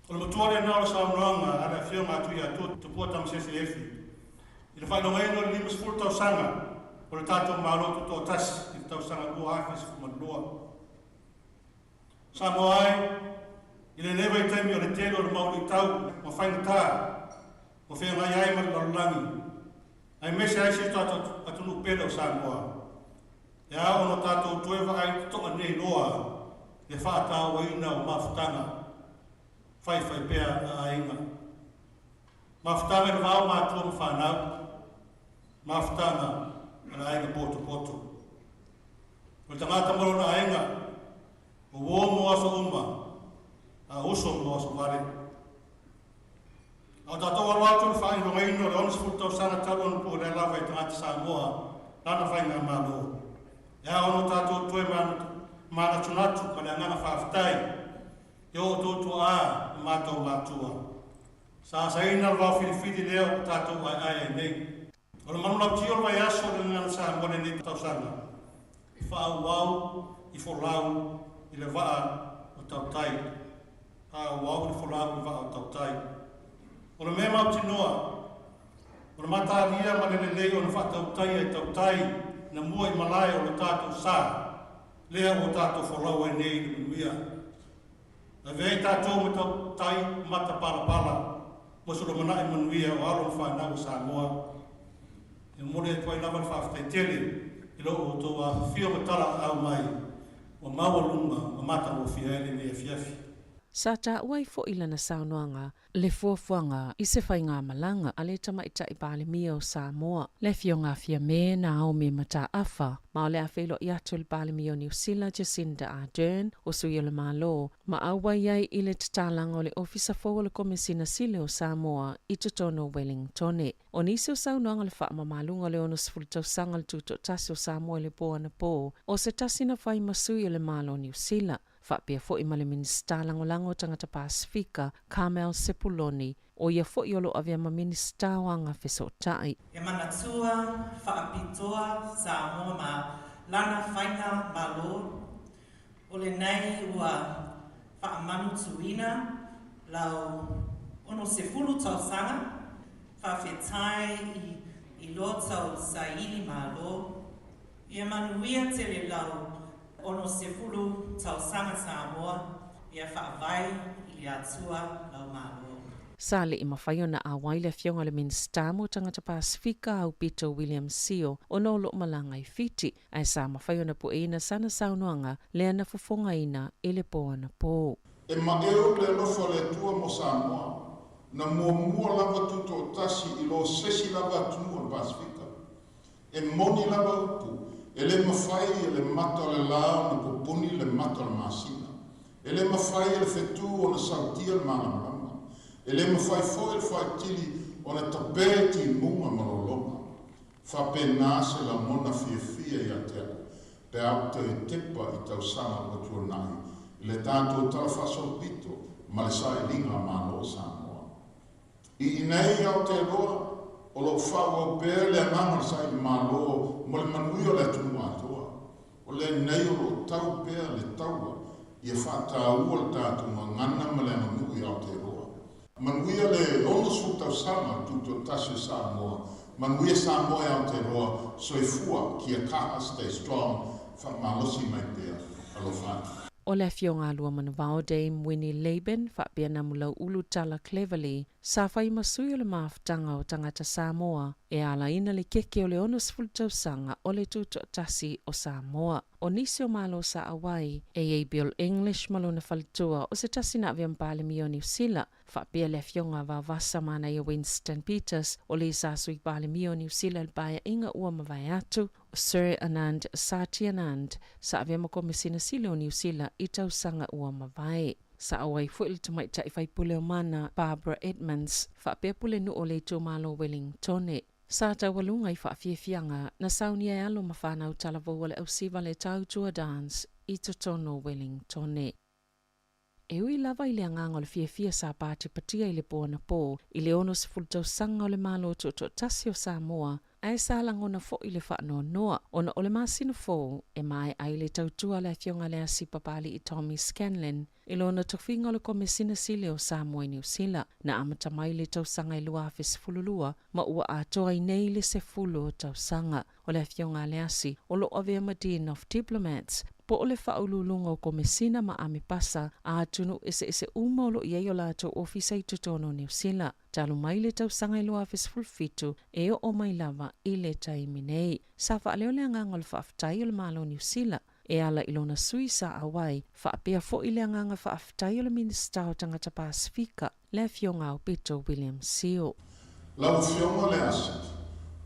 O le matua lena o le saunoaga a le Afioga a Tuiatua Tupua Tamasese Efi i le faailogaina o le 50 tausaga o le tatou Malo Tutoatasi i le tausaga 2012. Samoa ai, i lenei vaitaimi o le tele o le mau luitau ma faigata ua feagai ai ma le lalolagi, aemaise ai si o tatou atunuu pele o Samoa, e ao ona tatou toe vaai totoa nei loa le faatauaina o mafutaga faifaipea a aiga. Mafutaga i le va o matua ma fanau, mafutaga a le aiga potopoto. O le tagata ma lona aiga, o uo mo aso uma, a uso mo aso vale. A o tatou alo atu i le faailogaina o le 60 tausaga talu ona pulea lava i tagata Samoa lana faigamalo, e ao ona tatou toe manatunatu ma le agaga faafetai i o outou tuaa ma matou matua. Sa asaina le vaofilifili lea ua tatou aeae ai nei. O le manulauti o le vaiaso o le Gagana Samoa i lenei tausaga, faaauau i folau i le vaa o tautai. Faaauau i le folau i le vaa o tautai. O le mea mautinoa, o le matalia ma le lelei ona faatautaia e tautai na mua i malae o lo tatou sa, lea ua tatou folau ai nei i le manuia. Ave ai tatou ma tautai matapalapala mo se lumanai manuia o alo ma fanau a Samoa. E momoli atu ai lava le faafetai tele i lo outou afifio ma talaaau mai ua maualuga ma matagofie ai lenei afiafi. Sa taua ai foi lana saunoaga le fuafuaga i se faigamalaga a le Tamaitai Palemia o Samoa, le Afioga a Fiame Naomi Mataafa, ma o le a feiloai atu i le Palemia o Niu Sila Jacinda Ardern, o sui o le Malo, ma auai ai i le tatalaga o le Ofisa fou o le Komesina Sili o Samoa i totonu o Wellingtone. O nisi o saunoaga le faamamaluga o le 60 tausaga o le Tutoatasi o Samoa i le po anapō, o se tasi na fai ma sui o le Malo o Niu Sila, faapea foi ma le Minisita Lagolago o Tagata Pasefika, Carmel Sepuloni, o ia foi o lo o avea ma Minisita o Aga Fesootai. E manatua faapitoa Samoa ma lana faiga malo, o lenei ua faamanutuina lau 60 tausaga, faafetai i lo tau saili malo, ia manuia tele lau 60 tausaga Samoa, ia faavae i le Atua lau Malo. Sa le i mafai ona auai le Afioga i le Minisita mo Tagata Pasefika Aupito William Sio ona o lo o malaga i Fiti, ae sa mafai ona pueina sana saunoaga lea na fofogaina i le po anapō. E maeu le alofa o le Atua mo Samoa, na muamua lava tutoatasi i lo se isi lava atunuu o le Pasefika. E moni lava upu, e le mafai e le mata o le la ona pupuni le mata o le masina. E le mafai e le fetu ona sautia le malamalama. E le mafai foi le faatili ona tapē timuga ma lologa. Faapena se lagona fiafia ia te au, pe a ou toe tepa i tausaga ua tuanai i le tatou talafaasolopito ma le sailiga malo o Samoa. I inei i Aotearoa, o lo o faaauau pea le agaga o le saili malo mo le manuia o le atunuu atoa. O lenei o lo o tau pea le taua ia faataua le tatou gagana ma le aganuu i Aotearoa. Manuia le 60 tausaga o le Tutoatasi o Samoa, manuia Samoa e Aotearoa, soifua, kia kaha, stay strong, faamalosi mai pea, alofa atu. O le Afioga a Luamanuvao Dame Winnie Laban faapea Namulau'ulu Tala Cleverly sa fai ma sui o le mafutaga o tagata Samoa e alaina le keke o le 60 tausaga o le Tutoatasi o Samoa. O nisi o Malo sa auai, e i ai Bill English ma lona faletua o se tasi na avea ma Palemia o Niu Sila, faapea le Afioga a Vaovasa Manaia Winston Peters o le sa sui Palemia o Niu Sila i le paeaiga ua mavae atu, o Sir Anand Satyanand sa avea ma Komesina Sili o Niu Sila i tausaga ua mavae. Sa auai foi le tamaitai faipule o Mana, Barbara Edmonds, faapea pulenuu o le itumalo o Wellingtone. Sa taualuga i faafiafiaga na saunia e alo ma fanau talavou a le ausiva le Tautua Dance i totonu o Wellingtone. E ui lava i le agaga o le fiafia sa patipatia i le po anapō i le 60 tausaga o le Malo Tutoatasi o Samoa, ae sa lagona foi le faanoanoa ona o le masina fou e maea ai le tautua a le Afioga i le Asi Papali'i Tommy Scanlon i lona tofiga o le Komesina Sili o Samoa i Niu Sila, na amata mai i le tausaga e 2012 ma ua atoa ai nei le 10 o tausaga. O le Afioga a Leasi, o lo o avea ma Dean of Diplomats, po o le Faauluuluga o Komesina ma Amepasa a atunuu eseese uma o lo o i ai o latou ofisa i totonu o Niu Sila, talu mai le tausaga e 2017 e oo mai lava i le taimi nei. Sa faaleo le agaga o le faafetai o le Malo o Niu Sila e ala i lona sui sa auai, faapea foi le agaga faafetai o le Minisita o Tagata Pasefika, le Afioga Aupito William Sio. Lau Afioga Leasi,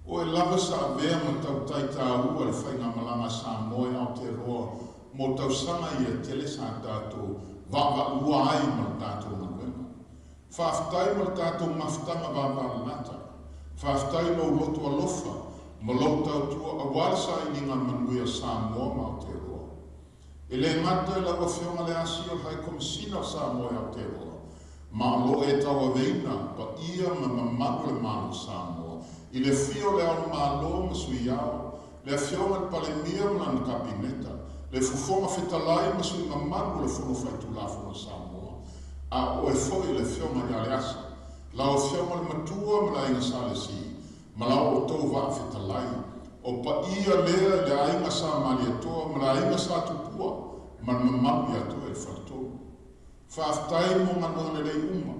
o oe lava sa avea ma tautai tāua le faigamalaga a Samoa i Aotearoa mo tausaga ia tele sa tatou vaavaalua ai ma le tatou galuega. Faafetai mo le tatou mafutaga vavalalata. Faafetai lou loto alofa ma lou tautua aua le sailiga manuia o Samoa ma Aotearoa. E le gata i lau Afioga Leasi o le High Komesina o Samoa i Aotearoa, ma o lo o e tauaveina paia ma mamalu o le Malo o Samoa i le afio o Le Ao o le Malo ma Sui Ao, le Afioga i le Palemia ma lana Kapeneta, le Fofoga Fetalai ma sui mamalu o le Fono Faitulafono a Samoa, a o oe foi le Afioga ia Leasi, lau Afioga i le Matua ma le Aiga Sa Lesi, ma la outou vaa fetalai, o paia lea i le aiga Sa Malietoa ma le aiga Sa Tupua ma le mamalu ia te oe le Faletolu. Faafetai mo galuega lelei uma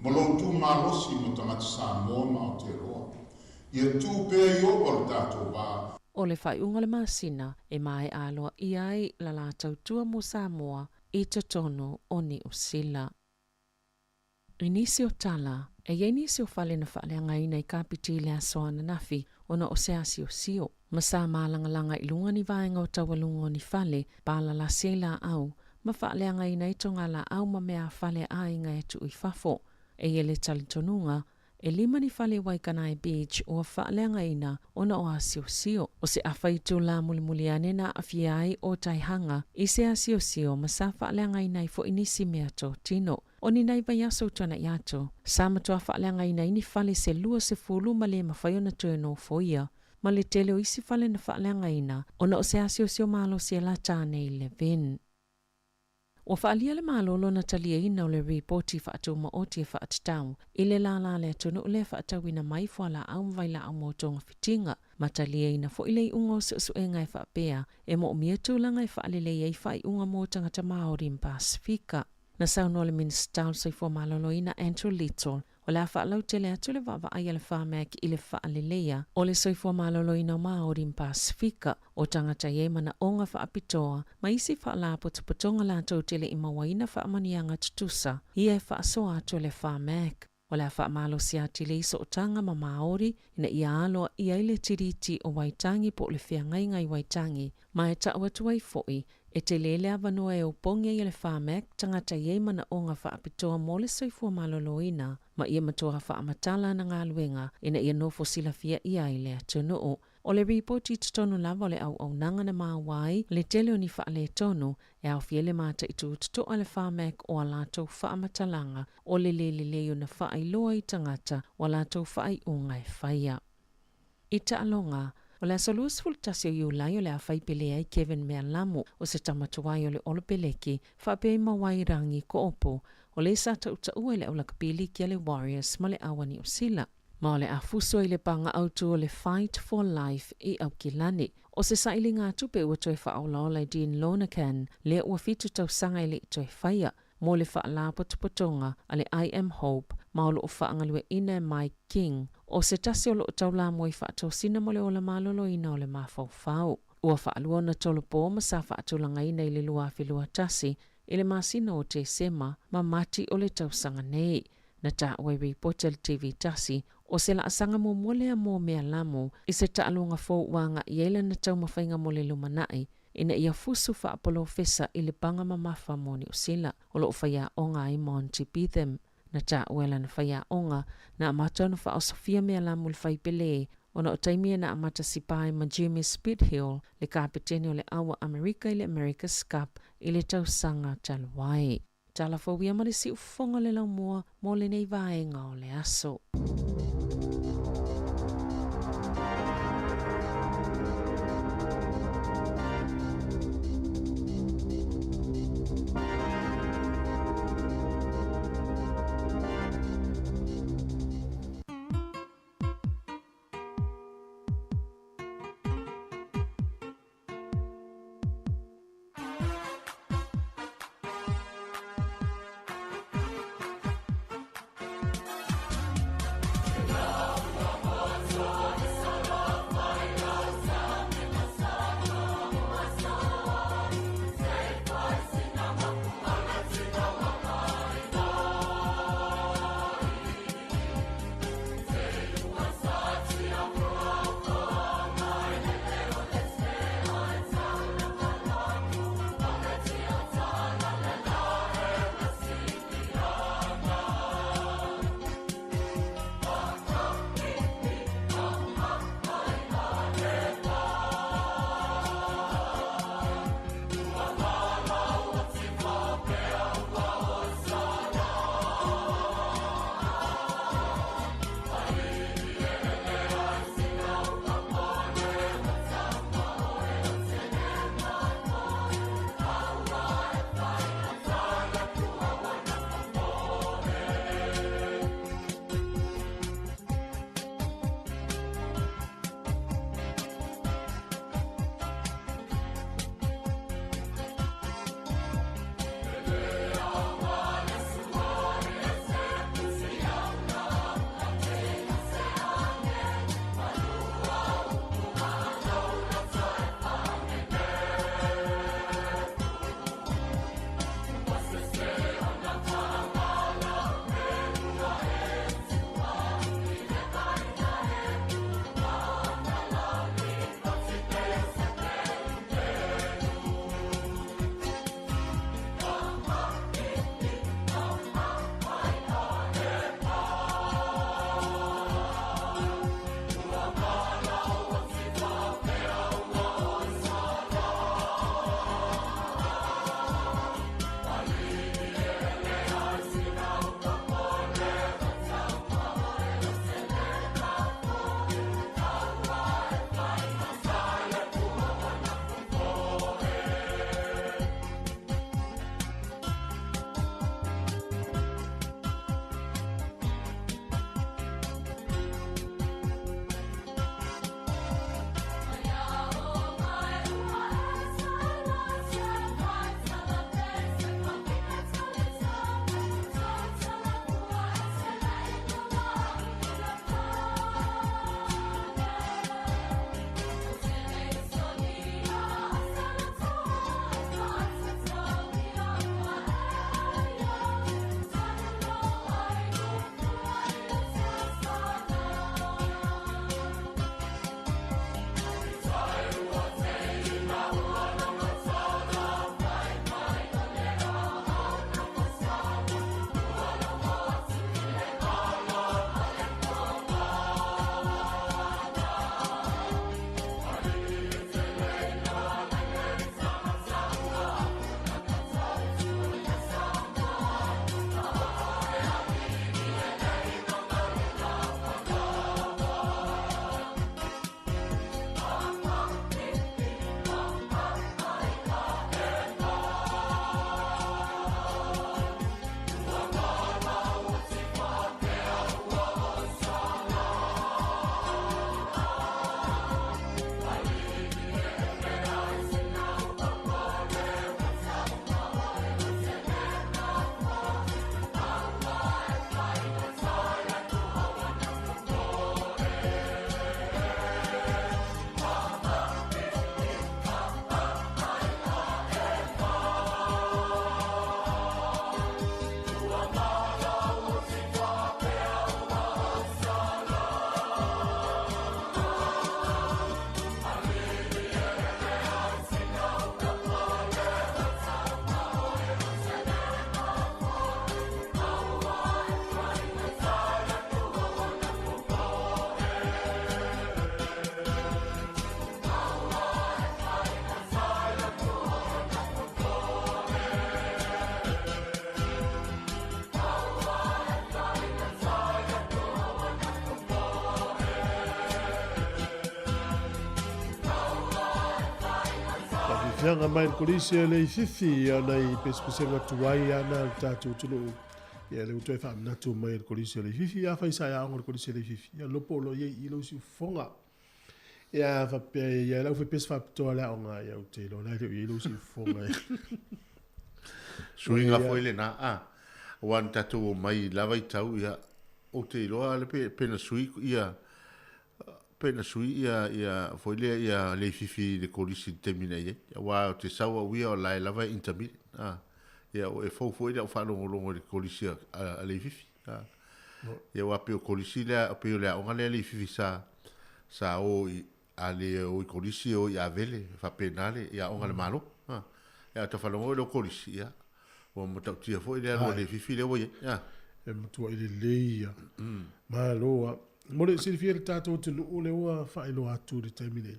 ma lou tu malosi mo tagata Samoa ma Aotearoa. Ia tu pea i ova lo tatou va. O le faaiuga o le masina e maea aloaia ai la la tautua mo Samoa i totonu o Niu Sila. I nisi o tala, e i ai nisi o fale na faaleagaina i Kapiti i le aso ananafi ona o se asiosio, ma sa mālagalaga i luga ni vaega o taualuga o ni fale, palalasi ai laau, ma faaleagaina ai togalaau ma mea a fale a aiga e tuu i fafo. E i ai le talitonuga, E lima ni fale i Waikanae Beach ua faaleagaina ona o asiosio. O se afa itulā mulimuli ane na aafia ai ʻo Taihanga i se asiosio ma sa faaleagaina ai foʻi nisi mea totino. O ni nai vaiaso i tuanaʻi atu, sa matuā faaleagaina ai ni fale se 20 ma le mafai ona toe nofoia ma le tele o isi fale na faaleagaina ona o se asiosio malosi e lata ane i Levin. Ua faaalia le Malo lona taliaina o le Ripoti Faatumaoti e faatatau i le lālā a le atunuu lea e faatauina mai fualaau ma vailaau mo togafitiga, ma taliaina foi le iuga o suesuega e faapea e moomia tulaga e faalelei ai faaiuga mo tagata Māori ma Pasefika. Na saunoa le Minisita o le Soifua Maloloina Andrew Little O le a faalautele atu le vaavaai a le Pharmac i le faaleleia o le soifua maloloina o Māori ma Pasefika, o tagata i ai manaoga faapitoa ma isi faalapotopotoga latou te le i mauaina faamanuiaga tutusa ia e faasoa atu e le Pharmac. O le a faamalosi atili ai sootaga ma Māori ina ia aloaia ai le Tiriti o Waitangi po o le Feagaiga i Waitangi ma e tau atu ai foi E tele le avanoa e opogi ai e le Pharmac tagata i ai manaoga faapitoa mo le soifua maloloina ma ia matua faamatala ana galuega ina ia nofo silafia ʻia ai le atunuu. O le ripoti i totonu lava o le auaunaga na maua ai le tele o ni faaletonu e aofia ai le mataitutotoa a le Pharmac o a latou faamatalaga o le le lelei ona faailoa i tagata o a latou faaiuga e faia. I taaloga, o le aso 21 o Iulai o le a fai pele ai Kevin Mealamu, o se tama tuai o le Olopeleki, faapea i Mawairangi Koopu, o le sa tautaua i le aulakapi liki a le Warriors ma le Aua Niu Sila. Ma o le a fusu ai le paga autu o le Fight for Life i Aukilani. O se sailiga tupe ua toe faaolaola e Dean Lonergan, lea ua 7 tausaga e le i toe faia, mo le Faalapotopotoga a le I Am Hope ma o lo o faagalueaiina e Mike King, o se tasi o lo o taulamua i faatosina mo le ola maloloina o le mafaufau. Ua faalua ona tolopo ma sa faatulagaina i le 2021 i le masina o Tesema ma Mati o le tausaga nei. Na taua i ripoti a le TV tasi, o se laasaga muamua lea mo Mealamu i se taaloga fou ua agai i ai lana taumafaiga mo le lumanai ina ia fusu faapolofesa i le paga mamafa mo Niu Sila o lo o faiaoga ai Monty Betham. Na taua e lana faiaoga, na amata ona faaosofia Mealamu i le faipele. Ona o taimi na amata sipa ai ma Jimmy Spithill, le kapetene o le au a Amerika i le America's Cup i le tausaga talu ai. Tala fou ia ma le siufofoga o le laumua mo lenei vaega o le aso. Fiafiaga mai le kolisi o Leififi ona i pesepesega tuai ana le tatou atunuu. Ia le ua toe faamanatu mai le kolisi o Leififi. Afai sa e aoga i le kolisi o Leififi, ia lopo o lo o i ai i i lou siufofoga. Ia faapea ia lau fepesi faapitoa le aoga, ia ou te iloa la e le o i ai lou siufofoga. Suiga foi lena, a aua na tatou omai i la vaitau, ia, ou te iloa le pe, pe na sui ia, pe na sui ia, ia foi lea ia Leififi i le kolisi i le taimi na i ai. Aua ou te sau au ia o la e lava e intermediate, a, ia e fou foi lau faalogologo i le kolisi a, a Leififi, a. Ia aua pei o kolisi lea, pei o le aoga lea a Leififi sa, sa o i, a le o i kolisi e o i Avele, e faapena le, i aoga a le Malo. A, ia a tafalogo i lou kolisi, ia, ua matautia foi le alu a Leififi lea ua i ai. A. E matuai lelei ia. Malo a. Mo le silafia e le tatou atunuu lea ua faailoa atu i le taimi nei.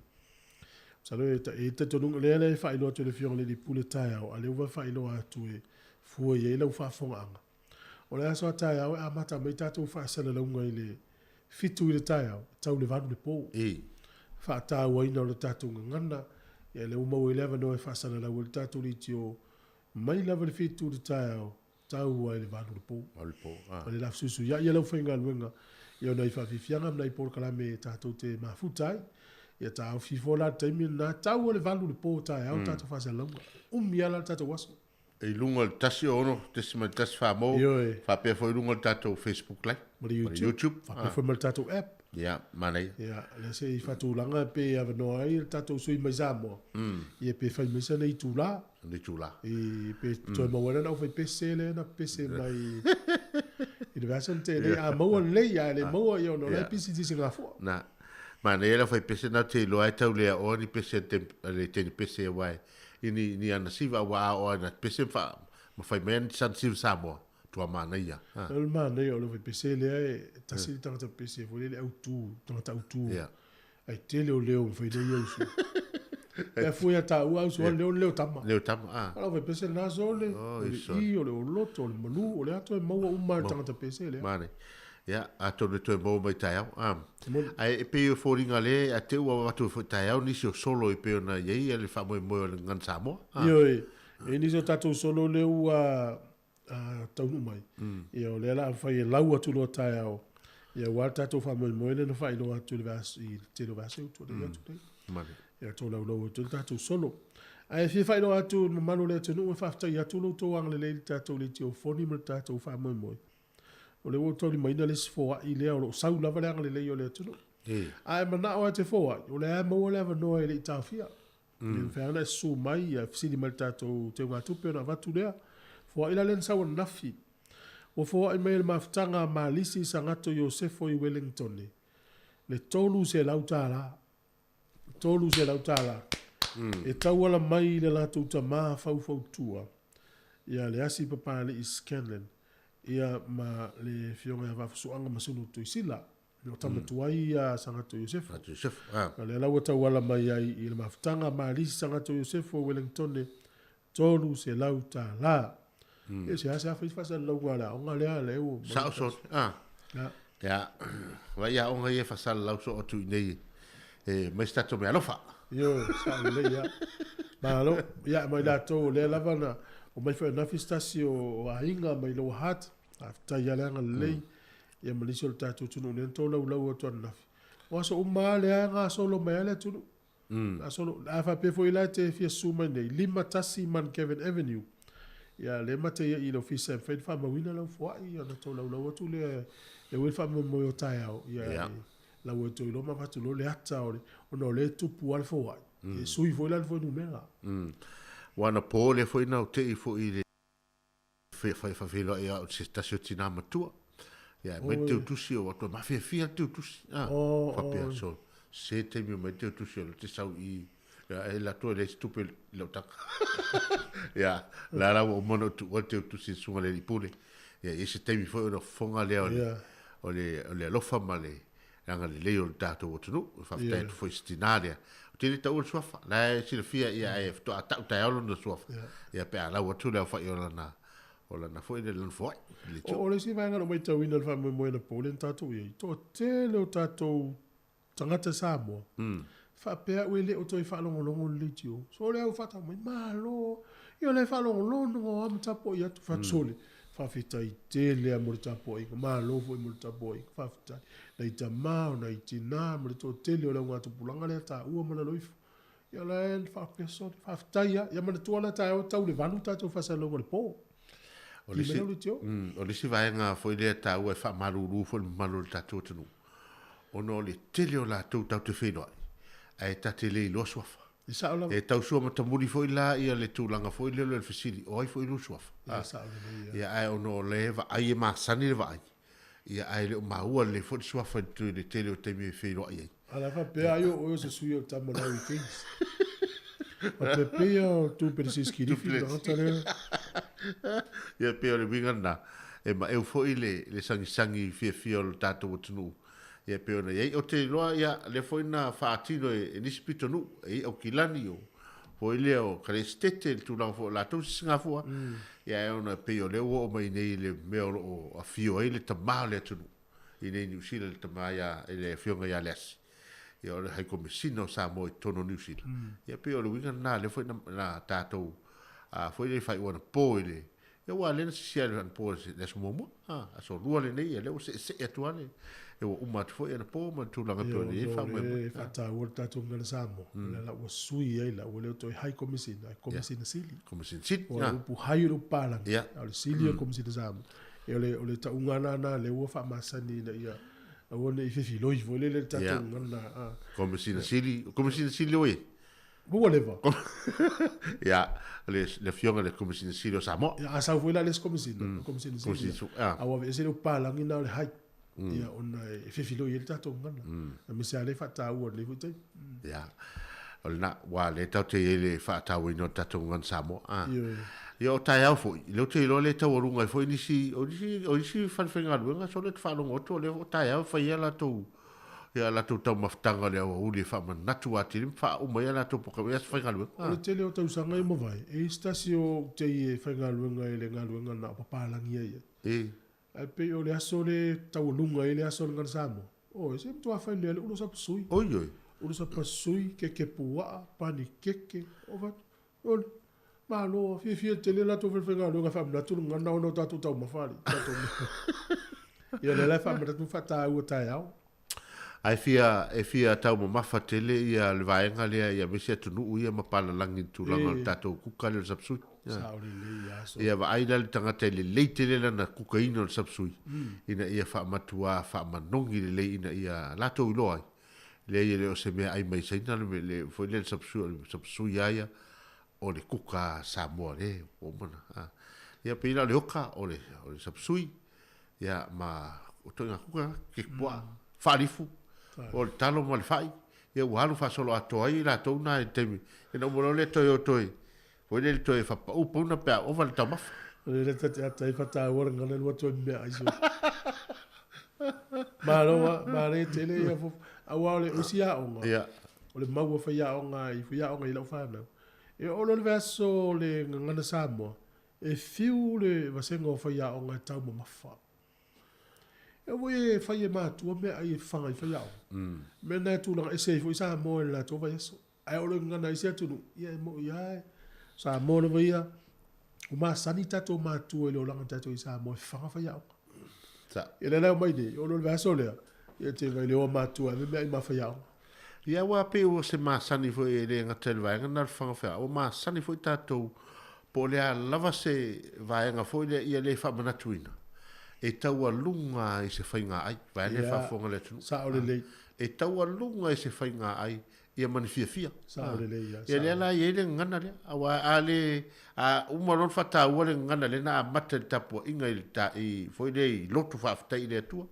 Masalo e i ai talitonuga lea e faailoa atu e le Afioga i le Alii Pule taeao, a o lea ua faailoa atu e fua i ai lau faafofogaaga. O le aso a taeao e amata mai tatou faasalalauga i le 7 i le taeao e tau i le 8 i le po. Faatauaina o le tatou gagana, ia lea ua maua ai le avanoa e faasalalau ai le tatou leitio mai lava i le 7 i le taeao tau lava i le 8 i le po. 8 i le po, a. Ma le lafesuisuiai ia le aufaigaluega ia o nai faafiafiaga ma nai polokalame tatou te mafuta ai. Ia taofi ifo la le taimi lena tau lava i le 8 i le po taeao le tatou faasalalauga. Umi lava la le tatou aso. I luga o le 106.1 Samoa, Ioe. faapea foi i luga o le tatou Facebook Live ma le YouTube, YouTube. Faapea foi ma le tatou app. Ia, manaia. Ia, lea se i faatulaga pe avanoa ai le tatou sui mai Samoa. Ia pe fai mai sana itula. Sana itula. I pe toe maua ai lana aufaipese lea na pese mai i le vaiaso na tea nei. A maua lelei, a le maua, ia ona o la e pisi i se gafoa. Na. Manaia le aufaipese na, ou te iloa e tau le aoa ni pese a le teine pese aua e i ni, ni ana siva aua a oo ina pese ma, fa, ma fai mai ana sana siva Samoa, tua manaia. Ha. O le manaia o le aufaipese lea e tasi le tagata pese foi lele autu, tagata autu. Yeah. Ai tele o leo mafai nei ia usu. Pe a fua ia tāua ausu yeah. leo leo tama. Leo tama, ah. Ala aufaipese lena sole, Oh, o le iso. i, o le oloto, o le malu, o le ato e maua uma le tagata pese lea. Mane. Ia, atonu e toe maua mai taeao. Ah. Moni. Ae e pei o foliga lea, a te ua avatu foi taeao nisi o solo e pei ona i ai ia le faamoemoe o le Gagana Samoa. Ah. Ioe, e nisi o tatou solo lea ua taunuu mai. Ia o lea la a fai e lau atu loa taeao. Ia aua le tatou faamoemoe lea na faailoa atu i le vaiaso, i le tele o vaiaso ua tuanai atu nei. Mane. Ia tolaulau atu ai le tatou solo. Ae fia faailoa atu i le mamalu o le atunuu e faafetai atu lo outou agalelei i le tatou leitio foni ma le tatou faamoemoe. O lea ua ou taulimaina le isi foai lea o lo o sau lava le agalelei o le atunuu. A e manao lava e te foai, o lea lava e maua le avanoa e le i taofia. E le mafai lava ona e susu mai, ia fesili mai i le tatou teugatupe ona avatu lea. Foai la lea na sau ananafi. Ua foai mai e le mafutaga a Malisi Sagato Iosefo i Wellingtone le $300. $300 e tauala mai i le latou tamā faufautua ia Leasi Papali'i Scanlan ia ma le Afioga ia Vaafusuaga Masulu Tuisila, o tama tuai ia Sagato Iosefo. Sagato Iosefo, a. A lea la ua tauala mai ai i le mafutaga a Malisi Sagato Iosefo Wellingtone $300. E seasea fai faasalalauga a le aoga lea, lea ua Sao sole, a. A. Ia, vaai aoga ia e faasalalau soo atu i inei e mai se tatou meaalofa. Ioe, sao lelei ia. Malo, ia ma i latou o lea lava na omai foi ananafi se tasi o aiga mai Lower Hutt, faafetai lava le agalelei, ia ma nisi o le tatou atunuu lea na tolaulau atu ananafi. O aso uma lava lea e gasolo mai lava le atunuu. Gasolo, a faapea foi la e te fia susu mai nei, 51 Mount Avenue. Ia lea ma te i i le ofisa e mafai ona faamauina lau foai ona tolaulau atu lea e ui le faamoemoe o taeao. Ia lau e toe iloa ma avatu loa le ata o le, ona o lea e tupu lava le foai. E sui foi la le fuainumera. Ua ana po lea foi na o tei foi i le faafeiloai au i se tasi o tinā matua. Ia, e mai le teutusi o atu, mafiafia le teutusi. Ah, faapea, so, se taimi o mai le teutusi o le te sau i, ia, e la atu e leai se tupe i lau taka. Ia, la la ua uma ona ou tuua le teutusi i le susuga i le alii pule. Ia, i se taimi foi ona fofoga lea o le, o le, o le alofa ma le agalelei o le tatou atunuu. E faafetai atu foi i se tinā lea. Ou te le taua le suafa. La e silafia ia e faatoa tau taeao lona suafa. Ia pe a lau atu le aofai o lana, o lana foi le lana foai. Le O, o le isi vaega na ou matauina i le faamoemoe anapo lea na tatou i ai, toatele o tatou tagata Samoa, Faapea au e le o toe faalogologo i le leitio. So lea ua faatau mai, malo, ia o lea e faalogologo lava ma tapuai atu. Fai atu, sole, faafetai tele lava mo le tapuaiga, malo foi mo le tapuaiga, faafetai. Nai tama, o nai tina ma le toatele o le augatupulaga lea taua ma lalo ifo. Ia o la e faapea, sole, faafetai lava. Ia manatua la taeao e tau i le 8 tatou faasalalauga i le po. O le isi, o le isi vaega foi lea taua e faamalulu foi i le mamalu o le tatou atunuu, ona o le tele o latou tatou te feiloai, ae ta te le iloa suafa. E sao lava. E tau suamatamuli foi la ia le tulaga foi lea o le fesili, o ai foi lou suafa? Ia, sao lelei ia. Ia, ae ona o lea e vaai e masani le vaai, ia ae le o maua lelei foi le suafa i le tele o taimi e feiloai ai. A la faapea ai o oe o se sui o le tama lau i Kings. Faapea pei o Du Plessis Kilifi le tagata lea. Ia pei o le uiga lena, e maeu foi le, le sagisagi fiafia o le tatou atunuu, ia pei ona i ai. Ou te iloa, ia, lea foi na faatino e, e nisi pitonuu, e i Aukilani, o foi lea o Kalesetete, le tulaga foi o latou sisigafua, mm. ia ae ona pei o lea ua oo mai nei i le mea o lo o afio ai le tama o le atunuu i nei Niu Sila, le tama ia, i le afioga ia Leasi. Ia o le Hai Komesina o Samoa i totonu o Niu Sila. Mm. Ia pei o le uiga lena, lea foi na, na tatou a foi le faaiu anapo i le ia ua lea na sisi ai le anapo i le aso muamua. A, aso lua lenei, ia lea ua seesee atu lava le ia ua uma atu foi anapo ma le tulaga pei ona i ai le faamoemoe. E faataua le tatou gagana Samoa, o lea la ua sui ai la, ua le o toe High Komesina, ae Komesina Sili. Komesina Sili. O le upu High o le upu palagi, a o le Sili o le Komesina Samoa. Ia o le tauga lena lea ua faamasani ina ia aua ne i fefiloi foi lele le tatou gagana. Komesina Sili, Komesina Sili oi? Ua leva. Ia, le, le afioga i le Komesina Sili o Samoa. Ia, a sau foi la le isi Komesina, mm. Komesina Sili. Ah. A ua aveese le upu palagi na o le hai. Mm. Ia, ona e fefiloi ai le tatou gagana. Mm. Aemaise lava le faataua i lenei foi taimi. Mm. Ia, o lena, ua le tatou te i ai le faatauaina o le tatou gagana Samoa. Ah. Ioe. Ia, o taeao foi, lea ou te iloa le taualuga ai foi nisi, o nisi, o isi falefaigaluega, sole te faalogo atu, o lea o taeao e fai ai latou ia latou taumafataga o le aoauli e faamanatu atili ma faauma ai a latou polokalame i aso faigaluega. O le tele o tausaga i mavae, e i ai se tasi o ou tei e faigaluega i le galuega na o papalagi ai ai. E. Ae pei o le aso le taualuga ai le aso o le Gana Samoa, oi, se matua fai lea le ulu sapasui. Oi oi. Ulu sapasui, keke puaa, panikeke, o fatu, ole, malo, fiafia tele latou falefaigaluega e faamanatu le gagana ona o tatou taumafa alii, tatou mea. Ia lea la e faamanatu faataua taeao. Ae fia, e fia taumamafa tele ia le vaega lea ia aemaise atunuu ia ma palalagi i le tulaga o le tatou kuka lea o le sapsui. Sao lelei aso. Ia vaai la le tagata e lelei tele lana kukaina o le sapsui ina ia faamatuā faamanogi lelei ina ia latou iloa ai. Leai e le o se mea ai mai Saina le, le foi lea le sapsui, o le sapsui lava ia o le kuka a Samoa le ua uma ona, a. Ia pei la o le oka, o le, o le sapsui, ia ma o ituaiga kuka na, keke puaa, faalifu, o le talo ma le fai, ia ua alu faasoloatoa ai latou na i le taimi, ia ona uma loa lea toe o toe, foi lea le toe faapau pauna pe a ova le taumafa. O le ta te ata ai whataua le ngana lua toe mea ai sui. Malo a, mare tele ia fofo. Aua o le usi aoga. Ia. O le maua fai aoga i fai aoga i lau whanau. E oo loa le vaiaso o le Gagana Samoa, e fiu le vasega o faiaoga e taumamafa. E oo foi e fai e matua meaai e faga i faiaoga. Mea na e tulaga ese ai foi Samoa i le latou vaiaso. Ae oo loa i gagana a isi atunuu, ia e moi lava e Samoa lava ia, ua masani tatou matua i le olaga tatou i Samoa e faga faiaoga. Sa. Ia lea la e omai nei, oo loa i le vaiaso lea, ia te vaai i le o a matua e ave meaai ma faiaoga. Ia aua pei ua se masani foi e le gata i le vaega lena o le faga faiaoga, ua masani foi tatou po o le a lava se vaega foi lea ia le faamanatuina e taualuga i se faiga ai, vaeane le faafofoga a le atunuu. Sao lelei. E taualuga i se faiga ai ia ma ni fiafia. Sao lelei ia. Ia lea la e i ai le gagana lea, aua a le, a uma loa ona faataua le gagana lea na amata i le tapuaiga i le ta, i foi lea i lotu faafetai i le Atua,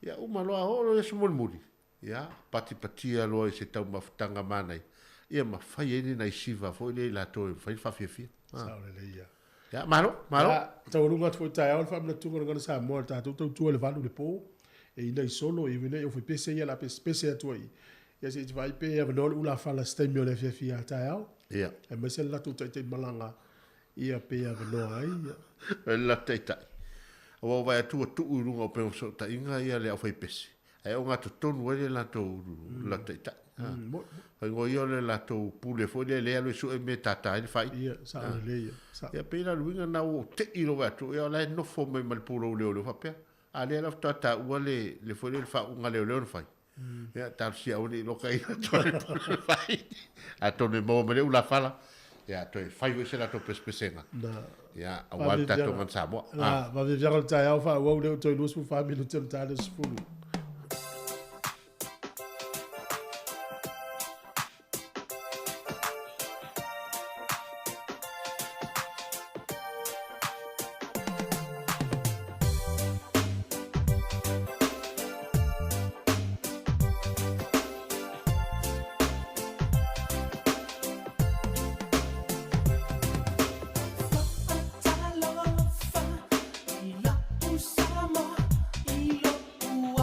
ia uma loa oo loa i aso mulimuli, Ia, patipatia loa i se taumafataga manaia, ia ma fai ai ni nai siva foi lea i latou e mafai ona faafiafia. Sao lelei ia. Ia, malo, malo. Ia, taualuga atu foi taeao le faamanatuga o le Gagana Samoa i le tatou tautua i le 8 i le po, e ina i solo, e ina i ofaipese ia o le a pesepese atu ai i. Ia se i te vaai pe avanoa le ulafala i se taimi o le afiafi a taeao. Ia. Aemaise le latou taitai malaga, ia pe avanoa ai. Ia. Le latou taitai. Aua ua vaai atu ua tuu i luga o upega fesootaiga ia le aufaipese. Ae ogatotonu ai le latou la taitai. Faigoa ia o le latou pule foi lea lea alu e sue mea e tātā ai le faili. Ia, sao lelei ia. Sao. Ia pei la o le uiga lena ua ou tei loa vaai atu, ia o la e nofo mai ma le pulou leoleo faapea, a lea la faatoa taua le le foi lea le faauuga a leoleo na fai. Ia talosia aua ne i iloa ka ina atu ai le pule faili. Atonu e maua mai le ulafala, ia toe fai foi se latou pesepesega. Na. Ia, aua le tatou Manu Samoa. Na, vaaviaviaga o le taeao faaauau lea ua toe 24 minute ona ta lea o le 10. Fa'atalofa i la'u Samoa i lo'u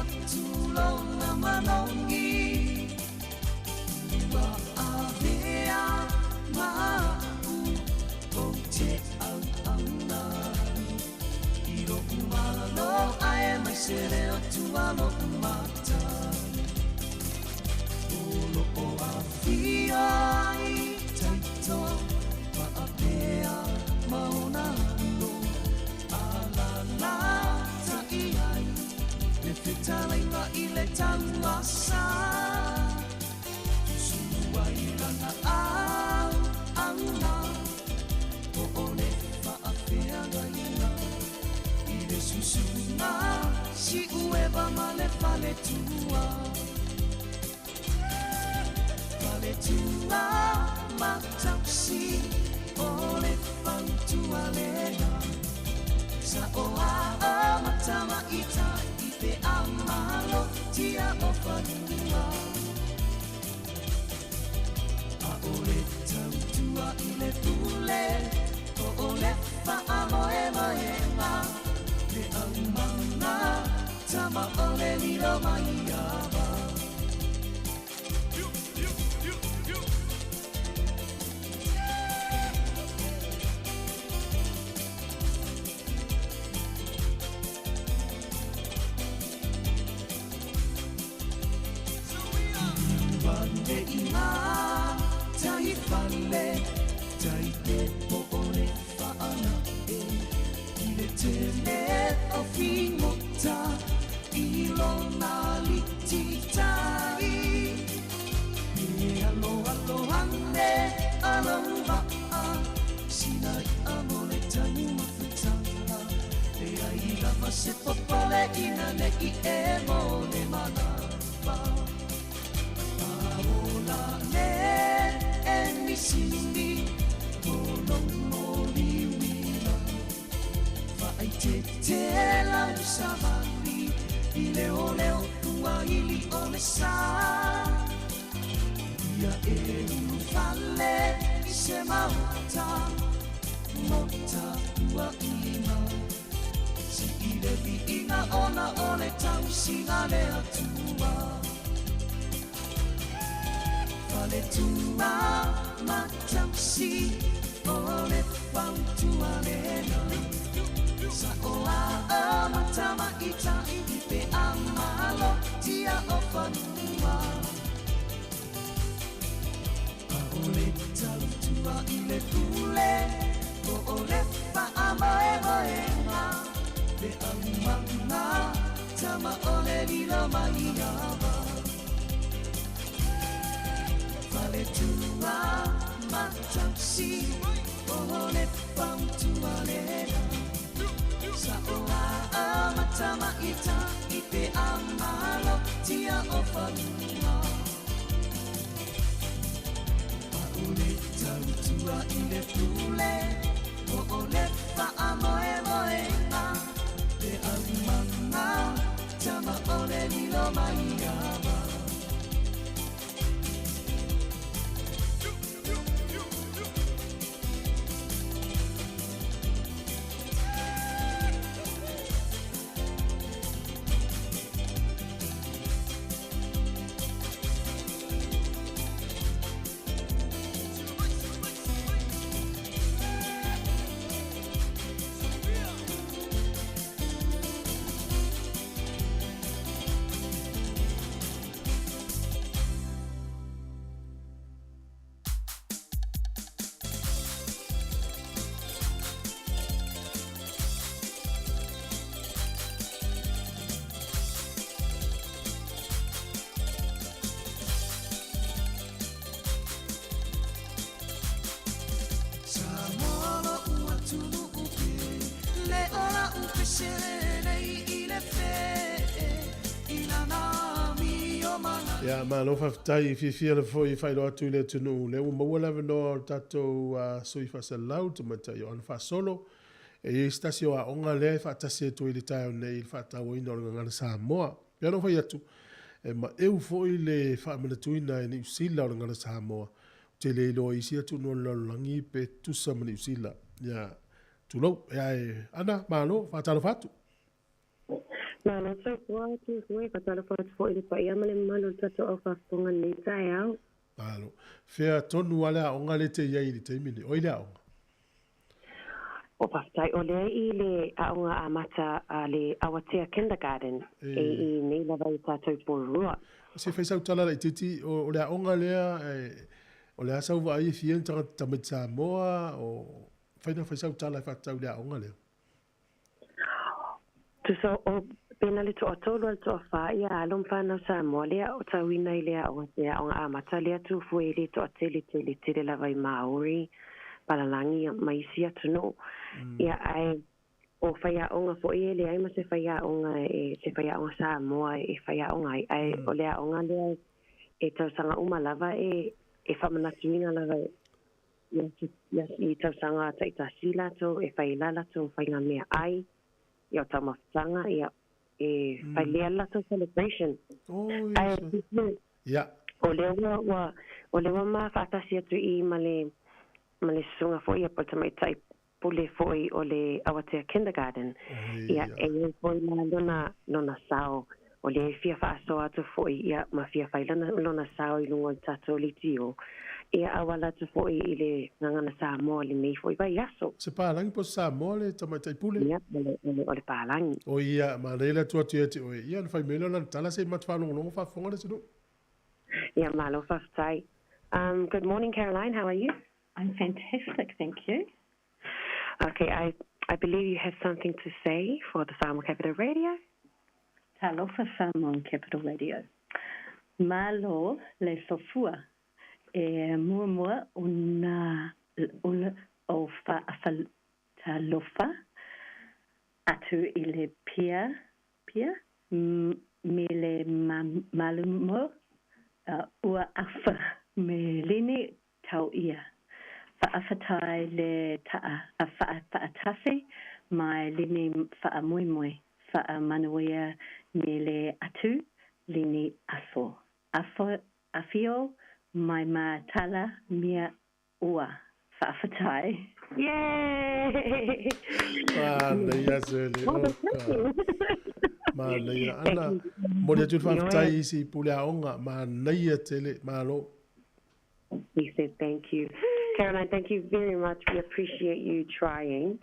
atu lona manogi Ua avea ma a'u ou te auauna ai I lo'u malo aemaise le Atua lo'u matai O lo'o afio ai taito faapea ma ona alo Alalatai ai le fetalaiga i le tauasa Susunu ai lana auauna Po o le faafeagaiga I le susuga Siueva ma le faletua Faletua matausi O le fautua lena Sa'oa'a ma tamaita'i pe a malotia o fanua ʻAʻole tautua i le pule Po o le faamoemoega Le aumaga tama o le lilo mai ava Ua i ngā tai fale tai te po o le faana'e I le tele o figota i lona lititai E aloalo ane a lou vaa Sina i'a mo le taumafataga Leai lava se popoleina ne'i e mo le manava A ola le e nisini Po lou moliuila Faaitete lau savali I leoleo ua ili o le sa Ia e ulufale i se maota Mo tapuaiga Sii le viiga ona o le tausiga le Atua Faletua matausi O le fautua lena Sa'oa'a ma tamaita'i pe a malotia o fanua ʻAʻole tautua i le pule Po o le faamoemoega Le aumaga tama o le lilo mai ava Faletua matausi O le fautua lena Sa'oa'a ma tamaita'i pe a malotia o fanua ʻAʻole tautua i le pule Po o le faamoemoega Le aumaga tama o le lilo mai ava Samoa lo'u atunu'u pe Le o la'u feselelei i le fee I lana amio mana Ia, malo faafetai, fiafia lava foi e faailoa atu i le atunuu lea ua maua le avanoa o le tatou sui faasalalau tamaitai Ioane Faasolo. E i ai se tasi o aoga lea e faatasi atu ai i le taeao nei i le faatauaina o le Gagana Samoa. Pei ona ou fai atu, e maeu foi le faamanatuina e Niu Sila o le Gagana Samoa. Ou te le iloa i isi atunuu o le lalolagi pe tutusa ma Niu Sila. Ia, tulou. Ae, Ana, malo, faatalofa atu. Malo soifua Tufue, faatalofa atu foi i le paia ma le mamalu o le tatou au faafofoga i lenei taeao. Malo. Fea tonu lava le aoga lea e te i ai i le taimi lenei? O ai le aoga? O faafetai o lea i le aoga amata a le Awatea Kindergarten e i nei lava i tatou Porirua. Se fai sau tala laitiiti, o le aoga lea, o le a sau vaai e fia ni tagata tamaiti Samoa, o fai na fai sau tala e faatatau i le aoga lea. Tusa o pena le toatolu a le toafa ia alo ma fanau Samoa lea o tauina i le aoga le aoga amata lea tufue i le toatele tele tele lava i Maori, Palalagi ma isi atunuu. Ia ae o faiaoga foi e leai ma se faiaoga e se faiaoga Samoa e faiaoga ai ae o le aoga lea e tausaga uma lava e e faamanatuina lava ia i tausaga taitasi latou e fai la latou faiga meaai ia o taumafataga ia e fai lea latou celebration. Ae o lea ua ua o lea ua ma faatasi atu i ma le ma le susuga foi ia po o le tamaitai pule foi o le Awatea Kindergarten. Ia e i ai foi la lona lona sao o lea e fia faasoa atu foi ia ma fia fai lana lona sao i luga o le tatou leitio ia auala atu foi i le Gagana Samoa i lenei foi vaiaso. Se palagi po o se Samoa le tamaitai pule? Ia, o le, o le, o le palagi. O ia, manaia le atu atu ia te oe. Ia, ona fai mai lea o lana tala se i matou faalogologo faafofoga le atunuu. Ia, malo faafetai. Good morning Caroline, how are you? I'm fantastic, thank you. Okay, I, I believe you have something to say for the Samoa Capital Radio. Talofa Samoan Capital Radio. Malo le sofua e muamua o nā o whaafaltalofa atu i le pia, pia, me le malumo ua afa me lini tau ia. Whaawhatai le taa a whaatasi mai lini whaamoemoe, whaamanuia me le atu lini aso. Afo, awhio mai ma tala mea ua whaawhatai. Yay! Manaia Shirley. Oh, God. Manaia. Ana, momoli atu le faafetai i si pule aoga. Manaia tele. Malo. We said thank you. Caroline, thank you very much. We appreciate you trying.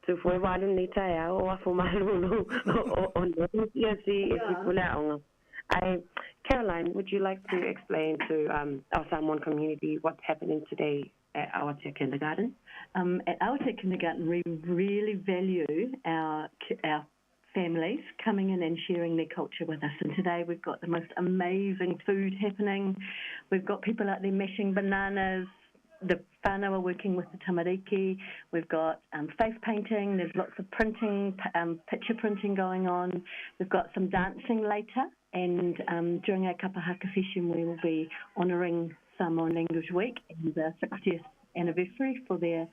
Tufue ua alu lenei taeao o afu malulu o o ia si e si pule aoga. Ae, Caroline, would you like to explain to our Samoan community what's happening today at Awatea Kindergarten? At Awatea Kindergarten, we really value our, our families coming in and sharing their culture with us. And today we've got the most amazing food happening. We've got people out there mashing bananas. The whānau are working with the tamariki. We've got face painting. There's lots of printing, picture printing going on. We've got some dancing later. And during our kapahaka session, we will be honouring Samoan Language Week and the 60th anniversary for their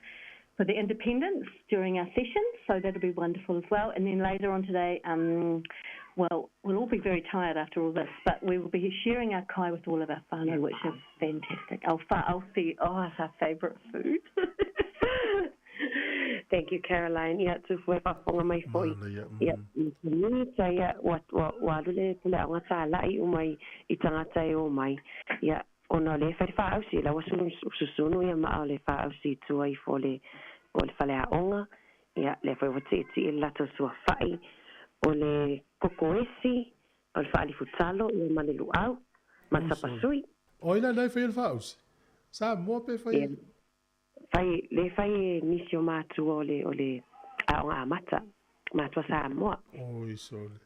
for the independence during our session, so that'll be wonderful as well. And then later on today, well, we'll all be very tired after all this, but we will be sharing our kai with all of our whānau, which is fantastic. Our wha'ausi, oh, it's our favourite food. Thank you, Caroline. Ia, tufue faafofoga mai foi. Ia, minita, ia, ua, ua, ua alu le pule aoga tāla'i uma i, i tagata e o mai. Ia, ona o lea e fai le faausi, la ua sulu susunu ia maa o le faausi i tua ifo o le, o le faleaoga. Ia, lea foi ua tiitii le latou suafa'i, o le kokoesi, o le faalifutalo, ia ma le luau, ma le sapasui. O ai la lena e faia le faausi? Samoa pe fai e? Fai, le fai e nisi o matua o le, o le aoga amata, matua Samoa. Oi sole.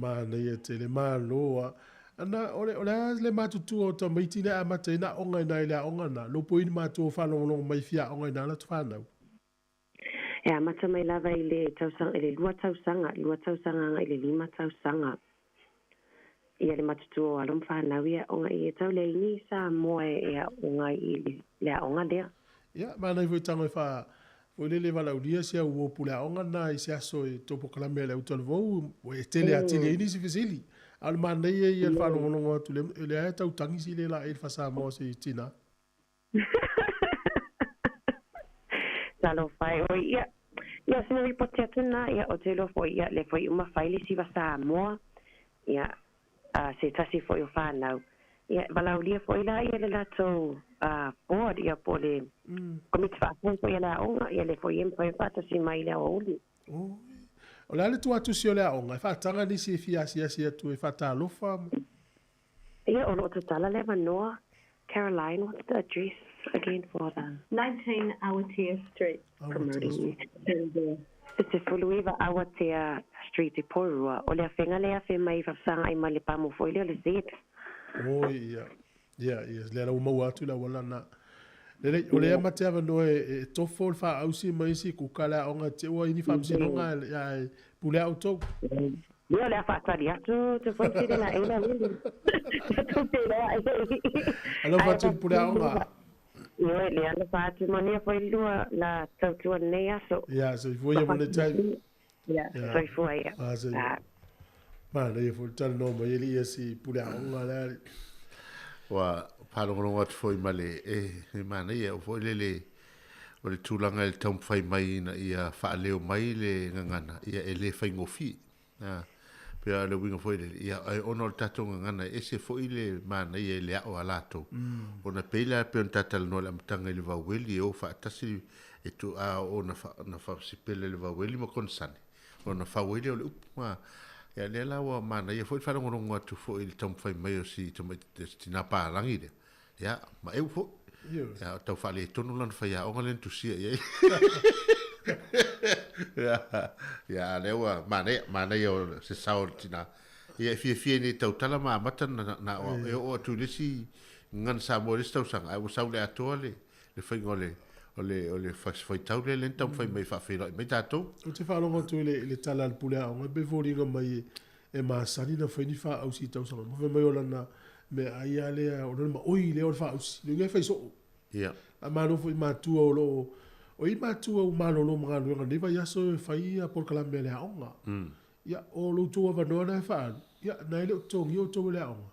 Manaia tele, malo a. Ana, o le, o le a le matutua o tamaiti lea e amata ai na aoga ina i le aoga na, lopo i ni matua o faalogologo mai fia aoga ina latou fanau. E amata mai lava i le tausaga, i le lua tausaga, lua tausaga agai i le lima tausaga. Ia le matutua o alo ma fanau ia aoga i e tau leai ni Samoa e aoga ai i le aoga lea. Ia, manaia foi tago e faa, foi lele valaaulia si au uo pule aoga na i se aso e tou polokalame a le autalavou, ua e tele atili ai nisi fesili. A o le manaia ia le faalogologo atu le, lea e tau tagi si le laei le faa-Samoa si tina. Talofa e oi, ia, Ia, sina ripoti atu lena, ia, ou te iloa foi, ia, lea foi uma fai le siva Samoa, ia, a se tasi foi o fanau, ia, valaaulia foi la ia le latou board, ia, po o le komiti faafoe foi a le aoga, ia, lea foi e mafai ona faatasi mai i le aoauli. Oi. O le a le tuatusi o le aoga e faataga nisi e fia asiasi atu e faatalofa ma. Ia, o lo o tatala le avanoa. Caroline, what's the address again for the. 19 Awatea Street. Promoting you. 19 Awatea Street i Porirua. O le afega lea e afe mai i Fafsagai ma le pamu foi lea o le Z. Oi, ia. Ia, ia, lea la ua maua atu le auala lena. Lelei, o lea ma te avanoa e tofo le faaausi ma isi kuka le aoga te ua i ni faamasinoga ia e pule a outou. Ia, o le a faatali atu te foi sili la eila wili. Alofa atu i le pule aoga. Ioe, le alofa atu manuia foi le lua la tautua lenei aso. Ia, soifua ia mo le taimi. Ia, soifua ia. Ah, soifua. Manaia foi le talanoa mai e le ia si pule aoga le ali. Ua faalogologo atu foi ma le e, e manaia o foi lele o le tulaga i le taumafai mai ina ia faaleo mai le gagana, ia e le faigofie. A, pei o le uiga foi lele, ia ai ona o le tatou gagana e ese foi le manaia i le a'o a latou. Ona pei la pei ona ta talanoa i le amataga i le vaueli e o faatasi e tu a oo na fa, na faasipele le vaueli ma konesane, ona fau ai lea o le upu. A, ia lea la ua manaia foi le faalogologo atu foi i le taumafai mai o si tamai si tina palagi lea, Ia, ma eu foi. Ia, o tau faaletonu lana faiaoga lea na tusia i ai. Ia, ia, a lea ua manaia, manaia o se sao o le tina. Ia, e fiafia nei tautala ma amata na, na o, e oo atu i le isi gagana Samoa i le isi tausaga, ae ua sau le atoa le, le faiga o le, o le, o le faitau lea lea na taumafai mai e faafeiloai mai tatou. Ou te faalogo atu i le, i le tala a le pule aoga, e pei e foliga mai e, e masani na fai ni faausi i tausaga uma, fai mai o lana meaai lava lea, o lona maoi lea o le faausi, le uiga e fai soo. Ia. A malo foi i matua o lo o, o i matua ua malolo ma galuega i lenei vaiaso e fai ia polokalame a le aoga. Ia, o lo outou avanoa na e faaalu, ia, na e le o totogia outou e le aoga.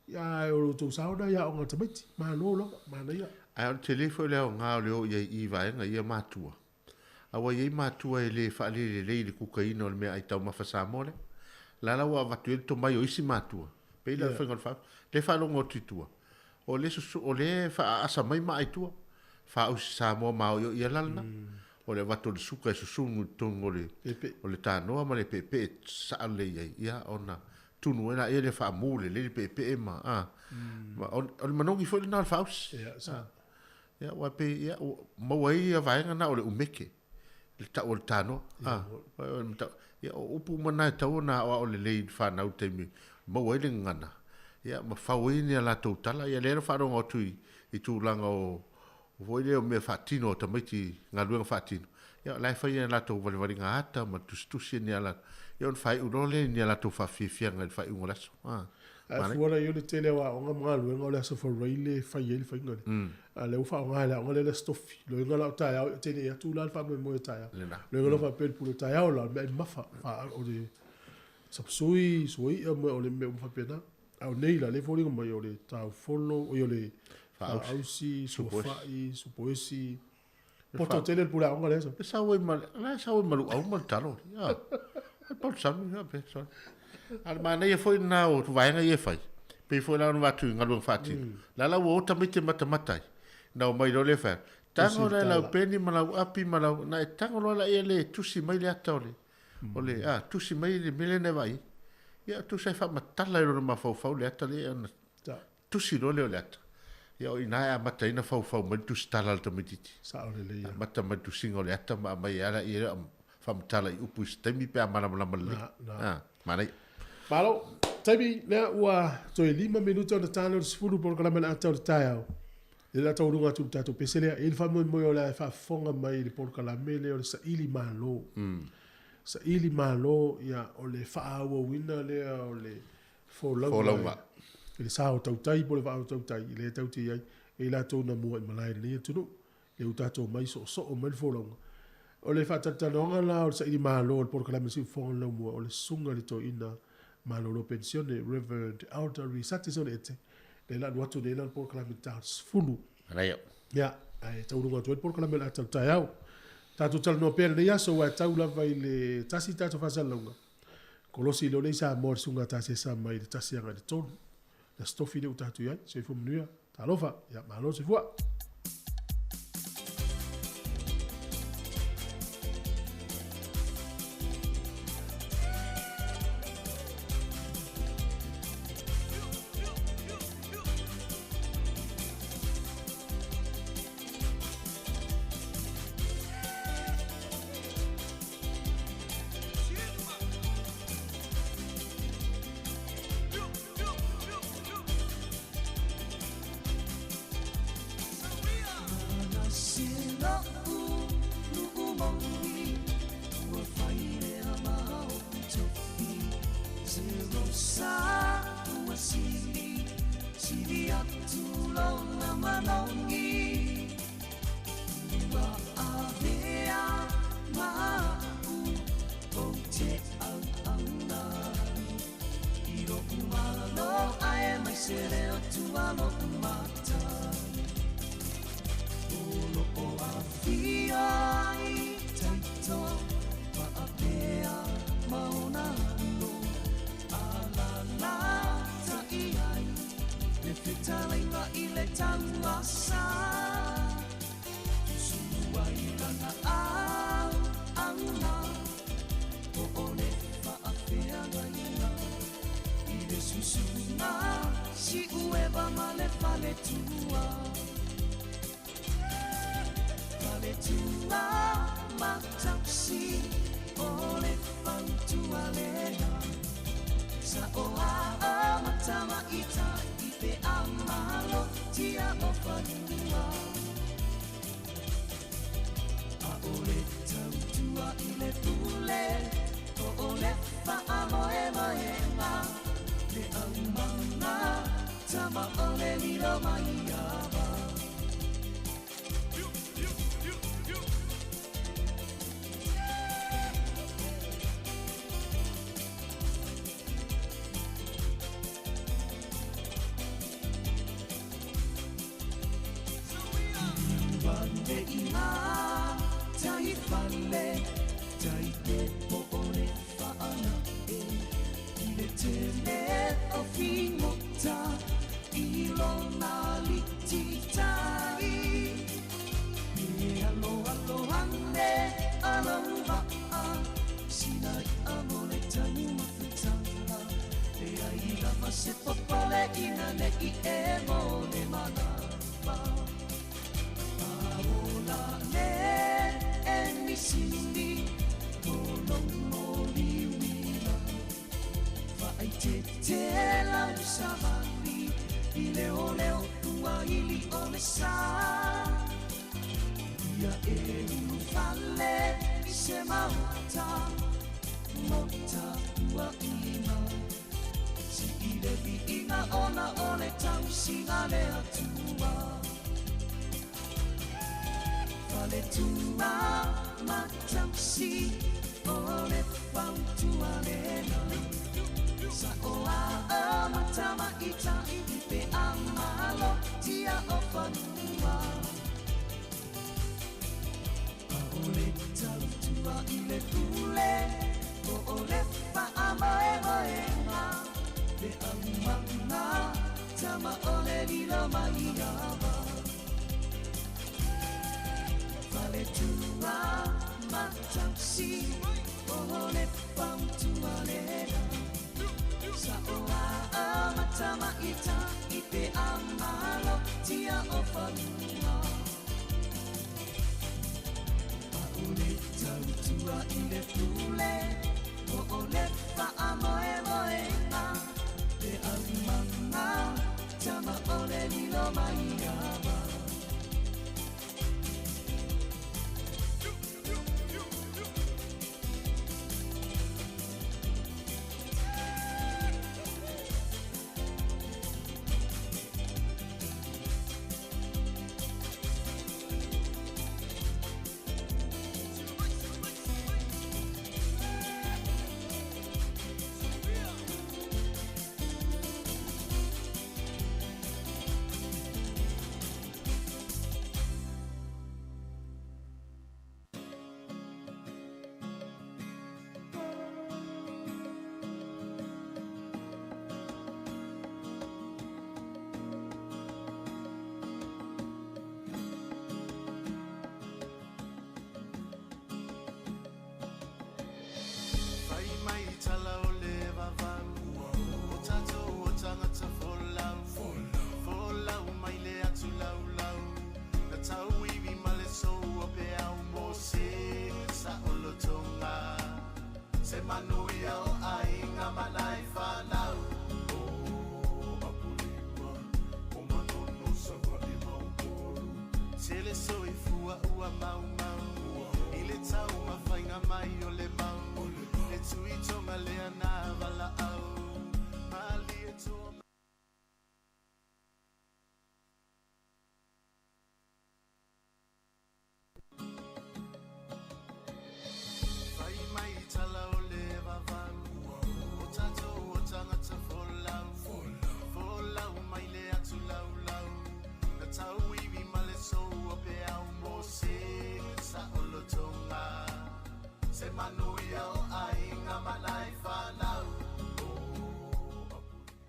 Ia, ae o lo outou sao na i aoga a tamaiti. Malo lava, manaia. Ae o le tele foi o le aoga o le o i ai i vaega ia matua. A ua i ai matua e le faalelelei i le kukaina o le meaai taumafa Samoa lea. La la ua avatu ai le tomai o isi matua. Pei la o le faiga o le faa, le faalogo atu i tua. O le susu, o le faaasa mai maa i tua. Faaausi Samoa maoio'i ia lala na. O le avatu o le suka e susunu i totonu o le, o le tanoa ma le peepee saa lelei ai, ia ona tunu ai laia lea faamu lelei le peepee ma, a. Ma o, o le manogi foi lena o le faaausi. Ia, sa. Ia, aua pei, ia, ua maua ai ia vaega na o le ʻumeke, le tau o le tanoa. A, o le matau, ia, o upu uma na e tatau ona aoao lelei i le fanau i le taimi e maua ai le gagana, ia, ma fau ai ni a latou tala. Ia, lea na faalogo atu i, i tulaga o, o foi lea o mea faatino a tamaiti, galuega faatino, ia, o la e fai a latou valivaliga ata ma tusitusi ni a latou, ia, ona faaiu loa lea i ni a latou faafiafiaga i le faaiuga o le aso. A. Ae fua la i ai o le tele o aoga ma galuega o le Aso Faraile e fai ai le faiga lea. A lea ua faaaoga e le aoga lea le Aso Tofi. Loiga la o taeao e tele atu la le faamoemoe o taeao. Loiga la faapea le pule o taeao la o le mea e mafa o le sapasui, suaia ma o le mea uma faapena. A o nei la lea e foliga mai o le taufolo, oi o le faausi, suafai, supoesi. Poto tele le pule aoga lea. E sau ai ma, la e sau ai ma luau ma le talo. Ia. Ai palu sami, ia pe, sorry. A le manaia foi lena o vaega ia e fai. Pei foi la ona avatu i galuega faatino. La la ua o tamaiti e matamata ai. Na omai loa lea fai atu, Tago la i lau peni ma lau api ma lau, na e tago loa laia le tusi mai le ata o le, o le, a, tusi mai le mea lea na e vaai ai. Ia, tusa e faamatala i lona mafaufau le ata lea ona Tusi loa lea o le ata. Ia o i ina e amata ai ona faufau mai le tusitala a le tamaitiiti. Sao lelei ia. Amata mai le tusiga o le ata ma aumai ai lava ia faamatala i upu i se taimi pe a malamalama lelei. Na, na. A, manaia. Malo. Taimi lea ua toe 5 minute ona ta lea o le 10 polokalame o le ata o le taeao. Lea o le a taualuga atu i le tatou pese lea. E i ai le faamoemoe o le a e faafofoga mai i le polokalame lea o le saili malo. Saili malo, ia, o le faaauauina lea o le folauga i le sa o tautai po o le vaa o tautai i lea tatou te i ai, e i latou na mua i malae i lenei atunuu, lea ua tatou omai soosoo mai le folauga. O le faatalatalanoaga la o le saili malo o le polokalame siufofoga o le laumua, o le susuga i le toeaina malolo penisione, Rev. Elder Risate Sone Ete, lea la alu atu nei la le polokalame i le ta o le 10. Manaia. Ia, ae taualuga atu ai le polokalame o le ata o le taeao. Tatou talanoa pea i lenei aso aua e tau lava i le tasi tatou faasalalauga, kolosi loa lea i Samoa le susuga a Tasesa mai le 1 agai i le 3. Le Aso Tofi lea ua tatou i ai. Soifua manuia. Talofa. Ia, malo le soifua.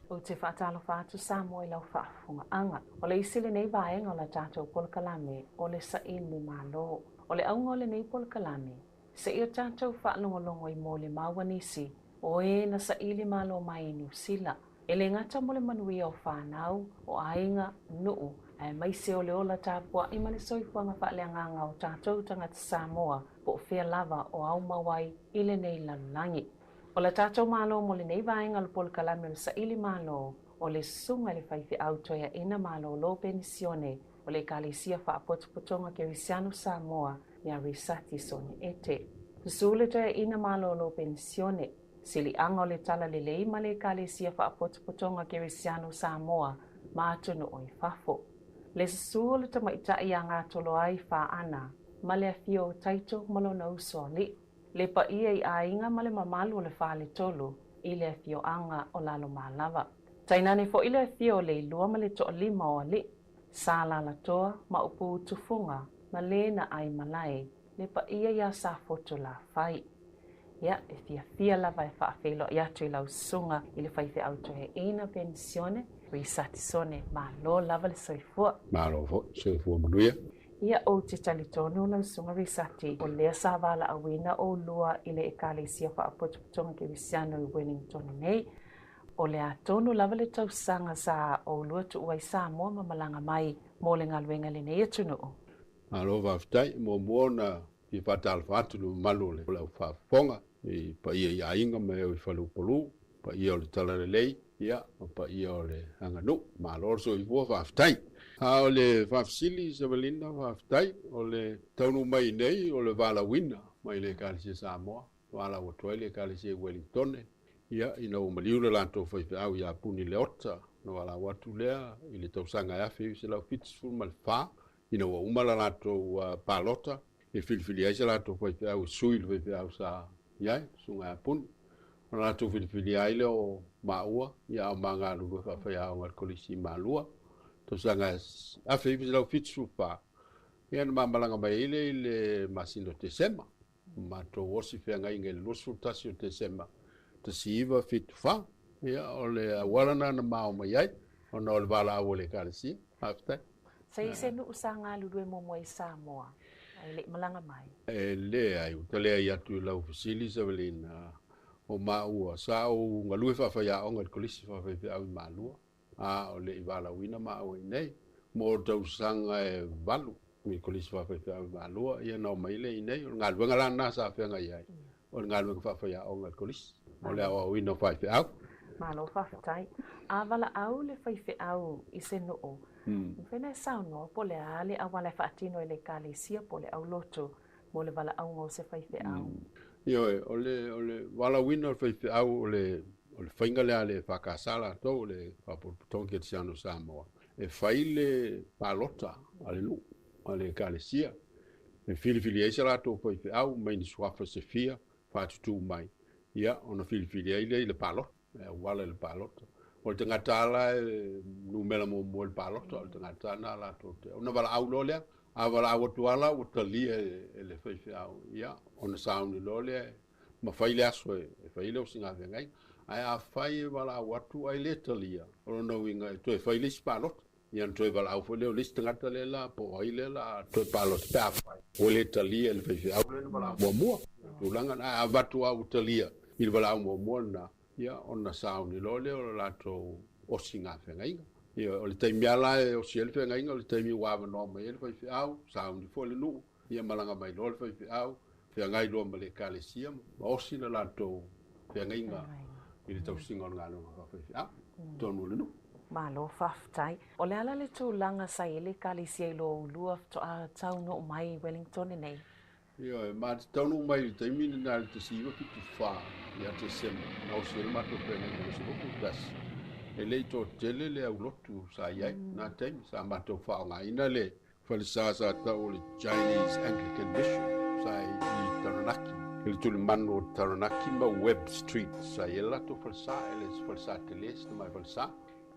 Ou te faatalofa atu Samoa i lau faafofogaaga. O le isi lenei vaega o la tatou polokalame o le Saili Malo. O le auga o lenei polokalame, seia tatou faalogologo i molimau a nisi o e na saili malo mai i Niu Sila. E le gata mo le manuia o fanau, o aiga, nuu, aemaise o le ola tapuai ma le soifuaga faaleagaga o tatou tagata Samoa po o fea lava o aumau ai i lenei lalolagi. O la tatou malo mo lenei vaega o le polokalame o le Saili Malo, o le susuga i le faifeau toeaina malōlō penisione o le Ekalesia Faapotopotoga Kerisiano Samoa ia Risati Sone Ete. Susu le toeaina malōlō penisione, siliaga o le Talalelei ma le Ekalesia Faapotopotoga Kerisiano Samoa ma atunuu i fafo. Le susu o le tamaitai ia Gatoloai Faana ma le afio o Taito ma lona uso alii. Le paia i aiga ma le mamalu o le faletolu i le afioaga o Lalomalava. Tainane foi le afio o Leilua ma le toalima o alii, Sa Lalatoa ma Upu Tufuga ma le na ai malae, le paia ia Safotu Lafai. Ia, e fiafia lava e faafeiloai atu i lau susuga i le faifeau toeaina penisione, Risati Sone, malo lava le soifua. Malo foi, soifua manuia. Ia, ou te talitonu lau susuga Risati, o lea sa valaauina oulua i le Ekalesia Faapotopotoga Kerisiano i Wellington nei. O le a tonu lava le tausaga sa oulua tuua ai Samoa ma malaga mai mo le galuega i lenei atunuu. Malo faafetai. Muamua ona fia faatalofa atu i le mamalu o le au faafofoga i paia i aiga ma e o i faleupolu, paia o le Talalelei, ia, ma paia o le aganuu. Malo le soifua, faafetai. A o le faafesili Savalina, faafetai, o le taunuu mai nei o le valaauina mai le Ekalesia Samoa, valaau atu ai le Ekalesia i Uelintone, ia, ina ua maliu le latou faifeau ia Puni Leota, ona valaau atu lea i le tausaga e 1974, ina ua uma la latou palota, e filifili ai se latou faifeau e sui i le faifeau sa i ai, susuga ia Puni. Ona latou filifilia ai lea o maua, ia a o ma galulue faafaiaoga i le Kolisi i Malua, tausaga e 1974, ia na ma malaga mai ai lea i le masina o Tesema. Matou osi feagaiga i le 21 o Tesema 1974. Ia, o le auala lena na ma o mai ai, ona o le valaau a le Ekalesia. Faafetai. Sa i ai se nuu sa galulue muamua i Samoa ae le i malaga mai? E leai, ua ta leai atu i lau fesili Savelina, o maua, sa ou galue faafaiaoga i le Kolisi Faafaifeau i Malua, a o le i valaauina maua i inei mo tausaga e 8 i le Kolisi Faafaifeau i Malua, ia na omai lea i inei. O le galuega la lena sa feagai ai, o le galuega faafaiaoga i le Kolisi, mo le aoaoina o faifeau. Malo faafetai. A valaau le faifeau i se nuu, mafai ona e saunoa po o le a le auala e faatino e le Ekalesia po o le aulotu mo le valaauga o se faifeau? Ioe, o le, o le valaauina o le faifeau o le, o le faiga lea a le EFKS latou, o le Faalapotopotoga Kerisiano o Samoa, e fai le palota a le nuu, a le Ekalesia, e filifili ai se latou faifeau mai ni suafa se fia faatutū mai, ia, ona filifili ai lea i le palota, e auala i le palota. O le tagata lava la e numera muamua i le palota, o le tagata lena latou te, ona valaau loa lea, a valaau atu lava la ua talia e le faifeau, ia, ona sauni loa lea ma fai le aso e fai ai le osiga feagaiga. Ae afai e valaau atu ae le talia, o lona uiga e toe fai le isi palota. Ia ona toe valaau foi lea o le isi tagata lea la po o ai lea la toe palota pe afai ua le talia e le faifeau lea na valaau muamua. O le tulaga lena. Ae a avatu lava ua talia i le valaau muamua lena, ia ona sauni loa lea o le latou osiga feagaiga. Ia o le taimi lava la e osi ai le feagaiga, o le taimi ua avanoa mai ai le faifeau, sauni foi le nuu, ia malaga mai loa le faifeau, feagai loa ma le Ekalesia ma osi le latou feagaiga i le tausiga o le galuega faafaifeau i totonu o le nuu. Malo faafetai. O le a la le tulaga sa i ai le Ekalesia i lo oulua faatoa taunuu mai i Wellington nei? Ioe, ma te taunuu mai i le taimi lena i le 1974 ia Tesema, na osi ai le matou feagaiga i le 21. E le i toatele le aulotu sa i ai i lena taimi, sa matou faaaogaina le Falesa sa tau o le Chinese Anglican Mission sa i Taranaki, i le tulimanu o Taranaki ma Webb Street sa i ai le latou falesa, e le o se falesa tele, se tamai falesa.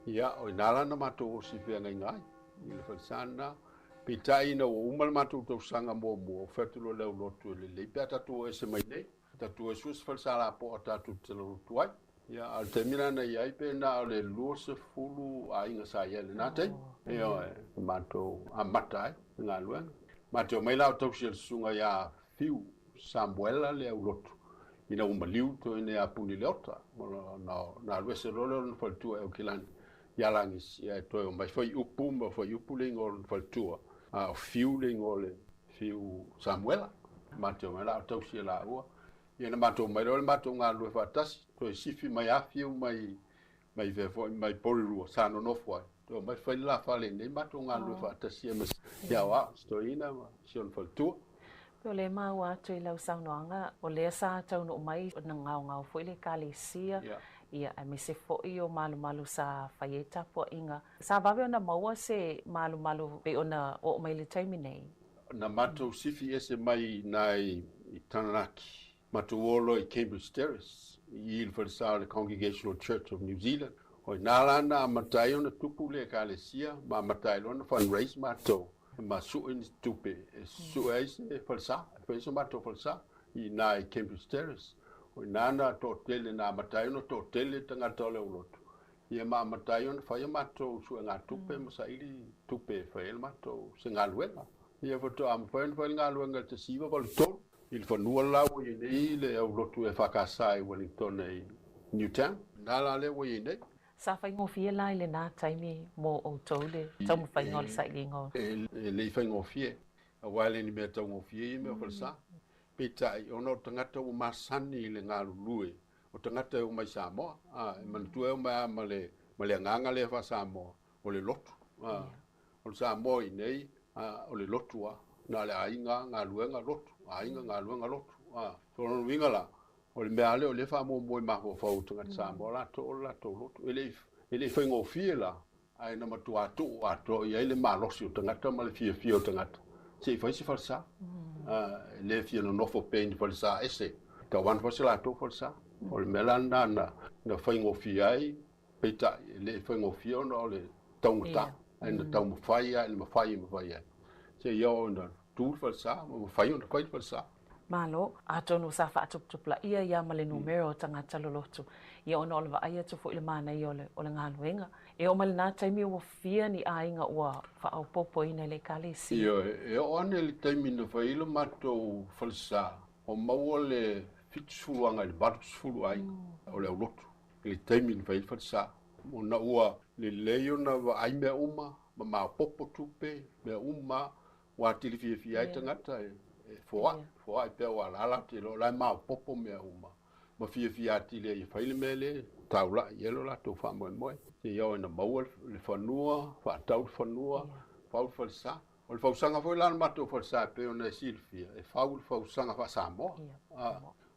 Ia, o i ina la na matou osi feagaiga ai, i le falesa lena. Peitai ina ua uma le matou tausaga muamua, ua fai atu loa le aulotu e lelei pe a tatou o ese mai nei, tatou o e sue se falesa lapoa tatou te talalotu ai. Ia, a o le taimi la na i ai pe na o le 20 aiga sa i ai i lena taimi. Ioe, na matou amata ai le galuega. Matou omai la o tausi e le susuga ia Fiu Samuela le aulotu ina ua maliu toeaina ia Puni Leota. Na, na alu ese loa lea o lona faletua i Aukilani ia Lagisi, ia e toe omai Faiupu ma Faiupu le igoa o lona faletua, a o Fiu le igoa o le Fiu Samuela. Matou omai la o tausi e laua. Ia na matou omai loa le matou galulue faatasi, toe sifi mai Afiu mai mai fea foi mai Porirua sa nonofo ai. Toe omai fai le la fale i inei matou galulue faatasi ai ma si aoao, si toeaina ma si ona faletua. Pei o lea e maua atu i lau saunoaga, o lea sa taunuu mai na gaogao foi le Ekalesia, ia, aemaise foi o malumalu sa fai ai tapuaiga. Sa vave ona maua se malumalu pei ona oo mai i le taimi nei? Na matou sifi ese mai i ina i Taranaki, matou o loa i Cambridge Terrace, i i le falesa o le Congregational Church of New Zealand. O ina la na amata ai ona tupu le Ekalesia ma amata ai loa ona fundraise matou ma sue ni tupe e sue ai se falesa, e fai ai so matou falesa i ina i Cambridge Terrace. O ina na toatele, na amata ai ona toatele tagata o le aulotu Ia ma amata ai ona fai a matou suegatupe ma saili tupe e fai ai le matou se galuega. Ia faatoa mafai ona fai le galuega i le 1983 i le fanua la ua i ai nei le aulotu EFKS i Wellington i Newtown. Na la lea ua i ai nei. Sa faigofie la i lena taimi mo outou le taumafaiga o le sailiga o. E le i faigofie, aua e le ni mea taugofie ia mea o falesa. Peitai, ona o tagata ua masani i le galulue o tagata e omai Samoa, a, e manatua e omai lava ma le, ma le agaga lea faa-Samoa, o le lotu. A, o le Samoa i inei, a, o le lotu lava. Na o le aiga, galuega, lotu, aiga, galuega, lotu. A, so o lona uiga la, o le mea lava lea o lea e faamuamua i mafaufau o tagata Samoa latou o le latou lotu. E le i, e le i faigofie la, ae na matua tuu atoa i ai le malosi o tagata ma le fiafia o tagata se i fai se falesa. E le fia nonofo pea i ni falesa ese, tau ana foi se latou falesa. O le mea la lena na, na faigofie ai, peitai e le faigofie ona o le taugata, ae na taumafai lava i le mafai e mafai ai, seia oo ina tu le falesa ma mafai ona fai le falesa. Malo, atonu sa faatuputupulaia ia ma le numera o tagata lolotu, ia ona o le vaai atu foi i le manaia o le, o le galuega. E oo mai lena taimi ua fia ni aiga ua faaopoopoina i le Ekalesia. Ioe, e oo ane i le taimi na fai ai lo matou falesa, ua maua le 70 agai i le 80 aiga o le aulotu i le taimi na fai ai le falesa. Ona ua lelei ona vaai mea uma ma maopoopo tupe, mea uma Ua atili fiafia ai tagata e foai, foai pea ua alaala atu i lo la e maopoopo mea uma. Ma fiafia atili ai e fai le mea lea e taulai i ai lo latou faamoemoe. Seia oo ina maua le fanua, faatau le fanua, fau le falesa. O le fausaga foi la o le matou falesa e pei ona e silafia, e fau le fausaga faa-Samoa.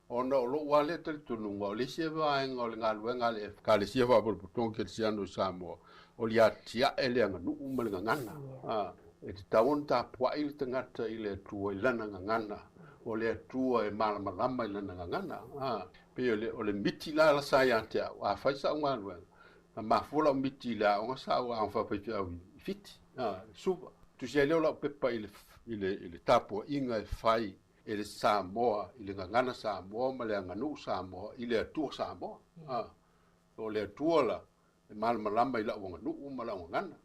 Ona o lou lava lea talitonuga, o le isi vaega o le galuega a le Ekalesia Faapotopotoga Kerisiano i Samoa, o le atiae le aganuu ma le gagana. E tatau ona tapuai le tagata i le Atua i lana gagana, o le Atua e malamalama i lana gagana. Pei o le, o le miti la sa ia te au, a fai sau galuega, na mafua lau miti i le aoga sa ou aoga faafaifeau i Fiti, Suva. Tusi ai lea o lau pepa i le, i le, i le tapuaiga e fai e le Samoa i le gagana Samoa ma le aganuu Samoa i le Atua Samoa. A, o le Atua la e malamalama i lau aganuu ma lau gagana.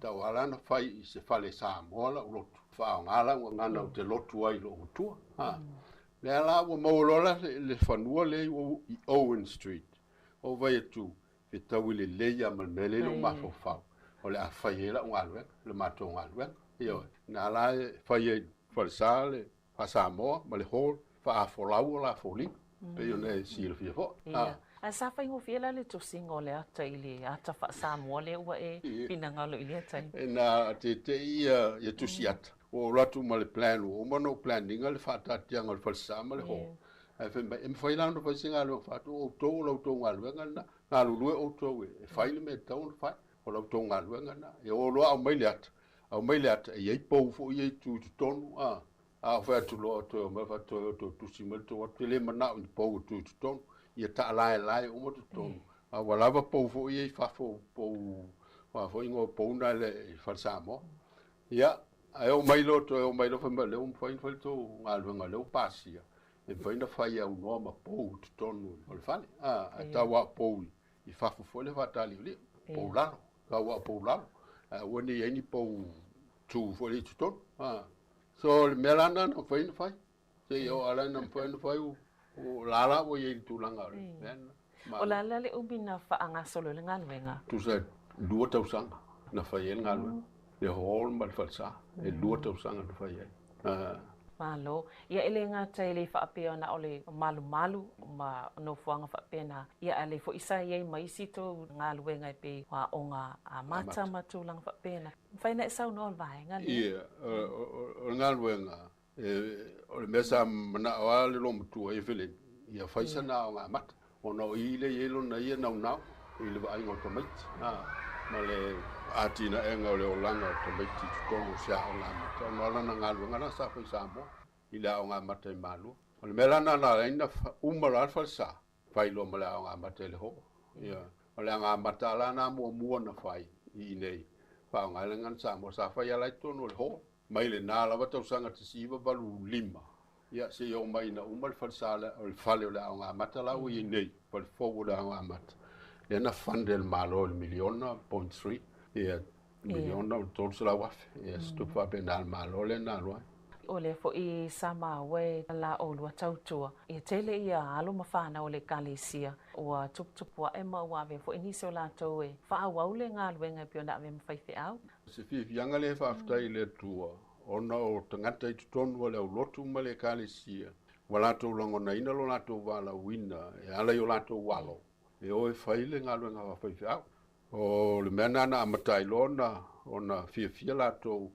Tau ala ona fai i se fale Samoa lau lotu, faaaoga lau gagana ou te lotu ai i lou Atua. A, lea la ua maua loa la le fanua lea i Owen Street, ou vaai atu, fetaui lelei lava ma le mea lea i lou mafaufau, o le a fai ai lau galuega, le matou galuega. Ioe, na la e fai ai falesa le faa-Samoa ma le hall, faafolau o la foliga, pei ona e silafia foi. Ia. Ae sa faigofie la le tosiga o le ata i le ata faa-Samoa lea ua e finagalo i lea taimi? E na teitei ia tusi ata. Ua ou alu atu ma le plan, ua uma ona ou plan ina le faataatiaga o le falesa ma le hall. Ae fai mai, e mafai la ona fai se galuega faatu, o outou o la outou galuega lena, galulue outou e fai le mea e tatau ona fai, o la outou galuega lena. E o loa aumai le ata, aumai le ata, e i ai pou foi ia i tu i totonu, a, a ou fai atu loa, toe omai faatoe o toe tusi mai le tou ata, e le manao i ni pou e tu i totonu, ia taalaelae uma totonu, a ua lava pou foi ia i fafo, pou, o a foi igoa o pou na i Fale Samoa. Ia, ae oo mai loa, toe oo mai loa fai mai, o lea ua mafai ona fai le tou galuega, o lea ua pasia. E mafai ona fai aunoa ma pou i totonu o le fale. Ae tau lava o pou i fafo foi le faataliolio, pou lalo, tau lava o pou lalo, ae aua ne i ai ni pou tu foi lea i totonu. So o le mea la lena na mafai ona fai, seia oo lava la ina mafai ona fai, o la la ua i ai i le tulaga o le mea lena. O le a la le umi na faagasolo ai le galuega? Tusa e 2 tausaga na fai ai le galuega, le hall ma le falesa, e 2 tausaga na fai ai. Malo. Ia e le gata e le faapea na o le malumalu ma nofoaga faapena, ia a le foi sa i ai ma isi tou galuega e pei o aoga amata ma tulaga faapena. Mafai ona e saunoa o le vaega lea? Ia, o le galuega, o le mea sa manao lava le loomatua ia Feleni, ia fai sana aoga amata, ona o i lea e i ai lona ia naunau i le vaaiga o tamaiti, ma le atinaega o le olaga o tamaiti i totonu o se aoga amata, ona o lana galuega la sa fai i Samoa, i le aoga amata i Malua. O le mea la lena na ala ai ona uma loa le falesa, fai loa ma le aoga amata i le hall. Ia, o le aoga amata la lena muamua na fai i inei, faaaoga ai le gagana Samoa, sa fai lava la i totonu o le hall. Mai lena lava tausaga 1985, ia, seia oo mai ina uma le falesa o le fale o le aoga amata la ua i ai nei, fale fou o le aoga amata, lea na fund e le Malo i le miliona point three, ia, miliona ma 300,000, ia, se tupe faapena a le Malo lea na alu ai. O lea foi sa maua e la ʻolua tautua, e tele ia alo ma fanau o le Ekalesia ua tuputupu aʻe ma ua avea foi nisi o latou e faaauau le galuega e pei ona avea ma faifeau. O se fiafiaga lea e faafetai i le Atua, ona o tagata i totonu o le aulotu ma le Ekalesia, ua latou lagonaina lo latou valaauina e ala i o latou alo, e o e fai le galuega faafaifeau. O le mea lena na amata ai loa ona fiafia latou,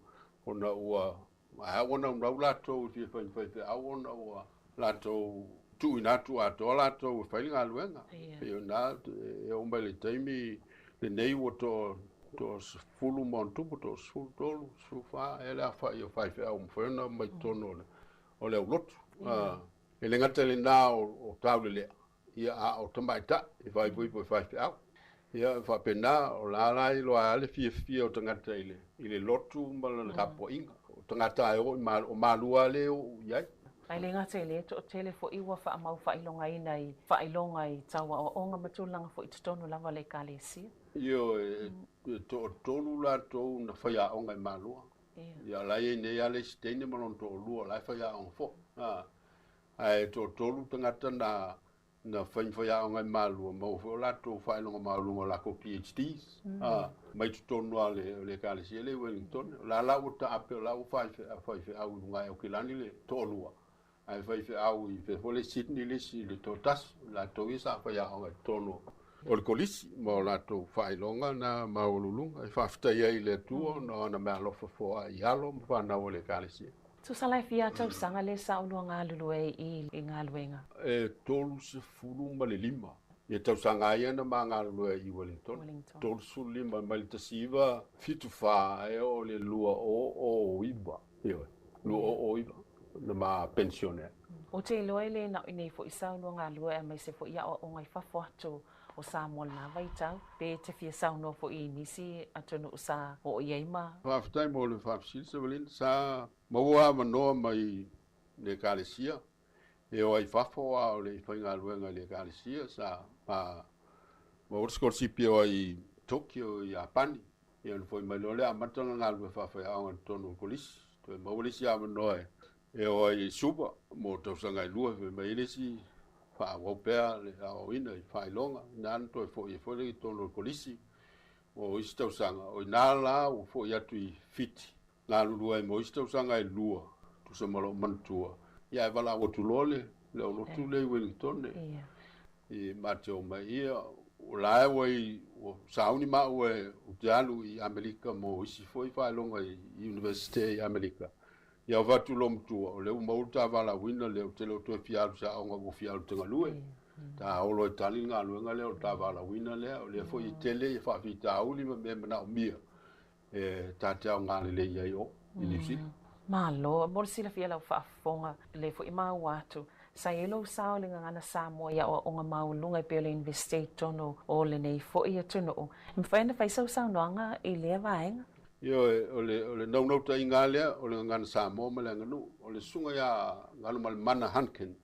ona ua ae ua naunau latou e fia fai ma faifeau ona ua latou tuuina atu atoa latou e fai le galuega. Pei o lena e oo mai le taimi lenei ua toa 10 ma ona tupu, toa 13, 14 ea le aofai o faifeau ua mafai ona omai i totonu o le aulotu. E le gata i lena o taulelea, ia a o tamaitai e faaipoipo i faifeau. Ia e faapena, o la la e iloa ai le fiafia o tagata i le lotu ma lana tapuaiga. O tagata e oo i Malua, o Malua lea e oo i ai. Ae le gata i lea, toatele foi ua faamau faailogaina i faailoga i tau aoaoga ma tulaga foi i totonu lava o le Ekalesia. Ioe, e toatolu latou na faiaoga i Malua. Ia o la e i ai nei lava le isi teine ma lona toalua o la e faiaoga foi. Ae toatolu tagata na na fai ma faiaoga i Malua, maua foi o latou faailoga maualuga o lakou PhDs, mai totonu lava o le Ekalesia lea i Wellington. O la la ua taape, o la ua faifeau i luga i Aukilani le toalua, ae faifeau i fea foi lea i Sydney le isi le toatasi. O latou ia sa faiaoga i totonu o le kolisi ma o latou faailoga na maualuluga. E faafetai ai i le Atua ona o ana meaalofa foai i alo ma fanau a le Ekalesia. Tusa la e fia tausaga lea sa olua galulue ai i galuega? E 35 ia tausaga ia na ma galulue ai i Wellington. 35 mai le 1974 e oo i le 2009. Ioe, 2009 na ma penisione ai. Ou te iloa e le na o i nei foi sa olua galue aemaise foi aoaoga i fafo atu o Samoa i lena vaitau, pe te fia saunoa foi i nisi atunuu sa oo i ai ma. Faafetai mo le faafesili Sevelina. Sa maua avanoa mai le Ekalesia e o ai i fafo a o le i faigaluega i le Ekalesia. Sa maua le sikolasipi e o ai i Tokyo i Iapani. Ia ona foi mai loa lea amata ona galulue faafaiaoga i totonu o le kolisi. Toe maua le isi avanoa e o ai i Suva mo tausaga e 2, fai mai ai le isi faaauau pea le aoaoina i faailoga. Ina na toe foi ai foi lea i totonu o le kolisi mo isi tausaga. O ina la ua foi atu i Fiti, galulue ai mo isi tausaga e 2, tusa ma lou manatua. Ia ae valaau atu loa le aulotu lea i Wellington i ma te omai ia, o la e ua i, ua sauni maua e ou te alu i Amerika mo isi foi faailoga i Universite i Amerika. Ia o fatu lo matua, o lea ua maua le ta valaauina lea, ou te le o toe fia alu i se aoga ua fia alu te galue. Ta olo e tali le galuega lea o le ta valaauina lea, o lea foi e tele ia faafitauli ma mea e manaomia e ta te aoga lelei ai o i Niu Sila. Malo, mo le silafia lau faafofoga, lea foi maua atu, sa i ai lou sao i le gagana Samoa i aoaoga maualuga e pei o le Universite i totonu o lenei foi atunuu. E mafai ona fai sau saunoaga i lea vaega? Ioe, o le, o le naunautaiga lava lea o le gagana Samoa ma le aganuu. O le susuga ia Galumalemana Hunkin,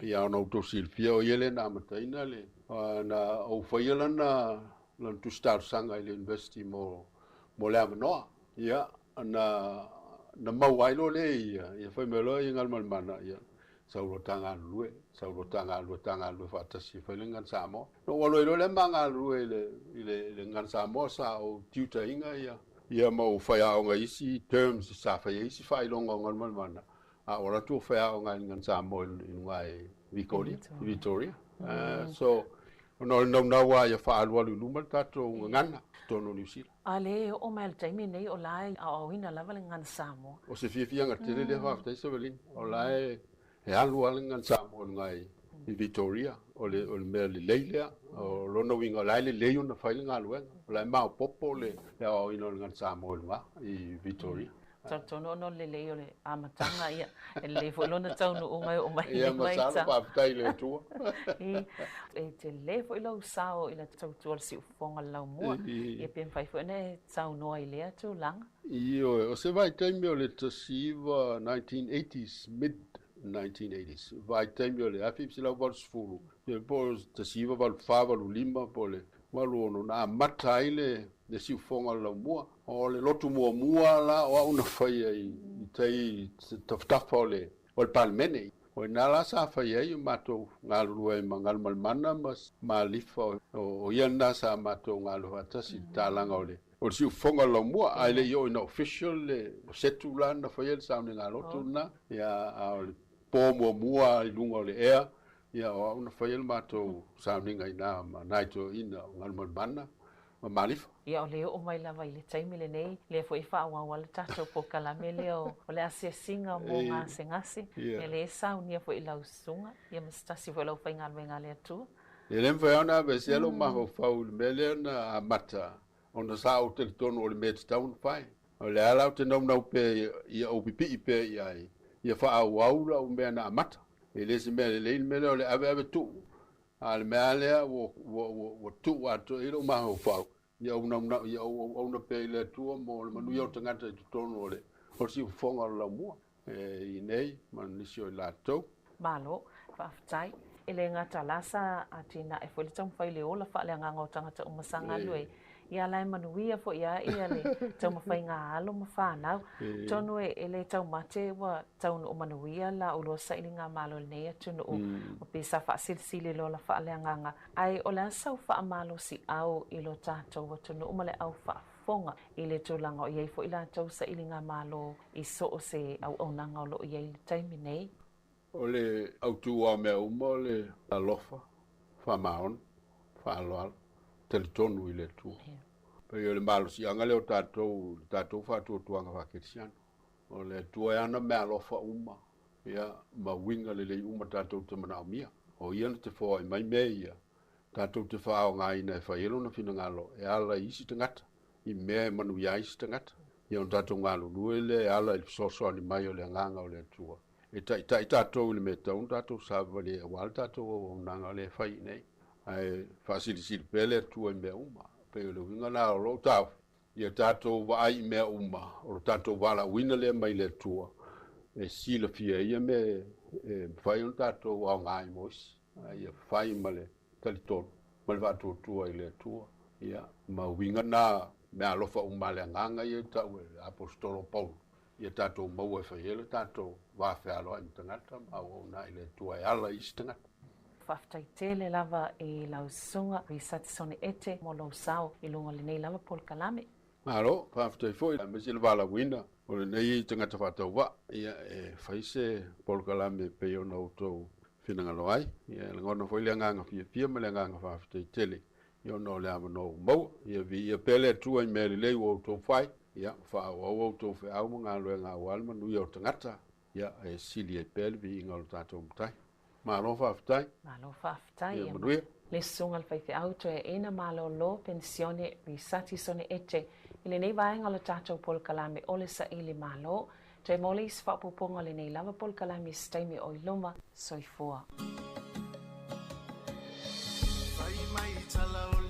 Pei lava ona outou silafia o ia lea na amataina le na ou faia lana lana tusi talosaga i le University mo mo le avanoa. Ia na na maua ai loa lea e ia, ia fai mai loa ia Galumalemana, ia sau loa ta galulue, sau loa ta galulue, ta galulue faatasi e fai le Gagana Samoa. Na ou alu ai loa lea ma galulue i le i le i le Gagana Samoa sa ou tutor ina ia ia ma ou faiaoga i isi terms sa faia ai isi faailoga o Galumalemana, a o alu atu ou faiaoga i le Gagana Samoa i luga i Victoria, Victoria. So ona o le naunau lava ia faaalualu i luma le tatou gagana i totonu o Niu Sila. A le oo mai i le taimi lenei o la e aoaoina lava le Gagana Samoa. O se fiafiaga tele lea faafetai Sevelina. O la e alu lava le Gagana Samoa i luga i Victoria. O le o le mea lelei lea. O lona uiga o la e lelei ona fai le galuega. O la e maopoopo le aoaoina o le Gagana Samoa i luga i Victoria. Talitonu ona o le lelei o le amataga, ia, e lelei foi lona taunuuga e oo mai i lenei vaitau. Ia, masalo faafetai i le Atua. E tele foi lou sao i le tautua o le siufofoga o le laumua, ia pe mafai foi ona e saunoa i lea tulaga. Ioe, o se vaitaimi o le 19, 1980s, mid 1980s, vaitaimi o le 1980, ia po o le 1984, 85 po o le 86 na amata ai le le siufofoga o le laumua. O le lotu muamua la o au na faia i tai i tafatafa o le o le Palemene. O i ina la sa fai ai o matou galulue ai ma Galumalemana ma Malifa o ia lena sa matou galulue faatasi i le talaga o le o le siufofoga o le laumua. Ae le i oo ina official le setu la na faia le sauniga lotu lena, ia a o le po muamua i luga o le ea, ia o au na faia le matou sauniga i ina ma nai toeaiina o Galumalemana ma Malifa. Ia o le oo mai lava i le taimi lenei, lea foi e faaauau ai le tatou polokalame lea o le asiasiga mo gasegase, ia lea e saunia foi i lau susuga, ia ma se tasi foi o le aufaigaluega a le Atua. E le mafai ona aveesea lou mafaufau i le mea lea na amata ona sa ou talitonu o le mea e tatau ona fai. O le a la ou te naunau pea ia ou pipii pea i ai, ia faaauau lau mea na amata. E le o se mea lelei le mea lea o le aveave tuu A o le mea lava lea ua, ua, ua, ua tuu atoa i ai lou mafaufau, ia ou naunau, ia ou auauna pea i le Atua mo le manuia o tagata i totonu o le, o le siufofoga o le laumua, e i nei ma nisi o i latou. Malo, faafetai. E le gata la sa atinae foi le taumafai i le ola faaleagaga o tagata uma sa galulue Ia la e manuia foi a ia le taumafaiga a alo ma fanau. Atonu e le taumate ua taunuu manuia la ulua sailiga malo i lenei atunuu o pe sa faasilisili loa la faaleagaga. Ae o le a sau faamalosiau i lo tatou atunuu ma le au faafofoga i le tulaga o i ai foi latou sailiga malo i so o se auaunaga o lo o i ai i le taimi nei. O le autu o mea uma o le alofa, faamaoni, faaaloalo, talitonu i le Atua. Pei o le malosiaga lea o tatou i le tatou faatuatuaga faakerisiano. O le Atua e ana meaalofa uma, ia, ma uiga lelei uma tatou te manaomia. O Ia na te foai mai mea ia, tatou te faaaogaina e fai ai Lona finagalo e ala i isi tagata, i mea e manuia ai isi tagata. Ia ona tatou galulue lea e ala i le fesoasoani mai o le Agaga o le Atua. E taitai tatou i le mea e tatau ona tatou savavali ai aua le tatou auaunaga lea e fai i inei. Ae faasilisili pea le Atua i mea uma. Pei o le uiga lena o lou taofi, ia tatou vaai i mea uma, o lo tatou valaauina lea mai le Atua e silafia ai ia mea e mafai ona tatou aoga ai mo isi. Ae ia fai ma le talitonu ma le faatuatua i le Atua. Ia, ma uiga na meaalofa uma a le Agaga ia e tau e le Aposetolo o Paulo, ia tatou maua e fai ai lo tatou va fealoai ma tagata ma auauna i le Atua e ala i isi tagata. Faafetai tele lava i lau susuga Risati Ete mo lou sao i luga o lenei lava polokalame. Malo, faafetai foi aemaise le valaauina o lenei tagata faatauvaa ia e fai se polokalame e pei ona outou finagalo ai. Ia e lagona foi le agaga fiafia ma le agaga faafetai tele ia ona o le avanoa ua maua. Ia viia pea le Atua i mea lelei ua outou fai, ia faaauau a outou feau ma galuega aua le manuia o tagata, ia e sili ai pea le viiga o le tatou Matai. Malo faafetai. Malo faafetai. Ia manuia. Le susuga i le faifeau toeaina malolo penisione Risati Sone Ete i lenei vaega o le tatou polokalame o le Saili Malo. Toe mo le isi faaopoopoga o lenei lava polokalame i se taimi o i luma. Soifua. Fai mai tala o